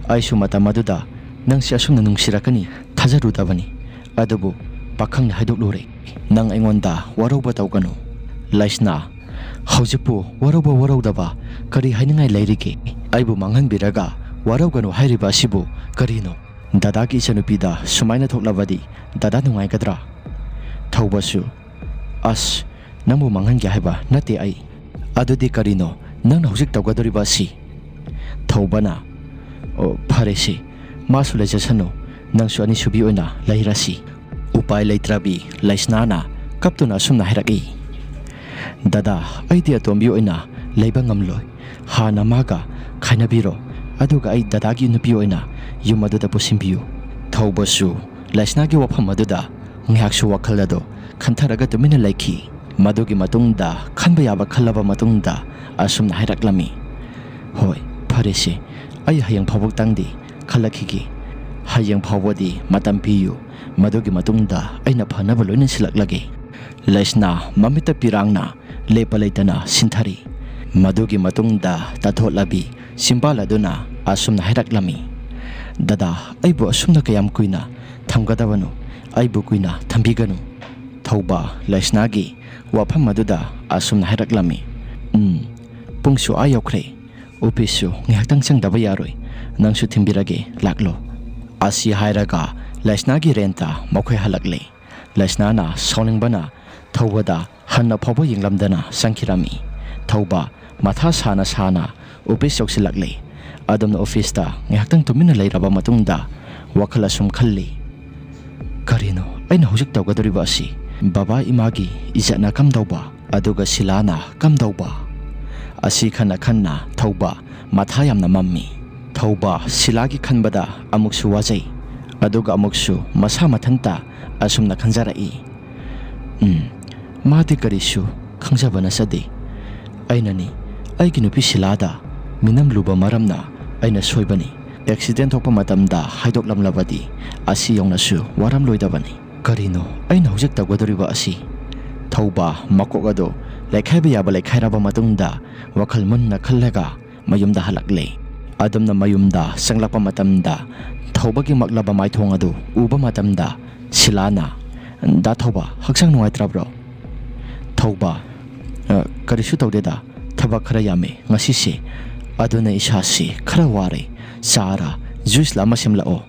ꯑꯩꯁꯨ ꯃꯇꯝ ꯑꯗꯨꯗ ꯅꯪꯁꯦ ꯑꯁꯨꯝꯅ ꯅꯨꯡꯁꯤꯔꯛꯀꯅꯤ ꯊꯥꯖꯔꯨꯗꯕꯅꯤ꯫ ꯑꯗꯨꯕꯨ ꯄꯥꯈꯪꯅꯦ ꯍꯥꯏꯗꯣꯛꯂꯨꯔꯦ꯫ ꯅꯪ ꯑꯩꯉꯣꯟꯗ ꯋꯥꯔꯧꯕ ꯇꯧꯒꯅꯨ"꯫ "ꯂꯩꯁꯅꯥ, ꯍꯧꯖꯤꯛꯄꯨ ꯋꯥꯔꯧꯕ ꯋꯥꯔꯧꯗꯕ ꯀꯔꯤ ꯍꯥꯏꯅꯤꯡꯉꯥꯏ ꯂꯩꯔꯤꯒꯦ? ꯑꯩꯕꯨ ꯃꯥꯡꯍꯟꯕꯤꯔꯒ ꯋꯥꯔꯧꯒꯅꯨ ꯍꯥꯏꯔꯤꯕ ꯑꯁꯤꯕꯨ ꯀꯔꯤꯅꯣ? ꯗꯗꯥꯒꯤ ꯏꯆꯟꯅꯨꯄꯤꯗ ꯁꯨꯃꯥꯏꯅ ꯊꯣꯛꯂꯕꯗꯤ ꯗꯗꯥ ꯅꯨꯡꯉꯥꯏꯒꯗ꯭ꯔꯥ?" ꯊꯧꯕꯁꯨ, "ꯑꯁ, ꯅꯪꯕꯨ ꯃꯥꯡꯍꯟꯒꯦ ꯍꯥꯏꯕ ꯅꯠꯇꯦ ꯑꯩ"꯫ "ꯑꯗꯨꯗꯤ ꯀꯔꯤꯅꯣ ꯅꯪꯅ ꯍꯧꯖꯤꯛ ꯇꯧꯒꯗꯧꯔꯤꯕ ꯑꯁꯤ?" ꯊꯧꯕꯅ, "ꯑꯣ, ꯐꯔꯦꯁꯦ, ꯃꯥꯁꯨ ꯂꯩꯖꯁꯅꯨ, ꯅꯪꯁꯨ ꯑꯅꯤꯁꯨꯕꯤ ꯑꯣꯏꯅ ꯂꯩꯔꯁꯤ"꯫ ꯎꯄꯥꯏ ꯂꯩꯇ꯭ꯔꯕꯤ ꯂꯩꯁꯅꯥꯅ ꯀꯞꯇꯨꯅ ꯑꯁꯨꯝꯅ ꯍꯥꯏꯔꯛꯏ, "ꯗꯗꯥ, ꯑꯩꯗꯤ ꯑꯇꯣꯝꯕꯤ ꯑꯣꯏꯅ ꯂꯩꯕ ꯉꯝꯂꯣꯏ꯫ ꯍꯥꯟꯅ ꯃꯥꯒ ꯈꯥꯏꯅꯕꯤꯔꯣ, ꯑꯗꯨꯒ ꯑꯩ ꯗꯗꯥꯒꯤ ꯅꯨꯄꯤ ꯑꯣꯏꯅ ꯌꯨꯝ ꯑꯗꯨꯗ ꯄꯨꯁꯤꯟꯕꯤꯌꯨ꯫ ꯊꯧꯕꯁꯨ ꯂꯩꯁꯅꯥꯒꯤ ꯋꯥꯐꯝ ꯑꯗꯨꯗ ꯉꯥꯏꯍꯥꯛꯁꯨ ꯋꯥꯈꯜ ꯑꯗꯨ ꯈꯟꯊꯔꯒ ꯇꯨꯃꯤꯟꯅ ꯂꯩꯈꯤ꯫ ꯃꯗꯨꯒꯤ ꯃꯇꯨꯡꯗ ꯈꯟꯕ ꯌꯥꯕ ꯈꯜꯂꯕ ꯃꯇꯨꯡꯗ ꯑꯁꯨꯝꯅ ꯍꯥꯏꯔꯛꯂꯝꯃꯤ, "ꯍꯣꯏ, ꯐꯔꯦꯁꯦ, ꯑꯩ ꯍꯌꯦꯡ ꯐꯥꯎꯕꯇꯪꯗꯤ ꯈꯜꯂꯛꯈꯤꯒꯦ꯫ ꯍꯌꯦꯡ ꯐꯥꯎꯕꯗꯤ ꯃꯇꯝ ꯄꯤꯌꯨ, ꯃꯗꯨꯒꯤ ꯃꯇꯨꯡꯗ ꯑꯩꯅ ꯐꯅꯕ ꯂꯣꯏꯅ ꯁꯤꯜꯂꯛꯂꯒꯦ"꯫ ꯂꯩꯁꯅꯥ ꯃꯃꯤꯠꯇ ꯄꯤꯔꯥꯡꯅ ꯂꯦꯞꯄ ꯂꯩꯇꯅ ꯁꯤꯟꯊꯔꯤ꯫ ꯃꯗꯨꯒꯤ ꯃꯇꯨꯡꯗ ꯇꯥꯊꯣꯠꯂꯕꯤ ꯁꯤꯝꯕꯥꯜ ꯑꯗꯨꯅ ꯑꯁꯨꯝꯅ ꯍꯥꯏꯔꯛꯂꯝꯃꯤ, "ꯗꯗꯥ, ꯑꯩꯕꯨ ꯑꯁꯨꯝꯅ ꯀꯌꯥꯝ ꯀꯨꯏꯅ ꯊꯝꯒꯗꯕꯅꯣ? ꯑꯩꯕꯨ ꯀꯨꯏꯅ ꯊꯝꯕꯤꯒꯅꯨ"꯫ ꯊꯧꯕ ꯂꯩꯁꯅꯥꯒꯤ ꯋꯥꯐꯝ ꯑꯗꯨꯗ ꯑꯁꯨꯝꯅ ꯍꯥꯏꯔꯛꯂꯝꯃꯤ, "ꯎꯝ, ꯄꯨꯡꯁꯨ ꯑꯥ ꯌꯧꯈ꯭ꯔꯦ꯫ ꯑꯣꯐꯤꯁꯁꯨ ꯉꯥꯏꯍꯥꯛꯇꯪ ꯆꯪꯗꯕ ꯌꯥꯔꯣꯏ꯫ ꯅꯪꯁꯨ ꯊꯤꯟꯕꯤꯔꯒꯦ, ꯂꯥꯛꯂꯣ"꯫ ꯑꯁꯤ ꯍꯥꯏꯔꯒ ꯂꯩꯁꯅꯥꯒꯤ ꯔꯦꯟꯇ ꯃꯈꯣꯏ ꯍꯜꯂꯛꯂꯦ꯫ ꯂꯩꯁꯅꯥꯅ ꯁꯥꯎꯅꯤꯡꯕꯅ ꯊꯧꯕꯗ ꯍꯟꯅ ꯐꯥꯎꯕ ꯌꯦꯡꯂꯝꯗꯅ ꯆꯪꯈꯤꯔꯝꯃꯤ꯫ ꯊꯧꯕ ꯃꯊꯥ ꯁꯥꯅ ꯁꯥꯅ ꯑꯣꯐꯤꯁ ꯌꯧꯁꯤꯜꯂꯛꯂꯦ꯫ ꯑꯗꯨꯝꯅ ꯑꯣꯐꯤꯁꯇ ꯉꯥꯏꯍꯥꯛꯇꯪ ꯇꯨꯃꯤꯟꯅ ꯂꯩꯔꯕ ꯃꯇꯨꯡꯗ ꯋꯥꯈꯜ ꯑꯁꯨꯝ ꯈꯜꯂꯤ, "ꯀꯔꯤꯅꯣ ꯑꯩꯅ ꯍꯧꯖꯤꯛ ꯇꯧꯒꯗꯧꯔꯤꯕ ꯑꯁꯤ? ꯕꯕꯥ ꯏꯃꯥꯒꯤ ꯏꯖꯠꯅ ꯀꯝꯗꯧꯕ, ꯑꯗꯨꯒ ꯁꯤꯂꯥꯅ ꯀꯝꯗꯧꯕ?" ꯑꯁꯤ ꯈꯟꯅ ꯈꯟꯅ ꯊꯧꯕ ꯃꯊꯥ ꯌꯥꯝꯅ ꯃꯝꯃꯤ꯫ ꯊꯧꯕ ꯁꯤꯂꯥꯒꯤ ꯈꯟꯕꯗ ꯑꯃꯨꯛꯁꯨ ꯋꯥꯖꯩ, ꯑꯗꯨꯒ ꯑꯃꯨꯛꯁꯨ ꯃꯁꯥ ꯃꯊꯟꯇ ꯑꯁꯨꯝꯅ ꯈꯟꯖꯔꯛꯏ, "ꯎꯝ, ꯃꯥꯗꯤ ꯀꯔꯤꯁꯨ ꯈꯪꯖꯕ ꯅꯠꯆꯗꯦ꯫ ꯑꯩꯅꯅꯤ, ꯑꯩꯒꯤ ꯅꯨꯄꯤ ꯁꯤꯂꯥꯗ ꯃꯤꯅꯝꯂꯨꯕ ꯃꯔꯝꯅ ꯑꯩꯅ ꯁꯣꯏꯕꯅꯤ꯫ ꯑꯦꯛꯁꯤꯗꯦꯟ ꯊꯣꯛꯄ ꯃꯇꯝꯗ ꯍꯥꯏꯗꯣꯛꯂꯝꯂꯕꯗꯤ ꯑꯁꯤ ꯌꯧꯅꯁꯨ ꯋꯥꯔꯝꯂꯣꯏꯗꯕꯅꯤ꯫ ꯀꯔꯤꯅꯣ ꯑꯩꯅ ꯍꯧꯖꯤꯛ ꯇꯧꯒꯗꯧꯔꯤꯕ ꯑꯁꯤ?" ꯊꯧꯕ ꯃꯀꯣꯛ ꯑꯗꯨ ꯂꯩꯈꯥꯏꯕ ꯌꯥꯕ ꯂꯩꯈꯥꯏꯔꯕ ꯃꯇꯨꯡꯗ ꯋꯥꯈꯜ ꯃꯨꯟꯅ ꯈꯜꯂꯒ ꯃꯌꯨꯝꯗ ꯍꯜꯂꯛꯂꯦ꯫ ꯑꯗꯨꯝꯅ ꯃꯌꯨꯝꯗ ꯆꯪꯂꯛꯄ ꯃꯇꯝꯗ ꯊꯧꯕꯒꯤ ꯃꯛꯂꯕ ꯃꯥꯏꯊꯣꯡ ꯑꯗꯨ ꯎꯕ ꯃꯇꯝꯗ ꯁꯤꯂꯥꯅ, "ꯗꯥ ꯊꯧꯕ, ꯍꯛꯆꯥꯡ ꯅꯨꯡꯉꯥꯏꯇ꯭ꯔꯕ꯭ꯔꯣ?" ꯊꯧꯕ, "ꯑ, ꯀꯔꯤꯁꯨ ꯇꯧꯗꯦꯗ, ꯊꯕꯛ ꯈꯔ ꯌꯥꯝꯃꯦ ꯉꯁꯤꯁꯦ, ꯑꯗꯨꯅ ꯏꯁꯥꯁꯤ ꯈꯔ ꯋꯥꯔꯦ꯫ ꯆꯥꯔ ꯖꯨꯏꯁꯂ ꯑꯃ ꯁꯦꯝꯂꯛꯑꯣ"꯫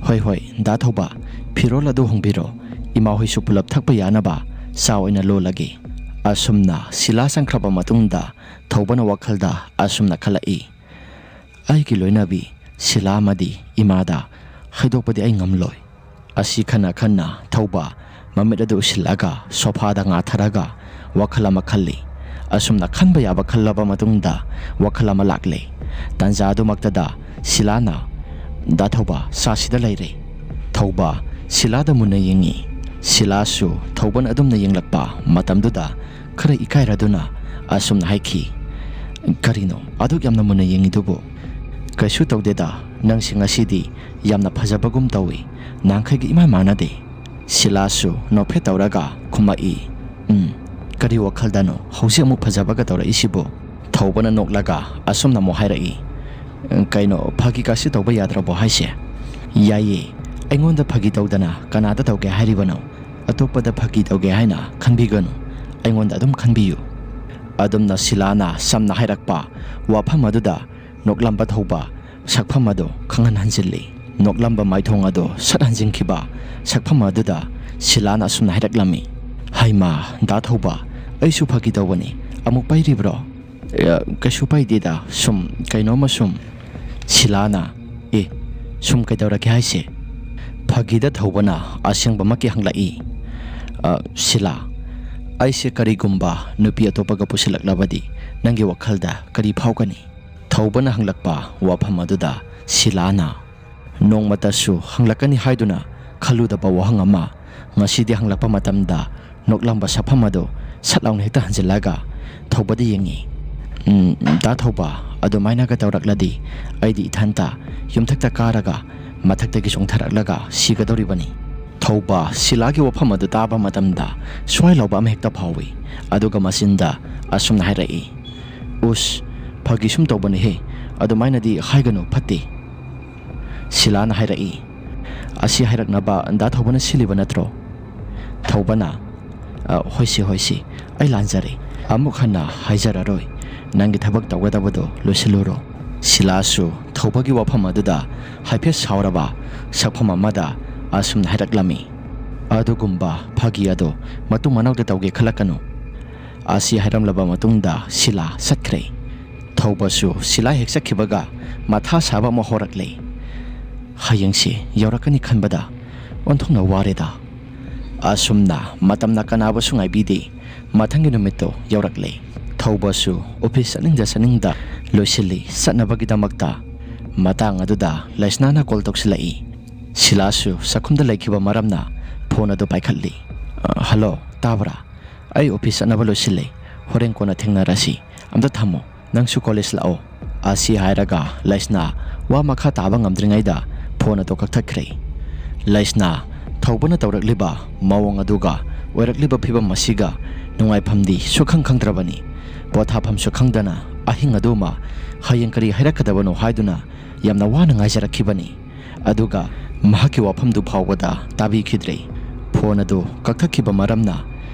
"ꯍꯣꯏ, ꯍꯣꯏ, ꯗꯥ ꯊꯧꯕ, ꯐꯤꯔꯣꯜ ꯑꯗꯨ ꯍꯣꯡꯕꯤꯔꯣ, ꯏꯃꯥꯍꯣꯏꯁꯨ ꯄꯨꯂꯞ ꯊꯛꯄ ꯌꯥꯅꯕ ꯆꯥ ꯑꯣꯏꯅ ꯂꯣꯜꯂꯒꯦ"꯫ ꯑꯁꯨꯝꯅ ꯁꯤꯂꯥ ꯆꯪꯈ꯭ꯔꯕ ꯃꯇꯨꯡꯗ ꯊꯧꯕꯅ ꯋꯥꯈꯜꯗ ꯑꯁꯨꯝꯅ ꯈꯜꯂꯛꯏ, "ꯑꯩꯒꯤ ꯂꯣꯏꯅꯕꯤ ꯁꯤꯂꯥ ꯑꯃꯗꯤ ꯏꯃꯥꯗ ꯍꯥꯏꯗꯣꯛꯄꯗꯤ ꯑꯩ ꯉꯝꯂꯣꯏ"꯫ ꯑꯁꯤ ꯈꯟꯅ ꯈꯟꯅ ꯊꯧꯕ ꯃꯃꯤꯠ ꯑꯗꯨ ꯎꯏꯁꯤꯜꯂꯒ ꯁꯣꯐꯥꯗ ꯉꯥꯊꯔꯒ ꯋꯥꯈꯜ ꯑꯃ ꯈꯜꯂꯤ꯫ ꯑꯁꯨꯝꯅ ꯈꯟꯕ ꯌꯥꯕ ꯈꯜꯂꯕ ꯃꯇꯨꯡꯗ ꯋꯥꯈꯜ ꯑꯃ ꯂꯥꯛꯂꯦ꯫ ꯇꯥꯟꯖꯥ ꯑꯗꯨꯃꯛꯇꯗ ꯁꯤꯂꯥꯅ, "ꯗꯥ ꯊꯧꯕ, ꯁꯥꯁꯤꯗ ꯂꯩꯔꯦ꯫" ꯊꯧꯕ ꯁꯤꯂꯥꯗ ꯃꯨꯟꯅ ꯌꯦꯡꯉꯤ꯫ ꯁꯤꯂꯥꯁꯨ ꯊꯧꯕꯅ ꯑꯗꯨꯝꯅ ꯌꯦꯡꯂꯛꯄ ꯃꯇꯝꯗꯨꯗ ꯈꯔ ꯏꯀꯥꯏꯔꯗꯨꯅ ꯑꯁꯨꯝꯅ ꯍꯥꯏꯈꯤ, "ꯀꯔꯤꯅꯣ ꯑꯗꯨꯛ ꯌꯥꯝꯅ ꯃꯨꯟꯅ ꯌꯦꯡꯉꯤꯗꯨꯕꯨ?" "ꯀꯩꯁꯨ ꯇꯧꯗꯦꯗ, ꯅꯪꯁꯤ ꯉꯁꯤꯗꯤ ꯌꯥꯝꯅ ꯐꯖꯕꯒꯨꯝ ꯇꯧꯏ, ꯅꯍꯥꯟꯈꯩꯒ ꯏꯃꯥꯟ ꯃꯥꯟꯅꯗꯦ꯫" ꯁꯤꯂꯥꯁꯨ ꯅꯣꯛꯐꯦꯠ ꯇꯧꯔꯒ ꯈꯨꯝꯃꯛꯏ, "ꯎꯝ, ꯀꯔꯤ ꯋꯥꯈꯜꯗꯅꯣ ꯍꯧꯖꯤꯛ ꯑꯃꯨꯛ ꯐꯖꯕꯒ ꯇꯧꯔꯛꯏꯁꯤꯕꯨ?" ꯊꯧꯕꯅ ꯅꯣꯛꯂꯒ ꯑꯁꯨꯝꯅ ꯑꯃꯨꯛ ꯍꯥꯏꯔꯛꯏ, "ꯀꯩꯅꯣ, ꯐꯥꯒꯤ ꯀꯥꯁꯤ ꯇꯧꯕ ꯌꯥꯗ꯭ꯔꯕꯣ ꯍꯥꯏꯁꯦ? ꯌꯥꯏꯌꯦ, ꯑꯩꯉꯣꯟꯗ ꯐꯥꯒꯤ ꯇꯧꯗꯅ ꯀꯅꯥꯗ ꯇꯧꯒꯦ ꯍꯥꯏꯔꯤꯕꯅꯣ? ꯑꯇꯣꯞꯄꯗ ꯐꯥꯒꯤ ꯇꯧꯒꯦ ꯍꯥꯏꯅ ꯈꯟꯕꯤꯒꯅꯨ, ꯑꯩꯉꯣꯟꯗ ꯑꯗꯨꯝ ꯈꯟꯕꯤꯌꯨ꯫" ꯑꯗꯨꯝꯅ ꯁꯤꯂꯥꯅ ꯁꯝꯅ ꯍꯥꯏꯔꯛꯄ ꯋꯥꯐꯝ ꯑꯗꯨꯗ ꯅꯣꯛꯂꯝꯕ ꯊꯧꯕ ꯁꯛꯐꯝ ꯑꯗꯨ ꯈꯪꯍꯟ ꯍꯟꯖꯤꯜꯂꯤ꯫ ꯅꯣꯛꯂꯝꯕ ꯃꯥꯏꯊꯣꯡ ꯑꯗꯨ ꯁꯠ ꯍꯟꯖꯤꯟꯈꯤꯕ ꯁꯛꯐꯝ ꯑꯗꯨꯗ ꯁꯤꯂꯥꯅ ꯑꯁꯨꯝꯅ ꯍꯥꯏꯔꯛꯂꯝꯃꯤ, "ꯍꯩꯃꯥ, ꯗꯥ ꯊꯧꯕ, ꯑꯩꯁꯨ ꯐꯥꯒꯤ ꯇꯧꯕꯅꯤ, ꯑꯃꯨꯛ ꯄꯩꯔꯤꯕ꯭ꯔꯣ?" "ꯑꯦ, ꯀꯩꯁꯨ ꯄꯩꯗꯦꯗ, ꯁꯨꯝ ꯀꯩꯅꯣꯝꯃ ꯁꯨꯝ꯫" ꯁꯤꯂꯥꯅ, "ꯑꯦ, ꯁꯨꯝ ꯀꯩꯗꯧꯔꯒꯦ ꯍꯥꯏꯁꯦ?" ꯐꯥꯒꯤꯗ ꯊꯧꯕꯅ ꯑꯁꯦꯡꯕꯃꯛꯀꯤ ꯍꯪꯂꯛꯏ, "ꯑ, ꯁꯤꯂꯥ, ꯑꯩꯁꯦ ꯀꯔꯤꯒꯨꯝꯕ ꯅꯨꯄꯤ ꯑꯇꯣꯞꯄꯒ ꯄꯨꯁꯤꯜꯂꯛꯂꯕꯗꯤ ꯅꯪꯒꯤ ꯋꯥꯈꯜꯗ ꯀꯔꯤ ꯐꯥꯎꯒꯅꯤ?" ꯊꯧꯕꯅ ꯍꯪꯂꯛꯄ ꯋꯥꯐꯝ ꯑꯗꯨꯗ ꯁꯤꯂꯥꯅ, "ꯅꯣꯡꯃꯇꯁꯨ ꯍꯪꯂꯛꯀꯅꯤ ꯍꯥꯏꯗꯨꯅ ꯈꯜꯂꯨꯗꯕ ꯋꯥꯍꯪ ꯑꯃ ꯉꯁꯤꯗꯤ ꯍꯪꯂꯛꯄ ꯃꯇꯝꯗ ꯅꯣꯛꯂꯝꯕ ꯁꯛꯐꯝ ꯑꯗꯨ ꯁꯠ ꯂꯥꯎꯅ ꯍꯦꯛꯇ ꯍꯟꯖꯤꯜꯂꯒ ꯊꯧꯕꯗ ꯌꯦꯡꯉꯤ꯫ "ꯎꯝ, ꯗꯥ ꯊꯧꯕ, ꯑꯗꯨꯃꯥꯏꯅꯒ ꯇꯧꯔꯛꯂꯗꯤ ꯑꯩꯗꯤ ꯏꯊꯟꯇ ꯌꯨꯝꯊꯛꯇ ꯀꯥꯔꯒ ꯃꯊꯛꯇꯒꯤ ꯆꯣꯡꯊꯔꯛꯂꯒ ꯁꯤꯒꯗꯧꯔꯤꯕꯅꯤ꯫" ꯊꯧꯕ ꯁꯤꯂꯥꯒꯤ ꯋꯥꯐꯝ ꯑꯗꯨ ꯇꯥꯕ ꯃꯇꯝꯗ ꯁ꯭ꯋꯥꯏ ꯂꯥꯎꯕ ꯑꯃ ꯍꯦꯛꯇ ꯐꯥꯎꯏ꯫ ꯑꯗꯨꯒ ꯃꯆꯤꯟꯗ ꯑꯁꯨꯝꯅ ꯍꯥꯏꯔꯛꯏ, "ꯎꯁ, ꯐꯥꯒꯤ ꯁꯨꯝ ꯇꯧꯕꯅꯤꯍꯦ, ꯑꯗꯨꯃꯥꯏꯅꯗꯤ ꯍꯥꯏꯒꯅꯨ, ꯐꯠꯇꯦ꯫" ꯁꯤꯂꯥꯅ ꯍꯥꯏꯔꯛꯏ, "ꯑꯁꯤ ꯍꯥꯏꯔꯛꯅꯕ ꯗꯥ ꯊꯧꯕꯅ ꯁꯤꯜꯂꯤꯕ ꯅꯠꯇ꯭ꯔꯣ?" ꯊꯧꯕꯅ, "ꯑ, ꯍꯣꯏꯁꯤ, ꯍꯣꯏꯁꯤ, ꯑꯩ ꯂꯥꯟꯖꯔꯦ꯫ ꯑꯃꯨꯛ ꯍꯟꯅ ꯍꯥꯏꯖꯔꯔꯣꯏ꯫ ꯅꯪꯒꯤ ꯊꯕꯛ ꯇꯧꯒꯗꯕꯗꯣ ꯂꯣꯏꯁꯤꯜꯂꯨꯔꯣ꯫" ꯁꯤꯂꯥꯁꯨ ꯊꯧꯕꯒꯤ ꯋꯥꯐꯝ ꯑꯗꯨꯗ ꯍꯥꯏꯐꯦꯠ ꯁꯥꯎꯔꯕ ꯁꯛꯐꯝ ꯑꯃꯗ ꯑꯁꯨꯝꯅ ꯍꯥꯏꯔꯛꯂꯝꯃꯤ, "ꯑꯗꯨꯒꯨꯝꯕ ꯐꯥꯒꯤ ꯑꯗꯣ ꯃꯇꯨꯡ ꯃꯅꯥꯎꯗ ꯇꯧꯒꯦ ꯈꯜꯂꯛꯀꯅꯨ꯫" ꯑꯁꯤ ꯍꯥꯏꯔꯝꯂꯕ ꯃꯇꯨꯡꯗ ꯁꯤꯂꯥ ꯆꯠꯈ꯭ꯔꯦ꯫ ꯊꯧꯕꯁꯨ ꯁꯤꯂꯥ ꯍꯦꯛ ꯆꯠꯈꯤꯕꯒ ꯃꯊꯥ ꯁꯥꯕ ꯑꯃ ꯍꯧꯔꯛꯂꯦ꯫ "ꯍꯌꯦꯡꯁꯦ ꯌꯧꯔꯛꯀꯅꯤ ꯈꯟꯕꯗ ꯑꯣꯟꯊꯣꯛꯅ ꯋꯥꯔꯦꯗ꯫" ꯑꯁꯨꯝꯅ ꯃꯇꯝꯅ ꯀꯅꯥꯕꯨꯁꯨ ꯉꯥꯏꯕꯤꯗꯦ꯫ ꯃꯊꯪꯒꯤ ꯅꯨꯃꯤꯠꯇꯣ ꯌꯧꯔꯛꯂꯦ꯫ ꯊꯧꯕꯁꯨ ꯑꯣꯐꯤꯁ ꯆꯠꯅꯤꯡꯗ ꯆꯠꯅꯤꯡꯗ ꯂꯣꯏꯁꯤꯜꯂꯤ ꯆꯠꯅꯕꯒꯤꯗꯃꯛꯇ꯫ ꯃꯇꯥꯡ ꯑꯗꯨꯗ ꯂꯩꯁꯅꯥꯅ ꯀꯣꯜ ꯇꯧꯁꯤꯜꯂꯛꯏ꯫ ꯁꯤꯂꯥꯁꯨ ꯆꯥꯛꯈꯨꯝꯗ ꯂꯩꯈꯤꯕ ꯃꯔꯝꯅ ꯐꯣꯟ ꯑꯗꯨ ꯄꯥꯏꯈꯠꯂꯤ꯫ "ꯑ, ꯍꯜꯂꯣ, ꯇꯥꯕ꯭ꯔꯥ? ꯑꯩ ꯑꯣꯐꯤꯁ ꯆꯠꯅꯕ ꯂꯣꯏꯁꯤꯜꯂꯦ꯫ ꯍꯣꯔꯦꯟ ꯀꯣꯟꯅ ꯊꯦꯡꯅꯔꯁꯤ꯫ ꯑꯝꯇ ꯊꯝꯃꯣ꯫ ꯅꯪꯁꯨ ꯀꯣꯂꯦꯖ ꯂꯥꯛꯑꯣ"꯫ ꯑꯁꯤ ꯍꯥꯏꯔꯒ ꯂꯩꯁꯅꯥ ꯋꯥ ꯃꯈꯥ ꯇꯥꯕ ꯉꯝꯗ꯭ꯔꯤꯉꯩꯗ ꯐꯣꯟ ꯑꯗꯨ ꯀꯛꯊꯠꯈ꯭ꯔꯦ꯫ ꯂꯩꯁꯅꯥ ꯊꯧꯕꯅ ꯇꯧꯔꯛꯂꯤꯕ ꯃꯑꯣꯡ ꯑꯗꯨꯒ ꯑꯣꯏꯔꯛꯂꯤꯕ ꯐꯤꯕꯝ ꯑꯁꯤꯒ ꯅꯨꯡꯉꯥꯏꯐꯝꯗꯤ ꯁꯨꯈꯪ ꯈꯪꯗ꯭ꯔꯕꯅꯤ꯫ ꯄꯣꯊꯥꯐꯝꯁꯨ ꯈꯪꯗꯅ ꯑꯍꯤꯡ ꯑꯗꯨꯃ ꯍꯌꯦꯡ ꯀꯔꯤ ꯍꯥꯏꯔꯛꯀꯗꯕꯅꯣ ꯍꯥꯏꯗꯨꯅ ꯌꯥꯝꯅ ꯋꯥꯅ ꯉꯥꯏꯖꯔꯛꯈꯤꯕꯅꯤ꯫ ꯑꯗꯨꯒ ꯃꯍꯥꯛꯀꯤ ꯋꯥꯐꯝꯗꯨ ꯐꯥꯎꯕꯗ ꯇꯥꯕꯤꯈꯤꯗ꯭ꯔꯦ꯫ ꯐꯣꯟ ꯑꯗꯨ ꯀꯛꯊꯠꯈꯤꯕ ꯃꯔꯝꯅ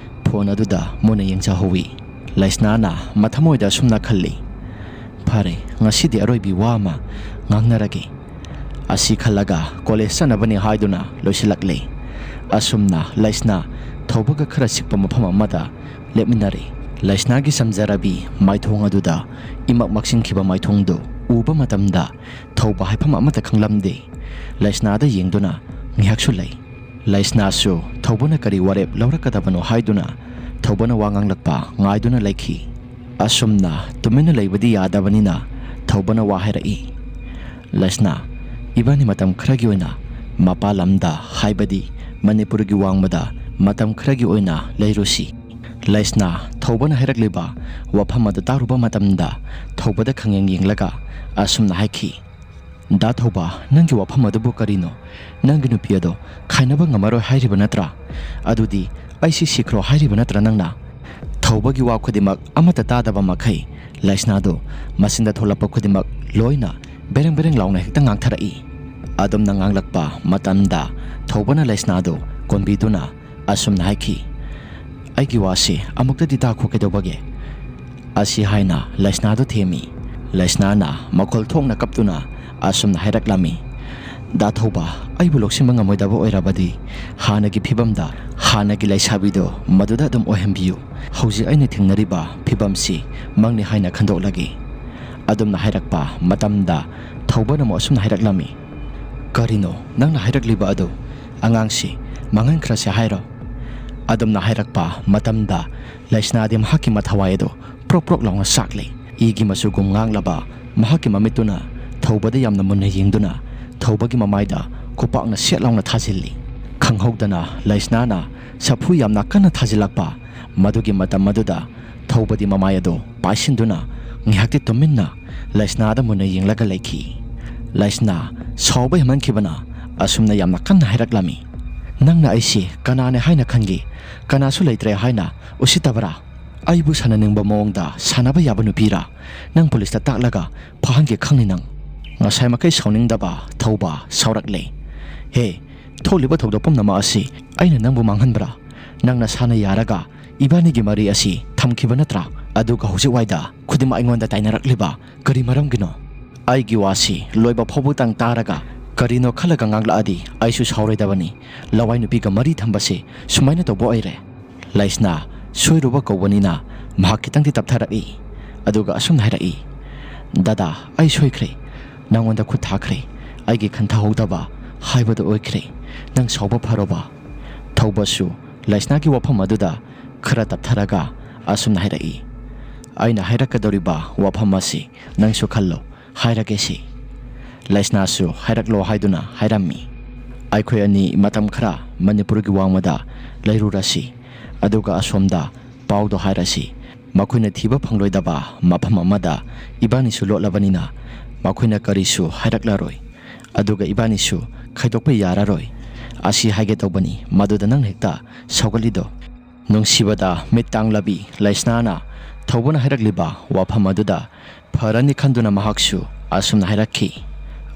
ꯐꯣꯟ ꯑꯗꯨꯗ ꯃꯨꯟꯅ ꯌꯦꯡꯖꯍꯧꯋꯤ꯫ ꯂꯩꯁꯅꯥꯅ ꯃꯊꯃꯣꯏꯗ ꯑꯁꯨꯝꯅ ꯈꯜꯂꯤ, "ꯐꯔꯦ, ꯉꯁꯤꯗꯤ ꯑꯔꯣꯏꯕꯤ ꯋꯥ ꯑꯃ ꯉꯥꯡꯅꯔꯒꯦ"꯫ ꯑꯁꯤ ꯈꯜꯂꯒ ꯀꯣꯂꯦꯖ ꯆꯠꯅꯕꯅꯤ ꯍꯥꯏꯗꯨꯅ ꯂꯣꯏꯁꯤꯜꯂꯛꯂꯦ꯫ ꯑꯁꯨꯝꯅ ꯂꯩꯁꯅꯥ ꯊꯧꯕꯒ ꯈꯔ ꯆꯤꯛꯄ ꯃꯐꯝ ꯑꯃꯗ ꯂꯦꯞꯃꯤꯟꯅꯔꯦ꯫ ꯂꯩꯁꯅꯥꯒꯤ ꯆꯝꯖꯔꯕꯤ ꯃꯥꯏꯊꯣꯡ ꯑꯗꯨꯗ ꯏꯃꯛ ꯃꯛꯁꯤꯟꯈꯤꯕ ꯃꯥꯏꯊꯣꯡꯗꯨ ꯎꯕ ꯃꯇꯝꯗ ꯊꯧꯕ ꯍꯥꯏꯐꯝ ꯑꯃꯠꯇ ꯈꯪꯂꯝꯗꯦ꯫ ꯂꯩꯁꯅꯥꯗ ꯌꯦꯡꯗꯨꯅ ꯉꯥꯏꯍꯥꯛꯁꯨ ꯂꯩ꯫ ꯂꯩꯁꯅꯥꯁꯨ ꯊꯧꯕꯅ ꯀꯔꯤ ꯋꯥꯔꯦꯞ ꯂꯧꯔꯛꯀꯗꯕꯅꯣ ꯍꯥꯏꯗꯨꯅ ꯊꯧꯕꯅ ꯋꯥ ꯉꯥꯡꯂꯛꯄ ꯉꯥꯏꯗꯨꯅ ꯂꯩꯈꯤ꯫ ꯑꯁꯨꯝꯅ ꯇꯨꯃꯤꯟꯅ ꯂꯩꯕꯗꯤ ꯌꯥꯗꯕꯅꯤꯅ ꯊꯧꯕꯅ ꯋꯥ ꯍꯥꯏꯔꯛꯏ꯫ "ꯂꯩꯁꯅꯥ, ꯏꯕꯥꯅꯤ ꯃꯇꯝ ꯈꯔꯒꯤ ꯑꯣꯏꯅ ꯃꯄꯥꯟ ꯂꯝꯗ, ꯍꯥꯏꯕꯗꯤ ꯃꯅꯤꯄꯨꯔꯒꯤ ꯋꯥꯡꯃꯗ ꯃꯇꯝ ꯈꯔꯒꯤ ꯑꯣꯏꯅ ꯂꯩꯔꯨꯁꯤ"꯫ ꯂꯩꯁꯅꯥ ꯊꯧꯕꯅ ꯍꯥꯏꯔꯛꯂꯤꯕ ꯋꯥꯐꯝ ꯑꯗꯨ ꯇꯥꯔꯨꯕ ꯃꯇꯝꯗ ꯊꯧꯕꯗ ꯈꯪꯌꯦꯡ ꯌꯦꯡꯂꯒ ꯑꯁꯨꯝꯅ ꯍꯥꯏꯈꯤ, "ꯗꯥ ꯊꯧꯕ, ꯅꯪꯒꯤ ꯋꯥꯐꯝ ꯑꯗꯨꯕꯨ ꯀꯔꯤꯅꯣ? ꯅꯪꯒꯤ ꯅꯨꯄꯤ ꯑꯗꯣ ꯈꯥꯏꯅꯕ ꯉꯝꯃꯔꯣꯏ ꯍꯥꯏꯔꯤꯕ ꯅꯠꯇ꯭ꯔꯥ? ꯑꯗꯨꯗꯤ ꯑꯩꯁꯤ ꯁꯤꯈ꯭ꯔꯣ ꯍꯥꯏꯔꯤꯕ ꯅꯠꯇ꯭ꯔꯥ ꯅꯪꯅ?" ꯊꯧꯕꯒꯤ ꯋꯥ ꯈꯨꯗꯤꯡꯃꯛ ꯑꯃꯠꯇ ꯇꯥꯗꯕ ꯃꯈꯩ ꯂꯩꯁꯅꯥꯗꯨ ꯃꯆꯤꯟꯗ ꯊꯣꯛꯂꯛꯄ ꯈꯨꯗꯤꯡꯃꯛ ꯂꯣꯏꯅ ꯕꯦꯔꯦꯡ ꯕꯦꯔꯦꯡ ꯂꯥꯎꯅ ꯍꯦꯛꯇ ꯉꯥꯡꯊꯔꯛꯏ꯫ ꯑꯗꯨꯝꯅ ꯉꯥꯡꯂꯛꯄ ꯃꯇꯝꯗ ꯊꯧꯕꯅ ꯂꯩꯁꯅꯥꯗꯨ ꯀꯣꯟꯕꯤꯗꯨꯅ ꯑꯁꯨꯝꯅ ꯍꯥꯏꯈꯤ, "ꯑꯩꯒꯤ ꯋꯥꯁꯤ ꯑꯃꯨꯛꯇꯗꯤ ꯇꯥꯈꯣ ꯀꯩꯗꯧꯕꯒꯦ?" ꯑꯁꯤ ꯍꯥꯏꯅ ꯂꯩꯁꯅꯥꯗꯨ ꯊꯦꯝꯃꯤ꯫ ꯂꯩꯁꯅꯥꯅ ꯃꯈꯣꯜ ꯊꯣꯛꯅ ꯀꯞꯇꯨꯅ ꯑꯁꯨꯝꯅ ꯍꯥꯏꯔꯛꯂꯝꯃꯤ, "ꯗꯥ ꯊꯧꯕ, ꯑꯩꯕꯨ ꯂꯧꯁꯤꯟꯕ ꯉꯝꯃꯣꯏꯗꯕ ꯑꯣꯏꯔꯕꯗꯤ ꯍꯥꯟꯅꯒꯤ ꯐꯤꯕꯝꯗ, ꯍꯥꯟꯅꯒꯤ ꯂꯩꯁꯥꯕꯤꯗꯣ ꯃꯗꯨꯗ ꯑꯗꯨꯝ ꯑꯣꯏꯍꯟꯕꯤꯌꯨ꯫ ꯍꯧꯖꯤꯛ ꯑꯩꯅ ꯊꯦꯡꯅꯔꯤꯕ ꯐꯤꯕꯝꯁꯤ ꯃꯪꯅꯤ ꯍꯥꯏꯅ ꯈꯟꯗꯣꯛꯂꯒꯦ"꯫ ꯑꯗꯨꯝꯅ ꯍꯥꯏꯔꯛꯄ ꯃꯇꯝꯗ ꯊꯧꯕꯅ ꯑꯃꯨꯛ ꯑꯁꯨꯝꯅ ꯍꯥꯏꯔꯛꯂꯝꯃꯤ, "ꯀꯔꯤꯅꯣ ꯅꯪꯅ ꯍꯥꯏꯔꯛꯂꯤꯕ ꯑꯗꯨ? ꯑꯉꯥꯡꯁꯤ ꯃꯥꯡꯍꯟꯈ꯭ꯔꯁꯦ ꯍꯥꯏꯔꯣ?" ꯑꯗꯨꯝꯅ ꯍꯥꯏꯔꯛꯄ ꯃꯇꯝꯗ ꯂꯩꯁꯅꯥꯗꯤ ꯃꯍꯥꯛꯀꯤ ꯃꯊꯋꯥꯏ ꯑꯗꯨ ꯄ꯭ꯔꯣꯛ ꯄ꯭ꯔꯣꯛ ꯂꯥꯎꯅ ꯆꯥꯛꯂꯤ꯫ ꯏꯒꯤ ꯃꯆꯨꯒꯨꯝ ꯉꯥꯡꯂꯕ ꯃꯍꯥꯛꯀꯤ ꯃꯃꯤꯠꯇꯨꯅ ꯊꯧꯕꯗ ꯌꯥꯝꯅ ꯃꯨꯟꯅ ꯌꯦꯡꯗꯨꯅ ꯊꯧꯕꯒꯤ ꯃꯃꯥꯏꯗ ꯈꯨꯄꯥꯛꯅ ꯁꯦꯠ ꯂꯥꯎꯅ ꯊꯥꯖꯤꯜꯂꯤ꯫ ꯈꯪꯍꯧꯗꯅ ꯂꯩꯁꯅꯥꯅ ꯁꯥꯐꯨ ꯌꯥꯝꯅ ꯀꯟꯅ ꯊꯥꯖꯤꯜꯂꯛꯄ ꯃꯗꯨꯒꯤ ꯃꯇꯝ ꯑꯗꯨꯗ ꯊꯧꯕꯗꯤ ꯃꯃꯥꯏ ꯑꯗꯨ ꯄꯥꯏꯁꯤꯟꯗꯨꯅ ꯉꯥꯏꯍꯥꯛꯇꯤ ꯇꯨꯃꯤꯟꯅ ꯂꯩꯁꯅꯥꯗ ꯃꯨꯟꯅ ꯌꯦꯡꯂꯒ ꯂꯩꯈꯤ꯫ ꯂꯩꯁꯅꯥ ꯁꯥꯎꯕ ꯍꯦꯟꯃꯟꯈꯤꯕꯅ ꯑꯁꯨꯝꯅ ꯌꯥꯝꯅ ꯀꯟꯅ ꯍꯥꯏꯔꯛꯂꯝꯃꯤ, "ꯅꯪꯅ ꯑꯩꯁꯤ ꯀꯅꯥꯅꯦ ꯍꯥꯏꯅ ꯈꯟꯒꯦ? ꯀꯅꯥꯁꯨ ꯂꯩꯇ꯭ꯔꯦ ꯍꯥꯏꯅ ꯎꯁꯤꯠꯇꯕ꯭ꯔꯥ? ꯑꯩꯕꯨ ꯁꯥꯟꯅꯅꯤꯡꯕ ꯃꯑꯣꯡꯗ ꯁꯥꯟꯅꯕ ꯌꯥꯕ ꯅꯨꯄꯤꯔꯥ? ꯅꯪ ꯄꯨꯂꯤꯁꯇ ꯇꯥꯛꯂꯒ ꯐꯥꯍꯟꯒꯦ ꯈꯪꯅꯤ ꯅꯪ!" ꯉꯁꯥꯏ ꯃꯈꯩ ꯁꯥꯎꯅꯤꯡꯗꯕ ꯊꯧꯕ ꯁꯥꯎꯔꯛꯂꯦ꯫ "ꯍꯦ, ꯊꯣꯛꯂꯤꯕ ꯊꯧꯗꯣꯛ ꯄꯨꯝꯅꯃꯛ ꯑꯁꯤ ꯑꯩꯅ ꯅꯪꯕꯨ ꯃꯥꯡꯍꯟꯕ꯭ꯔꯥ? ꯅꯪ ꯅꯁꯥꯅ ꯌꯥꯔꯒ ꯏꯕꯥꯅꯤꯒꯤ ꯃꯔꯤ ꯑꯁꯤ ꯊꯝꯈꯤꯕ ꯅꯠꯇ꯭ꯔꯥ? ꯑꯗꯨꯒ ꯍꯧꯖꯤꯛ ꯋꯥꯏꯗ ꯈꯨꯗꯤꯡꯃꯛ ꯑꯩꯉꯣꯟꯗ ꯇꯥꯏꯅꯔꯛꯂꯤꯕ ꯀꯔꯤ ꯃꯔꯝꯒꯤꯅꯣ?" ꯑꯩꯒꯤ ꯋꯥꯁꯤ ꯂꯣꯏꯕ ꯐꯥꯎꯕꯇꯪ ꯇꯥꯔꯒ ꯀꯔꯤꯅꯣ ꯈꯜꯂꯒ ꯉꯥꯡꯂꯛꯑꯗꯤ ꯑꯩꯁꯨ ꯁꯥꯎꯔꯣꯏꯗꯕꯅꯤ꯫ ꯂꯋꯥꯏ ꯅꯨꯄꯤꯒ ꯃꯔꯤ ꯊꯝꯕꯁꯤ ꯁꯨꯃꯥꯏꯅ ꯇꯧꯕ ꯑꯣꯏꯔꯦ꯫ ꯂꯩꯁꯅꯥ ꯁꯣꯏꯔꯨꯕ ꯀꯧꯕꯅꯤꯅ ꯃꯍꯥꯛ ꯈꯤꯇꯪꯗꯤ ꯇꯞꯊꯔꯛꯏ꯫ ꯑꯗꯨꯒ ꯑꯁꯨꯝꯅ ꯍꯥꯏꯔꯛꯏ, "ꯗꯗꯥ, ꯑꯩ ꯁꯣꯏꯈ꯭ꯔꯦ꯫ ꯅꯪꯉꯣꯟꯗ ꯈꯨꯠ ꯊꯥꯈ꯭ꯔꯦ꯫ ꯑꯩꯒꯤ ꯈꯟꯊꯍꯧꯗꯕ ꯍꯥꯏꯕꯗꯨ ꯑꯣꯏꯈ꯭ꯔꯦ꯫ ꯅꯪ ꯁꯥꯎꯕ ꯐꯔꯣꯕ?" ꯊꯧꯕꯁꯨ ꯂꯩꯁꯅꯥꯒꯤ ꯋꯥꯐꯝ ꯑꯗꯨꯗ ꯈꯔ ꯇꯞꯊꯔꯒ ꯑꯁꯨꯝꯅ ꯍꯥꯏꯔꯛꯏ, "ꯑꯩꯅ ꯍꯥꯏꯔꯛꯀꯗꯧꯔꯤꯕ ꯋꯥꯐꯝ ꯑꯁꯤ ꯅꯪꯁꯨ ꯈꯜꯂꯣ, ꯍꯥꯏꯔꯒꯦ ꯁꯤ꯫" ꯂꯩꯁꯅꯥꯁꯨ ꯍꯥꯏꯔꯛꯂꯣ ꯍꯥꯏꯗꯨꯅ ꯍꯥꯏꯔꯝꯃꯤ꯫ ꯑꯩꯈꯣꯏ ꯑꯅꯤ ꯃꯇꯝ ꯈꯔ ꯃꯅꯤꯄꯨꯔꯒꯤ ꯋꯥꯡꯃꯗ ꯂꯩꯔꯨꯔꯁꯤ, ꯑꯗꯨꯒ ꯑꯁꯣꯝꯗ ꯄꯥꯎꯗꯣ ꯍꯥꯏꯔꯁꯤ꯫ ꯃꯈꯣꯏꯅ ꯊꯤꯕ ꯐꯪꯂꯣꯏꯗꯕ ꯃꯐꯝ ꯑꯃꯗ ꯏꯕꯥꯅꯤꯁꯨ ꯂꯣꯠꯂꯕꯅꯤꯅ ꯃꯈꯣꯏꯅ ꯀꯔꯤꯁꯨ ꯍꯥꯏꯔꯛꯂꯔꯣꯏ꯫ ꯑꯗꯨꯒ ꯏꯕꯥꯅꯤꯁꯨ ꯈꯥꯏꯗꯣꯛꯄ ꯌꯥꯔꯔꯣꯏ꯫ ꯑꯁꯤ ꯍꯥꯏꯒꯦ ꯇꯧꯕꯅꯤ, ꯃꯗꯨꯗ ꯅꯪꯅ ꯍꯦꯛꯇ ꯁꯧꯒꯠꯂꯤꯗꯣ꯫ ꯅꯨꯡꯁꯤꯕꯗ ꯃꯤꯠ ꯇꯥꯡꯂꯕꯤ ꯂꯩꯁꯅꯥꯅ ꯊꯧꯕꯅ ꯍꯥꯏꯔꯛꯂꯤꯕ ꯋꯥꯐꯝ ꯑꯗꯨꯗ ꯐꯔꯅꯤ ꯈꯟꯗꯨꯅ ꯃꯍꯥꯛꯁꯨ ꯑꯁꯨꯝꯅ ꯍꯥꯏꯔꯛꯈꯤ꯫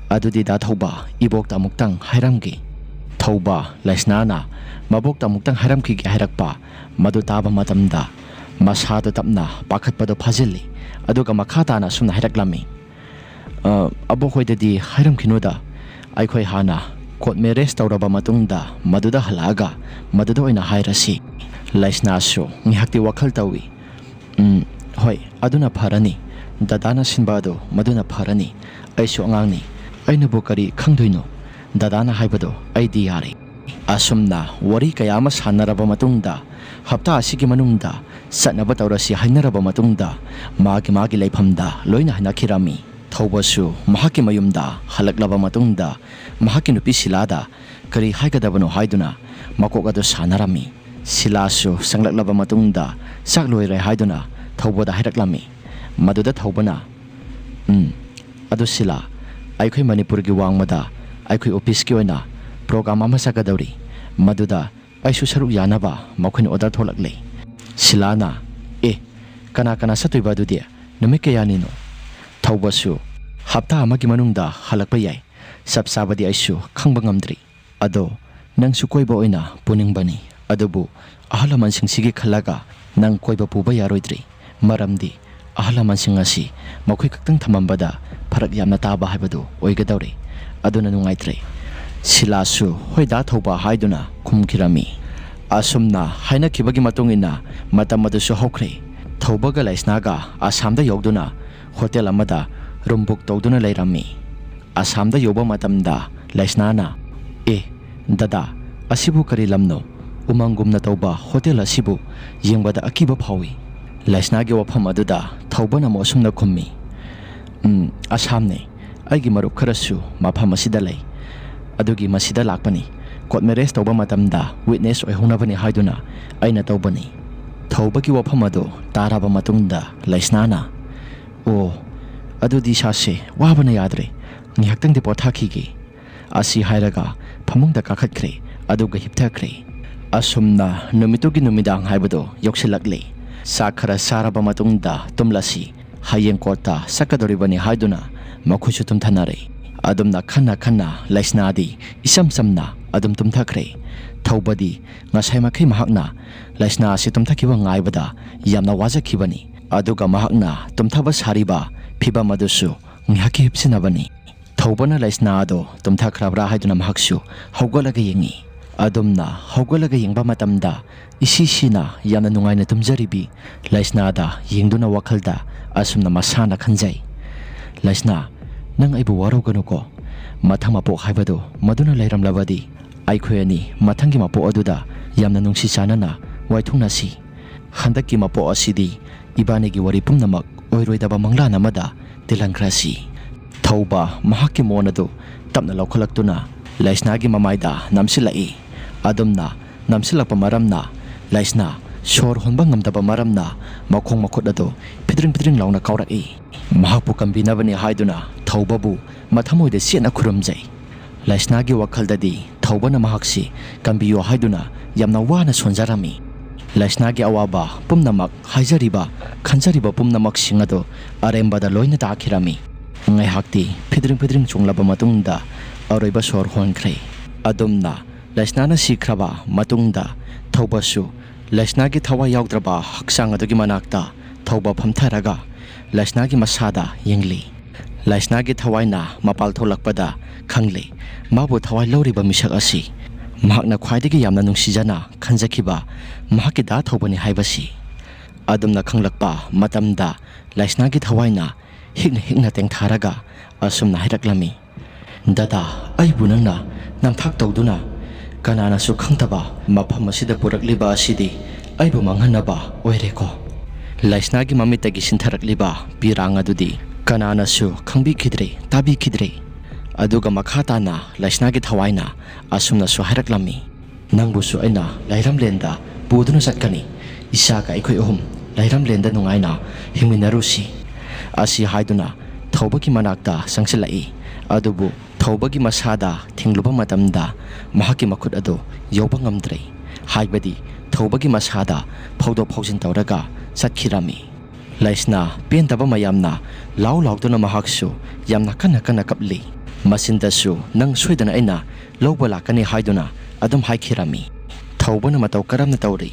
"ꯑꯗꯨꯗꯤ ꯗꯥ ꯊꯧꯕ, ꯏꯕꯣꯛꯇ ꯑꯃꯨꯛꯇꯪ ꯍꯥꯏꯔꯝꯒꯦ꯫" ꯊꯧꯕ ꯂꯩꯁꯅꯥꯅ ꯃꯕꯣꯛꯇ ꯑꯃꯨꯛꯇꯪ ꯍꯥꯏꯔꯝꯈꯤꯒꯦ ꯍꯥꯏꯔꯛꯄ ꯃꯗꯨ ꯇꯥꯕ ꯃꯇꯝꯗ ꯃꯁꯥꯗꯨ ꯇꯞꯅ ꯄꯥꯈꯠꯄꯗꯨ ꯐꯥꯖꯤꯜꯂꯤ꯫ ꯑꯗꯨꯒ ꯃꯈꯥ ꯇꯥꯅ ꯑꯁꯨꯝꯅ ꯍꯥꯏꯔꯛꯂꯝꯃꯤ, "ꯑ, ꯑꯕꯣꯛ ꯍꯣꯏꯗꯗꯤ ꯍꯥꯏꯔꯝꯈꯤꯅꯨꯗ꯫ ꯑꯩꯈꯣꯏ ꯍꯥꯟꯅ ꯀꯣꯔꯠ ꯃꯦꯔꯦꯖ ꯇꯧꯔꯕ ꯃꯇꯨꯡꯗ ꯃꯗꯨꯗ ꯍꯜꯂꯛꯑꯒ ꯃꯗꯨꯗ ꯑꯣꯏꯅ ꯍꯥꯏꯔꯁꯤ꯫" ꯂꯩꯁꯅꯥꯁꯨ ꯉꯥꯏꯍꯥꯛꯇꯤ ꯋꯥꯈꯜ ꯇꯧꯏ꯫ "ꯎꯝ, ꯍꯣꯏ, ꯑꯗꯨꯅ ꯐꯔꯅꯤ꯫ ꯗꯗꯥꯅ ꯁꯤꯟꯕ ꯑꯗꯨ ꯃꯗꯨꯅ ꯐꯔꯅꯤ꯫ ꯑꯩꯁꯨ ꯑꯉꯥꯡꯅꯤ꯫ ꯑꯩꯅꯕꯨ ꯀꯔꯤ ꯈꯪꯗꯣꯏꯅꯣ? ꯗꯗꯥꯅ ꯍꯥꯏꯕꯗꯣ ꯑꯩꯗꯤ ꯌꯥꯔꯦ꯫" ꯑꯁꯨꯝꯅ ꯋꯥꯔꯤ ꯀꯌꯥ ꯑꯃ ꯁꯥꯟꯅꯔꯕ ꯃꯇꯨꯡꯗ ꯍꯞꯇꯥ ꯑꯁꯤꯒꯤ ꯃꯅꯨꯡꯗ ꯆꯠꯅꯕ ꯇꯧꯔꯁꯤ ꯍꯥꯏꯅꯔꯕ ꯃꯇꯨꯡꯗ ꯃꯥꯒꯤ ꯃꯥꯒꯤ ꯂꯩꯐꯝꯗ ꯂꯣꯏꯅ ꯍꯟꯅꯈꯤꯔꯝꯃꯤ꯫ ꯊꯧꯕꯁꯨ ꯃꯍꯥꯛꯀꯤ ꯃꯌꯨꯝꯗ ꯍꯜꯂꯛꯂꯕ ꯃꯇꯨꯡꯗ ꯃꯍꯥꯛꯀꯤ ꯅꯨꯄꯤ ꯁꯤꯂꯥꯗ ꯀꯔꯤ ꯍꯥꯏꯒꯗꯕꯅꯣ ꯍꯥꯏꯗꯨꯅ ꯃꯀꯣꯛ ꯑꯗꯨ ꯁꯥꯟꯅꯔꯝꯃꯤ꯫ ꯁꯤꯂꯥꯁꯨ ꯆꯪꯂꯛꯂꯕ ꯃꯇꯨꯡꯗ ꯆꯥꯛ ꯂꯣꯏꯔꯦ ꯍꯥꯏꯗꯨꯅ ꯊꯧꯕꯗ ꯍꯥꯏꯔꯛꯂꯝꯃꯤ꯫ ꯃꯗꯨꯗ ꯊꯧꯕꯅ, "ꯎꯝ, ꯑꯗꯨ ꯁꯤꯂꯥ, ꯑꯩꯈꯣꯏ ꯃꯅꯤꯄꯨꯔꯒꯤ ꯋꯥꯡꯃꯗ ꯑꯩꯈꯣꯏ ꯑꯣꯐꯤꯁꯀꯤ ꯑꯣꯏꯅ ꯄ꯭ꯔꯣꯒ꯭ꯔꯥꯝ ꯑꯃ ꯆꯠꯀꯗꯧꯔꯤ꯫ ꯃꯗꯨꯗ ꯑꯩꯁꯨ ꯁꯔꯨꯛ ꯌꯥꯅꯕ ꯃꯈꯣꯏꯅ ꯑꯣꯔꯗꯔ ꯊꯣꯛꯂꯛꯂꯦ꯫" ꯁꯤꯂꯥꯅ, "ꯑꯦ, ꯀꯅꯥ ꯀꯅꯥ ꯆꯠꯇꯣꯏꯕ ꯑꯗꯨꯗꯤ? ꯅꯨꯃꯤꯠ ꯀꯌꯥꯅꯤꯅꯣ?" ꯊꯧꯕꯁꯨ, "ꯍꯞꯇꯥ ꯑꯃꯒꯤ ꯃꯅꯨꯡꯗ ꯍꯜꯂꯛꯄ ꯌꯥꯏ꯫ ꯆꯞ ꯆꯥꯕꯗꯤ ꯑꯩꯁꯨ ꯈꯪꯕ ꯉꯝꯗ꯭ꯔꯤ꯫ ꯑꯗꯣ ꯅꯪꯁꯨ ꯀꯣꯏꯕ ꯑꯣꯏꯅ ꯄꯨꯅꯤꯡꯕꯅꯤ꯫ ꯑꯗꯨꯕꯨ ꯑꯍꯜ ꯂꯃꯟꯁꯤꯡꯁꯤꯒꯤ ꯈꯜꯂꯒ ꯅꯪ ꯀꯣꯏꯕ ꯄꯨꯕ ꯌꯥꯔꯣꯏꯗ꯭ꯔꯤ꯫ ꯃꯔꯝꯗꯤ ꯑꯍꯜ ꯂꯃꯟꯁꯤꯡ ꯑꯁꯤ ꯃꯈꯣꯏ ꯈꯛꯇꯪ ꯊꯝꯃꯝꯕꯗ ꯐꯔꯛ ꯌꯥꯝꯅ ꯇꯥꯕ ꯍꯥꯏꯕꯗꯨ ꯑꯣꯏꯒꯗꯧꯔꯦ꯫ ꯑꯗꯨꯅ ꯅꯨꯡꯉꯥꯏꯇ꯭ꯔꯦ꯫" ꯁꯤꯂꯥꯁꯨ, "ꯍꯣꯏꯗ ꯊꯧꯕ" ꯍꯥꯏꯗꯨꯅ ꯈꯨꯝꯈꯤꯔꯝꯃꯤ꯫ ꯑꯁꯨꯝꯅ ꯍꯥꯏꯅꯈꯤꯕꯒꯤ ꯃꯇꯨꯡ ꯏꯟꯅ ꯃꯇꯝ ꯑꯗꯨꯁꯨ ꯍꯧꯈ꯭ꯔꯦ꯫ ꯊꯧꯕꯒ ꯂꯩꯁꯅꯥꯒ ꯑꯁꯥꯝꯗ ꯌꯧꯗꯨꯅ ꯍꯣꯇꯦꯜ ꯑꯃꯗ ꯔꯨꯝ ꯕꯨꯛ ꯇꯧꯗꯨꯅ ꯂꯩꯔꯝꯃꯤ꯫ ꯑꯁꯥꯝꯗ ꯌꯧꯕ ꯃꯇꯝꯗ ꯂꯩꯁꯅꯥꯅ, "ꯑꯦ, ꯗꯗꯥ, ꯑꯁꯤꯕꯨ ꯀꯔꯤ ꯂꯝꯅꯣ? ꯎꯃꯪꯒꯨꯝꯅ ꯇꯧꯕ ꯍꯣꯇꯦꯜ ꯑꯁꯤꯕꯨ ꯌꯦꯡꯕꯗ ꯑꯀꯤꯕ ꯐꯥꯎꯏ꯫" ꯂꯩꯁꯅꯥꯒꯤ ꯋꯥꯐꯝ ꯑꯗꯨꯗ ꯊꯧꯕꯅ ꯑꯃꯨꯛ ꯑꯁꯨꯝꯅ ꯈꯨꯝꯃꯤ, "ꯎꯝ, ꯑꯁꯥꯝꯅꯦ꯫ ꯑꯩꯒꯤ ꯃꯔꯨꯞ ꯈꯔꯁꯨ ꯃꯐꯝ ꯑꯁꯤꯗ ꯂꯩ꯫ ꯑꯗꯨꯒꯤ ꯃꯁꯤꯗ ꯂꯥꯛꯄꯅꯤ꯫ ꯀꯣꯔꯠ ꯃꯦꯔꯦꯖ ꯇꯧꯕ ꯃꯇꯝꯗ ꯋꯤꯠꯅꯦꯁ ꯑꯣꯏꯍꯧꯅꯕꯅꯤ ꯍꯥꯏꯗꯨꯅ ꯑꯩꯅ ꯇꯧꯕꯅꯤ꯫" ꯊꯧꯕꯒꯤ ꯋꯥꯐꯝ ꯑꯗꯨ ꯇꯥꯔꯕ ꯃꯇꯨꯡꯗ ꯂꯩꯁꯅꯥꯅ, "ꯑꯣ, ꯑꯗꯨꯗꯤ ꯏꯁꯥꯁꯦ ꯋꯥꯕꯅ ꯌꯥꯗ꯭ꯔꯦ꯫ ꯉꯥꯏꯍꯥꯛꯇꯪꯗꯤ ꯄꯣꯊꯥꯈꯤꯒꯦ꯫" ꯑꯁꯤ ꯍꯥꯏꯔꯒ ꯐꯃꯨꯡꯗ ꯀꯥꯈꯠꯈ꯭ꯔꯦ, ꯑꯗꯨꯒ ꯍꯤꯞꯊꯈ꯭ꯔꯦ꯫ ꯑꯁꯨꯝꯅ ꯅꯨꯃꯤꯠꯇꯨꯒꯤ ꯅꯨꯃꯤꯗꯥꯡ ꯍꯥꯏꯕꯗꯣ ꯌꯧꯁꯤꯜꯂꯛꯂꯦ꯫ ꯆꯥꯛ ꯈꯔ ꯆꯥꯔꯕ ꯃꯇꯨꯡꯗ ꯇꯨꯝꯂꯁꯤ, ꯍꯌꯦꯡ ꯀꯣꯔꯠꯇ ꯆꯠꯀꯗꯧꯔꯤꯕꯅꯤ ꯍꯥꯏꯗꯨꯅ ꯃꯈꯣꯏꯁꯨ ꯇꯨꯝꯊꯅꯔꯦ꯫ ꯑꯗꯨꯝꯅ ꯈꯟꯅ ꯈꯟꯅ ꯂꯩꯁꯅꯥꯗꯤ ꯏꯆꯝ ꯆꯝꯅ ꯑꯗꯨꯝ ꯇꯨꯝꯊꯈ꯭ꯔꯦ꯫ ꯊꯧꯕꯗꯤ ꯉꯁꯥꯏ ꯃꯈꯩ ꯃꯍꯥꯛꯅ ꯂꯩꯁꯅꯥ ꯑꯁꯤ ꯇꯨꯝꯊꯈꯤꯕ ꯉꯥꯏꯕꯗ ꯌꯥꯝꯅ ꯋꯥꯖꯈꯤꯕꯅꯤ꯫ ꯑꯗꯨꯒ ꯃꯍꯥꯛꯅ ꯇꯨꯝꯊꯕ ꯁꯥꯔꯤꯕ ꯐꯤꯚꯝ ꯑꯗꯨꯁꯨ ꯉꯥꯏꯍꯥꯛꯀꯤ ꯍꯤꯞꯁꯤꯟꯅꯕꯅꯤ꯫ ꯊꯧꯕꯅ ꯂꯩꯁꯅꯥ ꯑꯗꯣ ꯇꯨꯝꯊꯈ꯭ꯔꯕ꯭ꯔꯥ ꯍꯥꯏꯗꯨꯅ ꯃꯍꯥꯛꯁꯨ ꯍꯧꯒꯠꯂꯒ ꯌꯦꯡꯉꯤ꯫ ꯑꯗꯨꯝꯅ ꯍꯧꯒꯠꯂꯒ ꯌꯦꯡꯕ ꯃꯇꯝꯗ ꯏꯁꯤ ꯁꯤꯅ ꯌꯥꯝꯅ ꯅꯨꯡꯉꯥꯏꯅ ꯇꯨꯝꯖꯔꯤꯕꯤ ꯂꯩꯁꯅꯥꯗ ꯌꯦꯡꯗꯨꯅ ꯋꯥꯈꯜꯗ ꯑꯁꯨꯝꯅ ꯃꯁꯥꯅ ꯈꯟꯖꯩ, "ꯂꯩꯁꯅꯥ, ꯅꯪ ꯑꯩꯕꯨ ꯋꯥꯔꯧꯒꯅꯨꯀꯣ꯫ ꯃꯊꯪ ꯃꯄꯣꯛ ꯍꯥꯏꯕꯗꯨ ꯃꯗꯨꯅ ꯂꯩꯔꯝꯂꯕꯗꯤ ꯑꯩꯈꯣꯏ ꯑꯅꯤ ꯃꯊꯪꯒꯤ ꯃꯄꯣꯛ ꯑꯗꯨꯗ ꯌꯥꯝꯅ ꯅꯨꯡꯁꯤ ꯆꯥꯟꯅꯅ ꯋꯥꯏꯊꯨꯡꯅꯁꯤ꯫ ꯍꯟꯗꯛꯀꯤ ꯃꯄꯣꯛ ꯑꯁꯤꯗꯤ ꯏꯕꯥꯅꯤꯒꯤ ꯋꯥꯔꯤ ꯄꯨꯝꯅꯃꯛ ꯑꯣꯏꯔꯣꯏꯗꯕ ꯃꯪꯂꯥꯟ ꯑꯃꯗ ꯇꯤꯜꯍꯟꯈ꯭ꯔꯁꯤ꯫ ꯊꯧꯕ ꯃꯍꯥꯛꯀꯤ ꯃꯣꯟ ꯑꯗꯨ ꯇꯞꯅ ꯂꯧꯈꯠꯂꯛꯇꯨꯅ ꯂꯩꯁꯅꯥꯒꯤ ꯃꯃꯥꯏꯗ ꯅꯝꯁꯤꯜꯂꯛꯏ꯫ ꯑꯗꯨꯝꯅ ꯅꯝꯁꯤꯜꯂꯛꯄ ꯃꯔꯝꯅ ꯂꯩꯁꯅꯥ ꯁꯣꯔ ꯍꯣꯟꯕ ꯉꯝꯗꯕ ꯃꯔꯝꯅ ꯃꯈꯣꯡ ꯃꯈꯨꯠ ꯑꯗꯨ ꯐꯤꯗ꯭ꯔꯤꯡ ꯐꯤꯗ꯭ꯔꯤꯡ ꯂꯥꯎꯅ ꯀꯥꯎꯔꯛꯏ꯫ ꯃꯍꯥꯛꯄꯨ ꯀꯟꯕꯤꯅꯕꯅꯤ ꯍꯥꯏꯗꯨꯅ ꯊꯧꯕꯕꯨ ꯃꯊꯃꯣꯏꯗ ꯆꯦꯠꯅ ꯈꯨꯔꯨꯝꯖꯩ꯫ ꯂꯩꯁꯅꯥꯒꯤ ꯋꯥꯈꯜꯗꯗꯤ ꯊꯧꯕꯅ ꯃꯍꯥꯛꯁꯤ ꯀꯟꯕꯤꯌꯨ ꯍꯥꯏꯗꯨꯅ ꯌꯥꯝꯅ ꯋꯥꯅ ꯁꯣꯟꯖꯔꯝꯃꯤ꯫ ꯂꯩꯁꯅꯥꯒꯤ ꯑꯋꯥꯕ ꯄꯨꯝꯅꯃꯛ, ꯍꯥꯏꯖꯔꯤꯕ, ꯈꯟꯖꯔꯤꯕ ꯄꯨꯝꯅꯃꯛꯁꯤꯡ ꯑꯗꯨ ꯑꯔꯦꯝꯕꯗ ꯂꯣꯏꯅ ꯇꯥꯈꯤꯔꯝꯃꯤ꯫ ꯉꯥꯏꯍꯥꯛꯇꯤ ꯐꯤꯗ꯭ꯔꯤꯡ ꯐꯤꯗ꯭ꯔꯤꯡ ꯆꯣꯡꯂꯕ ꯃꯇꯨꯡꯗ ꯑꯔꯣꯏꯕ ꯁꯣꯔ ꯍꯣꯟꯈ꯭ꯔꯦ꯫ ꯑꯗꯨꯝꯅ ꯂꯩꯁꯅꯥꯅ ꯁꯤꯈ꯭ꯔꯕ ꯃꯇꯨꯡꯗ ꯊꯧꯕꯁꯨ ꯂꯩꯁꯅꯥꯒꯤ ꯊꯋꯥꯏ ꯌꯥꯎꯗ꯭ꯔꯕ ꯍꯛꯆꯥꯡ ꯑꯗꯨꯒꯤ ꯃꯅꯥꯛꯇ ꯊꯧꯕ ꯐꯝꯊꯔꯒ ꯂꯩꯁꯅꯥꯒꯤ ꯃꯁꯥꯗ ꯌꯦꯡꯂꯤ꯫ ꯂꯩꯁꯅꯥꯒꯤ ꯊꯋꯥꯏꯅ ꯃꯄꯥꯜ ꯊꯣꯛꯂꯛꯄꯗ ꯈꯪꯂꯦ, ꯃꯥꯕꯨ ꯊꯋꯥꯏ ꯂꯧꯔꯤꯕ ꯃꯤꯁꯛ ꯑꯁꯤ ꯃꯍꯥꯛꯅ ꯈ꯭ꯋꯥꯏꯗꯒꯤ ꯌꯥꯝꯅ ꯅꯨꯡꯁꯤꯖꯅ ꯈꯟꯖꯈꯤꯕ ꯃꯍꯥꯛꯀꯤ ꯗꯥ ꯊꯧꯕꯅꯤ ꯍꯥꯏꯕꯁꯤ꯫ ꯑꯗꯨꯝꯅ ꯈꯪꯂꯛꯄ ꯃꯇꯝꯗ ꯂꯩꯁꯅꯥꯒꯤ ꯊꯋꯥꯏꯅ ꯍꯤꯛꯅ ꯍꯤꯛꯅ ꯇꯦꯡꯊꯥꯔꯒ ꯑꯁꯨꯝꯅ ꯍꯥꯏꯔꯛꯂꯝꯃꯤ, "ꯗꯗꯥ, ꯑꯩꯕꯨ ꯅꯪꯅ ꯅꯝꯊꯥꯛ ꯇꯧꯗꯨꯅ ꯀꯅꯥꯅꯁꯨ ꯈꯪꯗꯕ ꯃꯐꯝ ꯑꯁꯤꯗ ꯄꯨꯔꯛꯂꯤꯕ ꯑꯁꯤꯗꯤ ꯑꯩꯕꯨ ꯃꯥꯡꯍꯟꯅꯕ ꯑꯣꯏꯔꯦꯀꯣ?" ꯂꯩꯁꯅꯥꯒꯤ ꯃꯃꯤꯠꯇꯒꯤ ꯁꯤꯟꯊꯔꯛꯂꯤꯕ ꯄꯤꯔꯥꯡ ꯑꯗꯨꯗꯤ ꯀꯅꯥꯅꯁꯨ ꯈꯪꯕꯤꯈꯤꯗ꯭ꯔꯦ, ꯇꯥꯕꯤꯈꯤꯗ꯭ꯔꯦ꯫ ꯑꯗꯨꯒ ꯃꯈꯥ ꯇꯥꯅ ꯂꯩꯁꯅꯥꯒꯤ ꯊꯋꯥꯏꯅ ꯑꯁꯨꯝꯅꯁꯨ ꯍꯥꯏꯔꯛꯂꯝꯃꯤ, "ꯅꯪꯕꯨꯁꯨ ꯑꯩꯅ ꯂꯩꯔꯝꯂꯦꯟꯗ ꯄꯨꯗꯨꯅ ꯆꯠꯀꯅꯤ꯫ ꯏꯆꯥꯒ ꯑꯩꯈꯣꯏ ꯑꯍꯨꯝ ꯂꯩꯔꯝꯂꯦꯟꯗ ꯅꯨꯡꯉꯥꯏꯅ ꯍꯤꯡꯃꯤꯟꯅꯔꯨꯁꯤ"꯫ ꯑꯁꯤ ꯍꯥꯏꯗꯨꯅ ꯊꯧꯕꯒꯤ ꯃꯅꯥꯛꯇ ꯆꯪꯁꯤꯜꯂꯛꯏ꯫ ꯑꯗꯨꯕꯨ ꯊꯧꯕꯒꯤ ꯃꯁꯥꯗ ꯊꯦꯡꯂꯨꯕ ꯃꯇꯝꯗ ꯃꯍꯥꯛꯀꯤ ꯃꯈꯨꯠ ꯑꯗꯨ ꯌꯧꯕ ꯉꯝꯗ꯭ꯔꯦ꯫ ꯍꯥꯏꯕꯗꯤ ꯊꯧꯕꯒꯤ ꯃꯁꯥꯗ ꯐꯥꯎꯗꯣꯛ ꯐꯥꯎꯖꯤꯟ ꯇꯧꯔꯒ ꯆꯠꯈꯤꯔꯝꯃꯤ꯫ ꯂꯩꯁꯅꯥ ꯄꯦꯟꯗꯕ ꯃꯌꯥꯝꯅ ꯂꯥꯎ ꯂꯥꯎꯗꯨꯅ ꯃꯍꯥꯛꯁꯨ ꯌꯥꯝꯅ ꯀꯟꯅ ꯀꯟꯅ ꯀꯞꯂꯤ꯫ ꯃꯆꯤꯟꯗꯁꯨ "ꯅꯪ ꯁꯣꯏꯗꯅ ꯑꯩꯅ ꯂꯧꯕ ꯂꯥꯛꯀꯅꯤ" ꯍꯥꯏꯗꯨꯅ ꯑꯗꯨꯝ ꯍꯥꯏꯈꯤꯔꯝꯃꯤ꯫ ꯊꯧꯕꯅ ꯃꯇꯧ ꯀꯔꯝꯅ ꯇꯧꯔꯤ?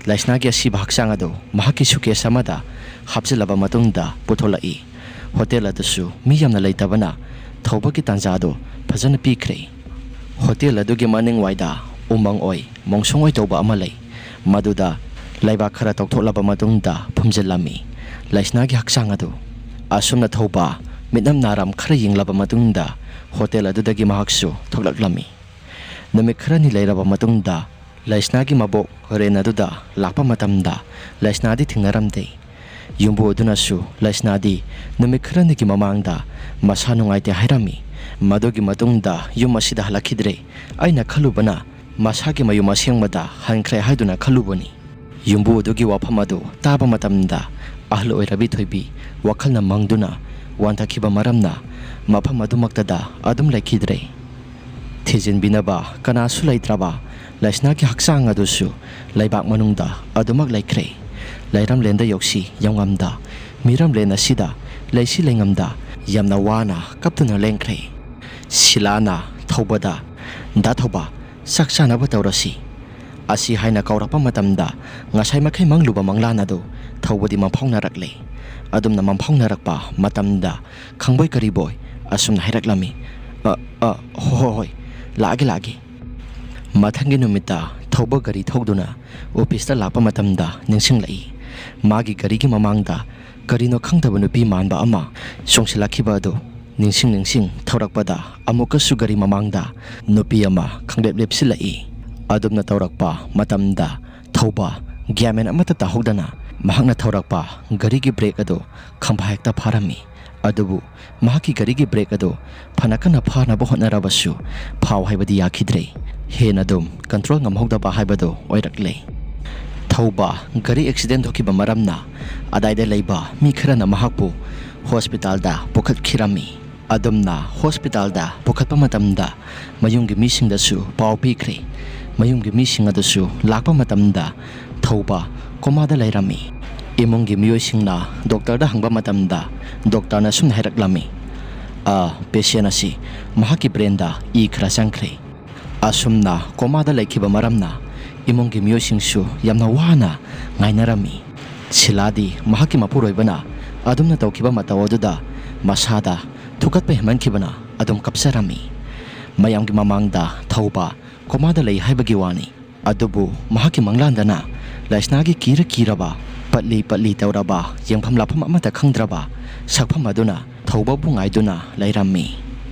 ꯂꯩꯁꯅꯥꯒꯤ ꯑꯁꯤꯕ ꯍꯛꯆꯥꯡ ꯑꯗꯨ ꯃꯍꯥꯛꯀꯤ ꯁꯨꯀꯦꯁ ꯑꯃꯗ ꯍꯥꯞꯆꯤꯜꯂꯕ ꯃꯇꯨꯡꯗ ꯄꯨꯊꯣꯛꯂꯛꯏ꯫ ꯍꯣꯇꯦꯜ ꯑꯗꯨꯁꯨ ꯃꯤ ꯌꯥꯝꯅ ꯂꯩꯇꯕꯅ ꯊꯧꯕꯒꯤ ꯇꯥꯟꯖꯥ ꯑꯗꯨ ꯐꯖꯅ ꯄꯤꯈ꯭ꯔꯦ꯫ ꯍꯣꯇꯦꯜ ꯑꯗꯨꯒꯤ ꯃꯅꯤꯡꯋꯥꯏꯗ ꯎꯃꯪ ꯑꯣꯏ, ꯃꯣꯡꯁꯣꯡ ꯑꯣꯏ ꯇꯧꯕ ꯑꯃ ꯂꯩ꯫ ꯃꯗꯨꯗ ꯂꯩꯕꯥꯛ ꯈꯔ ꯇꯧꯊꯣꯛꯂꯕ ꯃꯇꯨꯡꯗ ꯐꯨꯝꯖꯤꯜꯂꯝꯃꯤ ꯂꯩꯁꯅꯥꯒꯤ ꯍꯛꯆꯥꯡ ꯑꯗꯨ꯫ ꯑꯁꯨꯝꯅ ꯊꯧꯕ ꯃꯤꯠꯅꯝ ꯅꯥꯔꯝ ꯈꯔ ꯌꯦꯡꯂꯕ ꯃꯇꯨꯡꯗ ꯍꯣꯇꯦꯜ ꯑꯗꯨꯗꯒꯤ ꯃꯍꯥꯛꯁꯨ ꯊꯣꯛꯂꯛꯂꯝꯃꯤ꯫ ꯅꯨꯃꯤꯠ ꯈꯔꯅꯤ ꯂꯩꯔꯕ ꯃꯇꯨꯡꯗ ꯂꯩꯁꯅꯥꯒꯤ ꯃꯕꯣꯛ ꯔꯦꯟ ꯑꯗꯨꯗ ꯂꯥꯛꯄ ꯃꯇꯝꯗ ꯂꯩꯁꯅꯥꯗꯤ ꯊꯦꯡꯅꯔꯝꯗꯦ꯫ ꯌꯨꯝꯕꯨ ꯑꯗꯨꯅꯁꯨ ꯂꯩꯁꯅꯥꯗꯤ ꯅꯨꯃꯤꯠ ꯈꯔꯅꯤꯒꯤ ꯃꯃꯥꯡꯗ ꯃꯁꯥ ꯅꯨꯡꯉꯥꯏꯇꯦ ꯍꯥꯏꯔꯝꯃꯤ꯫ ꯃꯗꯨꯒꯤ ꯃꯇꯨꯡꯗ ꯌꯨꯝ ꯑꯁꯤꯗ ꯍꯜꯂꯛꯈꯤꯗ꯭ꯔꯦ꯫ ꯑꯩꯅ ꯈꯜꯂꯨꯕꯅ ꯃꯁꯥꯒꯤ ꯃꯌꯨꯝ ꯑꯁꯦꯡꯕꯗ ꯍꯟꯈ꯭ꯔꯦ ꯍꯥꯏꯗꯨꯅ ꯈꯜꯂꯨꯕꯅꯤ꯫ ꯌꯨꯝꯕꯨ ꯑꯗꯨꯒꯤ ꯋꯥꯐꯝ ꯑꯗꯨ ꯇꯥꯕ ꯃꯇꯝꯗ ꯑꯍꯜ ꯑꯣꯏꯔꯕꯤ ꯊꯣꯏꯕꯤ ꯋꯥꯈꯜꯅ ꯃꯪꯗꯨꯅ ꯋꯥꯟꯊꯈꯤꯕ ꯃꯔꯝꯅ ꯃꯐꯝ ꯑꯗꯨꯃꯛꯇꯗ ꯑꯗꯨꯝ ꯂꯩꯈꯤꯗ꯭ꯔꯦ꯫ ꯊꯤꯖꯤꯟꯕꯤꯅꯕ ꯀꯅꯥꯁꯨ ꯂꯩꯇ꯭ꯔꯕ ꯂꯩꯁꯅꯥꯒꯤ ꯍꯛꯆꯥꯡ ꯑꯗꯨꯁꯨ ꯂꯩꯕꯥꯛ ꯃꯅꯨꯡꯗ ꯑꯗꯨꯃꯛ ꯂꯩꯈ꯭ꯔꯦ꯫ ꯂꯩꯔꯝꯂꯦꯟꯗ ꯌꯧꯁꯤ ꯌꯧꯉꯝꯗ ꯃꯤꯔꯝꯂꯦꯟ ꯑꯁꯤꯗ ꯂꯩꯁꯤ ꯂꯩꯉꯝꯗ ꯌꯥꯝꯅ ꯋꯥꯅ ꯀꯞꯇꯨꯅ ꯂꯦꯟꯈ꯭ꯔꯦ꯫ ꯁꯤꯂꯥꯅ ꯊꯧꯕꯗ, "ꯗꯥ ꯊꯧꯕ, ꯆꯥꯛ ꯆꯥꯅꯕ ꯇꯧꯔꯁꯤ" ꯑꯁꯤ ꯍꯥꯏꯅ ꯀꯧꯔꯛꯄ ꯃꯇꯝꯗ ꯉꯁꯥꯏ ꯃꯈꯩ ꯃꯪꯂꯨꯕ ꯃꯪꯂꯥꯟ ꯑꯗꯨ ꯊꯧꯕꯗꯤ ꯃꯪꯐꯥꯎꯅꯔꯛꯂꯦ꯫ ꯑꯗꯨꯝꯅ ꯃꯪꯐꯥꯎꯅꯔꯛꯄ ꯃꯇꯝꯗ ꯈꯪꯕꯣꯏ ꯀꯔꯤꯕꯣꯏ ꯑꯁꯨꯝꯅ ꯍꯥꯏꯔꯛꯂꯝꯃꯤ, "ꯑ, ꯑ, ꯍꯣ, ꯍꯣ, ꯍꯣꯏ, ꯂꯥꯛꯑꯒꯦ, ꯂꯥꯛꯑꯒꯦ"꯫ ꯃꯊꯪꯒꯤ ꯅꯨꯃꯤꯠꯇ ꯊꯧꯕ ꯒꯥꯔꯤ ꯊꯧꯗꯨꯅ ꯑꯣꯐꯤꯁꯇ ꯂꯥꯛꯄ ꯃꯇꯝꯗ ꯅꯤꯡꯁꯤꯡꯂꯛꯏ꯫ ꯃꯥꯒꯤ ꯒꯥꯔꯤꯒꯤ ꯃꯃꯥꯡꯗ ꯀꯔꯤꯅꯣ ꯈꯪꯗꯕ ꯅꯨꯄꯤ ꯃꯥꯟꯕ ꯑꯃ ꯆꯣꯡꯁꯤꯜꯂꯛꯈꯤꯕ ꯑꯗꯨ ꯅꯤꯡꯁꯤꯡ ꯅꯤꯡꯁꯤꯡ ꯊꯧꯔꯛꯄꯗ ꯑꯃꯨꯛꯀꯁꯨ ꯒꯥꯔꯤ ꯃꯃꯥꯡꯗ ꯅꯨꯄꯤ ꯑꯃ ꯈꯪꯂꯦꯞ ꯂꯦꯞꯁꯤꯜꯂꯛꯏ꯫ ꯑꯗꯨꯝꯅ ꯇꯧꯔꯛꯄ ꯃꯇꯝꯗ ꯊꯧꯕ ꯒ꯭ꯌꯥꯟ ꯃꯦꯟ ꯑꯃꯠꯇ ꯇꯥꯍꯧꯗꯅ ꯃꯍꯥꯛꯅ ꯊꯧꯔꯛꯄ ꯒꯥꯔꯤꯒꯤ ꯕ꯭ꯔꯦꯛ ꯑꯗꯨ ꯈꯪꯐꯥ ꯍꯦꯛꯇ ꯐꯥꯔꯝꯃꯤ꯫ ꯑꯗꯨꯕꯨ ꯃꯍꯥꯛꯀꯤ ꯒꯥꯔꯤꯒꯤ ꯕ꯭ꯔꯦꯛ ꯑꯗꯨ ꯐꯅ ꯀꯟꯅ ꯐꯥꯅꯕ ꯍꯣꯠꯅꯔꯕꯁꯨ ꯐꯥꯎ ꯍꯥꯏꯕꯗꯤ ꯌꯥꯈꯤꯗ꯭ꯔꯦ꯫ ꯍꯦꯟꯅ ꯑꯗꯨꯝ ꯀꯟꯇ꯭ꯔꯣꯜ ꯉꯝꯍꯧꯗꯕ ꯍꯥꯏꯕꯗꯨ ꯑꯣꯏꯔꯛꯂꯦ꯫ ꯊꯧꯕ ꯒꯥꯔꯤ ꯑꯦꯛꯁꯤꯗꯦꯟ ꯊꯣꯛꯈꯤꯕ ꯃꯔꯝꯅ ꯑꯗꯥꯏꯗ ꯂꯩꯕ ꯃꯤ ꯈꯔꯅ ꯃꯍꯥꯛꯄꯨ ꯍꯣꯁꯄꯤꯇꯥꯜꯗ ꯄꯨꯈꯠꯈꯤꯔꯝꯃꯤ꯫ ꯑꯗꯨꯝꯅ ꯍꯣꯁꯄꯤꯇꯥꯜꯗ ꯄꯨꯈꯠꯄ ꯃꯇꯝꯗ ꯃꯌꯨꯝꯒꯤ ꯃꯤꯁꯤꯡꯗꯁꯨ ꯄꯥꯎ ꯄꯤꯈ꯭ꯔꯦ꯫ ꯃꯌꯨꯝꯒꯤ ꯃꯤꯁꯤꯡ ꯑꯗꯨꯁꯨ ꯂꯥꯛꯄ ꯃꯇꯝꯗ ꯊꯧꯕ ꯀꯣꯃꯥꯗ ꯂꯩꯔꯝꯃꯤ꯫ ꯏꯃꯨꯡꯒꯤ ꯃꯤꯑꯣꯏꯁꯤꯡꯅ ꯗꯣꯛꯇꯔꯗ ꯍꯪꯕ ꯃꯇꯝꯗ ꯗꯣꯛꯇꯔꯅ ꯁꯨꯝꯅ ꯍꯥꯏꯔꯛꯂꯝꯃꯤ, "ꯑ, ꯄꯦꯁꯦꯟ ꯑꯁꯤ ꯃꯍꯥꯛꯀꯤ ꯕ꯭ꯔꯦꯟꯗ ꯏ ꯈꯔ ꯆꯪꯈ꯭ꯔꯦ"꯫ ꯑꯁꯨꯝꯅ ꯀꯣꯃꯥꯗ ꯂꯩꯈꯤꯕ ꯃꯔꯝꯅ ꯏꯃꯨꯡꯒꯤ ꯃꯤꯑꯣꯏꯁꯤꯡꯁꯨ ꯌꯥꯝꯅ ꯋꯥꯅ ꯉꯥꯏꯅꯔꯝꯃꯤ꯫ ꯁꯤꯂꯥꯗꯤ ꯃꯍꯥꯛꯀꯤ ꯃꯄꯨꯔꯣꯏꯕꯅ ꯑꯗꯨꯝꯅ ꯇꯧꯈꯤꯕ ꯃꯇꯧ ꯑꯗꯨꯗ ꯃꯁꯥꯗ ꯊꯨꯀꯠꯄ ꯍꯦꯟꯃꯟꯈꯤꯕꯅ ꯑꯗꯨꯝ ꯀꯞꯆꯔꯝꯃꯤ꯫ ꯃꯌꯥꯝꯒꯤ ꯃꯃꯥꯡꯗ ꯊꯧꯕ ꯀꯣꯃꯥꯗ ꯂꯩ ꯍꯥꯏꯕꯒꯤ ꯋꯥꯅꯤ꯫ ꯑꯗꯨꯕꯨ ꯃꯍꯥꯛꯀꯤ ꯃꯪꯂꯥꯟꯗꯅ ꯂꯩꯁꯅꯥꯒꯤ ꯀꯤꯔ ꯀꯤꯔꯕ, ꯄꯠꯂꯤ ꯄꯠꯂꯤ ꯇꯧꯔꯕ, ꯌꯦꯡꯐꯝ ꯂꯥꯞꯐꯝ ꯑꯃꯠꯇ ꯈꯪꯗ꯭ꯔꯕ ꯁꯛꯐꯝ ꯑꯗꯨꯅ ꯊꯧꯕꯕꯨ ꯉꯥꯏꯗꯨꯅ ꯂꯩꯔꯝꯃꯤ꯫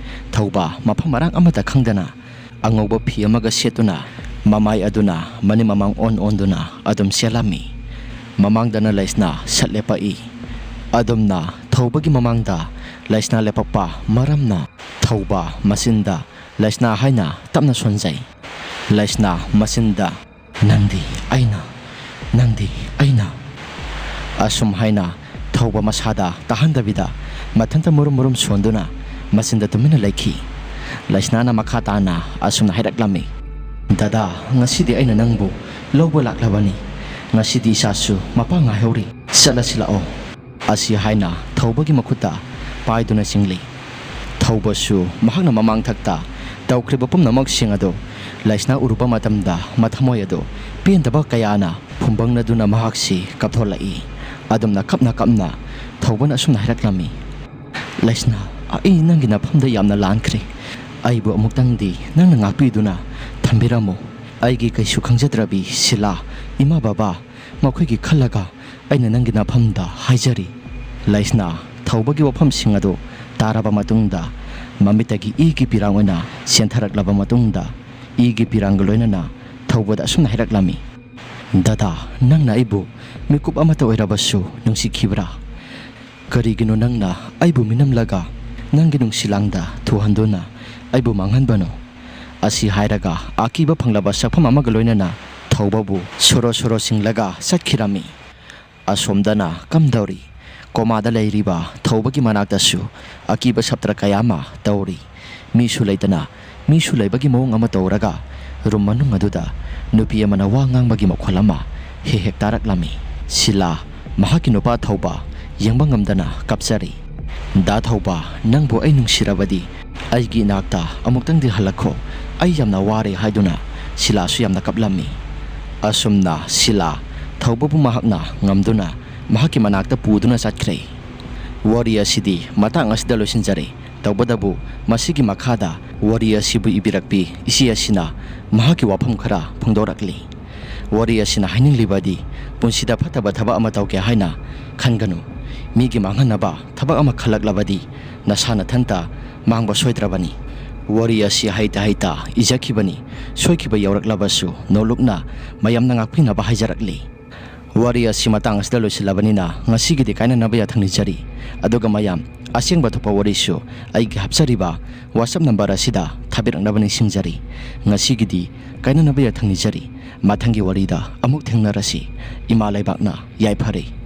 ꯊꯧꯕ ꯃꯐꯝ ꯃꯔꯥꯡ ꯑꯃꯠꯇ ꯈꯪꯗꯅ ꯑꯉꯧꯕ ꯐꯤ ꯑꯃꯒ ꯁꯦꯠꯇꯨꯅ ꯃꯃꯥꯏ ꯑꯗꯨꯅ ꯃꯅꯤꯡ ꯃꯃꯥꯡ ꯑꯣꯟ ꯑꯣꯟꯗꯨꯅ ꯑꯗꯨꯝ ꯆꯦꯜꯂꯝꯃꯤ꯫ ꯃꯃꯥꯡꯗꯅ ꯂꯩꯁꯅꯥ ꯁꯠ ꯂꯦꯞꯄꯛꯏ꯫ ꯑꯗꯨꯝꯅ ꯊꯧꯕꯒꯤ ꯃꯃꯥꯡꯗ ꯂꯩꯁꯅꯥ ꯂꯦꯞꯄꯛꯄ ꯃꯔꯝꯅ ꯊꯧꯕ ꯃꯆꯤꯟꯗ ꯂꯩꯁꯅꯥ ꯍꯥꯏꯅ ꯇꯞꯅ ꯁꯣꯟꯖꯩ꯫ ꯂꯩꯁꯅꯥ ꯃꯆꯤꯟꯗ, "ꯅꯪꯗꯤ ꯑꯩꯅ, ꯅꯪꯗꯤ ꯑꯩꯅ" ꯑꯁꯨꯝ ꯍꯥꯏꯅ ꯊꯧꯕ ꯃꯁꯥꯗ ꯇꯥꯍꯟꯗꯕꯤꯗ ꯃꯊꯟꯇ ꯃꯨꯔꯨꯝ ꯃꯨꯔꯨꯝ ꯁꯣꯟꯗꯨꯅ ꯃꯆꯤꯟꯗ ꯇꯨꯃꯤꯟꯅ ꯂꯩꯈꯤ꯫ ꯂꯩꯁꯅꯥꯅ ꯃꯈꯥ ꯇꯥꯅ ꯑꯁꯨꯝꯅ ꯍꯥꯏꯔꯛꯂꯝꯃꯤ, "ꯗꯗꯥ, ꯉꯁꯤꯗꯤ ꯑꯩꯅ ꯅꯪꯕꯨ ꯂꯧꯕ ꯂꯥꯛꯂꯕꯅꯤ꯫ ꯉꯁꯤꯗꯤ ꯏꯆꯥꯁꯨ ꯃꯄꯥ ꯉꯥꯏꯍꯧꯔꯤ꯫ ꯆꯠꯂꯁꯤ ꯂꯥꯛꯑꯣ"꯫ ꯑꯁꯤ ꯍꯥꯏꯅ ꯊꯧꯕꯒꯤ ꯃꯈꯨꯠꯇ ꯄꯥꯏꯗꯨꯅ ꯆꯤꯡꯂꯤ꯫ ꯊꯧꯕꯁꯨ ꯃꯍꯥꯛꯅ ꯃꯃꯥꯡꯊꯛꯇ ꯇꯧꯈ꯭ꯔꯤꯕ ꯄꯨꯝꯅꯃꯛꯁꯤꯡ ꯑꯗꯨ ꯂꯩꯁꯅꯥ ꯎꯔꯨꯕ ꯃꯇꯝꯗ ꯃꯊꯃꯣꯏ ꯑꯗꯨ ꯄꯦꯟꯗꯕ ꯀꯌꯥꯅ ꯐꯨꯝꯕꯪꯅꯗꯨꯅ ꯃꯍꯥꯛꯁꯤ ꯀꯞꯊꯣꯛꯂꯛꯏ꯫ ꯑꯗꯨꯝꯅ ꯀꯞꯅ ꯀꯞꯅ ꯊꯧꯕꯅ ꯑꯁꯨꯝꯅ ꯍꯥꯏꯔꯛꯂꯝꯃꯤ, "ꯂꯩꯁꯅꯥ, ꯑꯩ ꯅꯪꯒꯤ ꯅꯐꯝꯗ ꯌꯥꯝꯅ ꯂꯥꯟꯈ꯭ꯔꯦ꯫ ꯑꯩꯕꯨ ꯑꯃꯨꯛꯇꯪꯗꯤ ꯅꯪꯅ ꯉꯥꯛꯄꯤꯗꯨꯅ ꯊꯝꯕꯤꯔꯝꯃꯨ꯫ ꯑꯩꯒꯤ ꯀꯩꯁꯨ ꯈꯪꯖꯗ꯭ꯔꯕꯤ ꯁꯤꯂꯥ, ꯏꯃꯥ ꯕꯕꯥ, ꯃꯈꯣꯏꯒꯤ ꯈꯜꯂꯒ ꯑꯩꯅ ꯅꯪꯒꯤ ꯅꯐꯝꯗ ꯍꯥꯏꯖꯔꯤ"꯫ ꯂꯩꯁꯅꯥ ꯊꯧꯕꯒꯤ ꯋꯥꯐꯝꯁꯤꯡ ꯑꯗꯨ ꯇꯥꯔꯕ ꯃꯇꯨꯡꯗ ꯃꯃꯤꯠꯇꯒꯤ ꯏꯒꯤ ꯄꯤꯔꯥꯡ ꯑꯣꯏꯅ ꯆꯦꯟꯊꯔꯛꯂꯕ ꯃꯇꯨꯡꯗ ꯏꯒꯤ ꯄꯤꯔꯥꯡꯒ ꯂꯣꯏꯅꯅ ꯊꯧꯕꯗ ꯑꯁꯨꯝꯅ ꯍꯥꯏꯔꯛꯂꯝꯃꯤ, "ꯗꯗꯥ, ꯅꯪꯅ ꯑꯩꯕꯨ ꯃꯤꯀꯨꯞ ꯑꯃꯠꯇ ꯑꯣꯏꯔꯕꯁꯨ ꯅꯨꯡꯁꯤꯈꯤꯕ꯭ꯔꯥ? ꯀꯔꯤꯒꯤꯅꯣ ꯅꯪꯅ ꯑꯩꯕꯨ ꯃꯤꯅꯝꯂꯒ ꯅꯪꯒꯤ ꯅꯨꯡꯁꯤꯂꯥꯡꯗ ꯊꯨꯍꯟꯗꯨꯅ ꯑꯩꯕꯨ ꯃꯥꯡꯍꯟꯕꯅꯣ?" ꯑꯁꯤ ꯍꯥꯏꯔꯒ ꯑꯀꯤꯕ ꯐꯪꯂꯕ ꯁꯛꯐꯝ ꯑꯃꯒ ꯂꯣꯏꯅꯅ ꯊꯧꯕꯕꯨ ꯁꯣꯔꯣ ꯁꯣꯔꯣ ꯆꯤꯡꯂꯒ ꯆꯠꯈꯤꯔꯝꯃꯤ꯫ ꯑꯁꯣꯝꯗꯅ ꯀꯝꯗꯧꯔꯤ? ꯀꯣꯃꯥꯗ ꯂꯩꯔꯤꯕ ꯊꯧꯕꯒꯤ ꯃꯅꯥꯛꯇꯁꯨ ꯑꯀꯤꯕ ꯁꯞꯇ꯭ꯔ ꯀꯌꯥ ꯑꯃ ꯇꯧꯔꯤ꯫ ꯃꯤꯁꯨ ꯂꯩꯇꯅ, ꯃꯤꯁꯨ ꯂꯩꯕꯒꯤ ꯃꯑꯣꯡ ꯑꯃ ꯇꯧꯔꯒ ꯔꯨꯝ ꯃꯅꯨꯡ ꯑꯗꯨꯗ ꯅꯨꯄꯤ ꯑꯃꯅ ꯋꯥ ꯉꯥꯡꯕꯒꯤ ꯃꯈꯣꯜ ꯑꯃ ꯍꯦꯛ ꯍꯦꯛ ꯇꯥꯔꯛꯂꯝꯃꯤ꯫ ꯁꯤꯂꯥ ꯃꯍꯥꯛꯀꯤ ꯅꯨꯄꯥ ꯊꯧꯕ ꯌꯦꯡꯕ ꯉꯝꯗꯅ ꯀꯞꯆꯔꯤ꯫ "ꯗꯥ ꯊꯧꯕ, ꯅꯪꯕꯨ ꯑꯩ ꯅꯨꯡꯁꯤꯔꯕꯗꯤ ꯑꯩꯒꯤ ꯏꯅꯥꯛꯇ ꯑꯃꯨꯛꯇꯪꯗꯤ ꯍꯜꯂꯛꯈꯣ꯫ ꯑꯩ ꯌꯥꯝꯅ ꯋꯥꯔꯦ" ꯍꯥꯏꯗꯨꯅ ꯁꯤꯂꯥꯁꯨ ꯌꯥꯝꯅ ꯀꯞꯂꯝꯃꯤ꯫ ꯑꯁꯨꯝꯅ ꯁꯤꯂꯥ ꯊꯧꯕꯕꯨ ꯃꯍꯥꯛꯅ ꯉꯝꯗꯨꯅ ꯃꯍꯥꯛꯀꯤ ꯃꯅꯥꯛꯇ ꯄꯨꯗꯨꯅ ꯆꯠꯈ꯭ꯔꯦ꯫ ꯋꯥꯔꯤ ꯑꯁꯤꯗꯤ ꯃꯇꯥꯡ ꯑꯁꯤꯗ ꯂꯣꯏꯁꯤꯟꯖꯔꯦ꯫ ꯇꯧꯕꯇꯕꯨ ꯃꯁꯤꯒꯤ ꯃꯈꯥꯗ ꯋꯥꯔꯤ ꯑꯁꯤꯕꯨ ꯏꯕꯤꯔꯛꯄꯤ ꯏꯆꯦ ꯑꯁꯤꯅ ꯃꯍꯥꯛꯀꯤ ꯋꯥꯐꯝ ꯈꯔ ꯐꯣꯡꯗꯣꯔꯛꯂꯤ꯫ ꯋꯥꯔꯤ ꯑꯁꯤꯅ ꯍꯥꯏꯅꯤꯡꯂꯤꯕꯗꯤ, ꯄꯨꯟꯁꯤꯗ ꯐꯠꯇꯕ ꯊꯕꯛ ꯑꯃ ꯇꯧꯒꯦ ꯍꯥꯏꯅ ꯈꯟꯒꯅꯨ꯫ ꯃꯤꯒꯤ ꯃꯥꯡꯍꯟꯅꯕ ꯊꯕꯛ ꯑꯃ ꯈꯜꯂꯛꯂꯕꯗꯤ ꯅꯁꯥ ꯅꯊꯟꯇ ꯃꯥꯡꯕ ꯁꯣꯏꯗ꯭ꯔꯕꯅꯤ꯫ ꯋꯥꯔꯤ ꯑꯁꯤ ꯍꯩꯇ ꯍꯩꯇ ꯏꯖꯈꯤꯕꯅꯤ꯫ ꯁꯣꯏꯈꯤꯕ ꯌꯥꯎꯔꯛꯂꯕꯁꯨ ꯅꯣꯂꯨꯛꯅ ꯃꯌꯥꯝꯅ ꯉꯥꯛꯄꯤꯅꯕ ꯍꯥꯏꯖꯔꯛꯂꯤ꯫ ꯋꯥꯔꯤ ꯑꯁꯤ ꯃꯇꯥꯡ ꯑꯁꯤꯗ ꯂꯣꯏꯁꯤꯜꯂꯕꯅꯤꯅ ꯉꯁꯤꯒꯤꯗꯤ ꯀꯥꯏꯅꯅꯕ ꯌꯥꯊꯪ ꯅꯤꯖꯔꯤ꯫ ꯑꯗꯨꯒ ꯃꯌꯥꯝ, ꯑꯁꯦꯡꯕ ꯊꯣꯛꯄ ꯋꯥꯔꯤꯁꯨ ꯑꯩꯒꯤ ꯍꯥꯞꯆꯔꯤꯕ WhatsApp number ꯑꯁꯤꯗ ꯊꯥꯕꯤꯔꯛꯅꯕ ꯅꯤꯡꯁꯤꯡꯖꯔꯤ꯫ ꯉꯁꯤꯒꯤꯗꯤ ꯀꯥꯏꯅꯅꯕ ꯌꯥꯊꯪ ꯅꯤꯖꯔꯤ꯫ ꯃꯊꯪꯒꯤ ꯋꯥꯔꯤꯗ ꯑꯃꯨꯛ ꯊꯦꯡꯅꯔꯁꯤ꯫ ꯏꯃꯥ ꯂꯩꯕꯥꯛꯅ ꯌꯥꯏꯐꯔꯦ꯫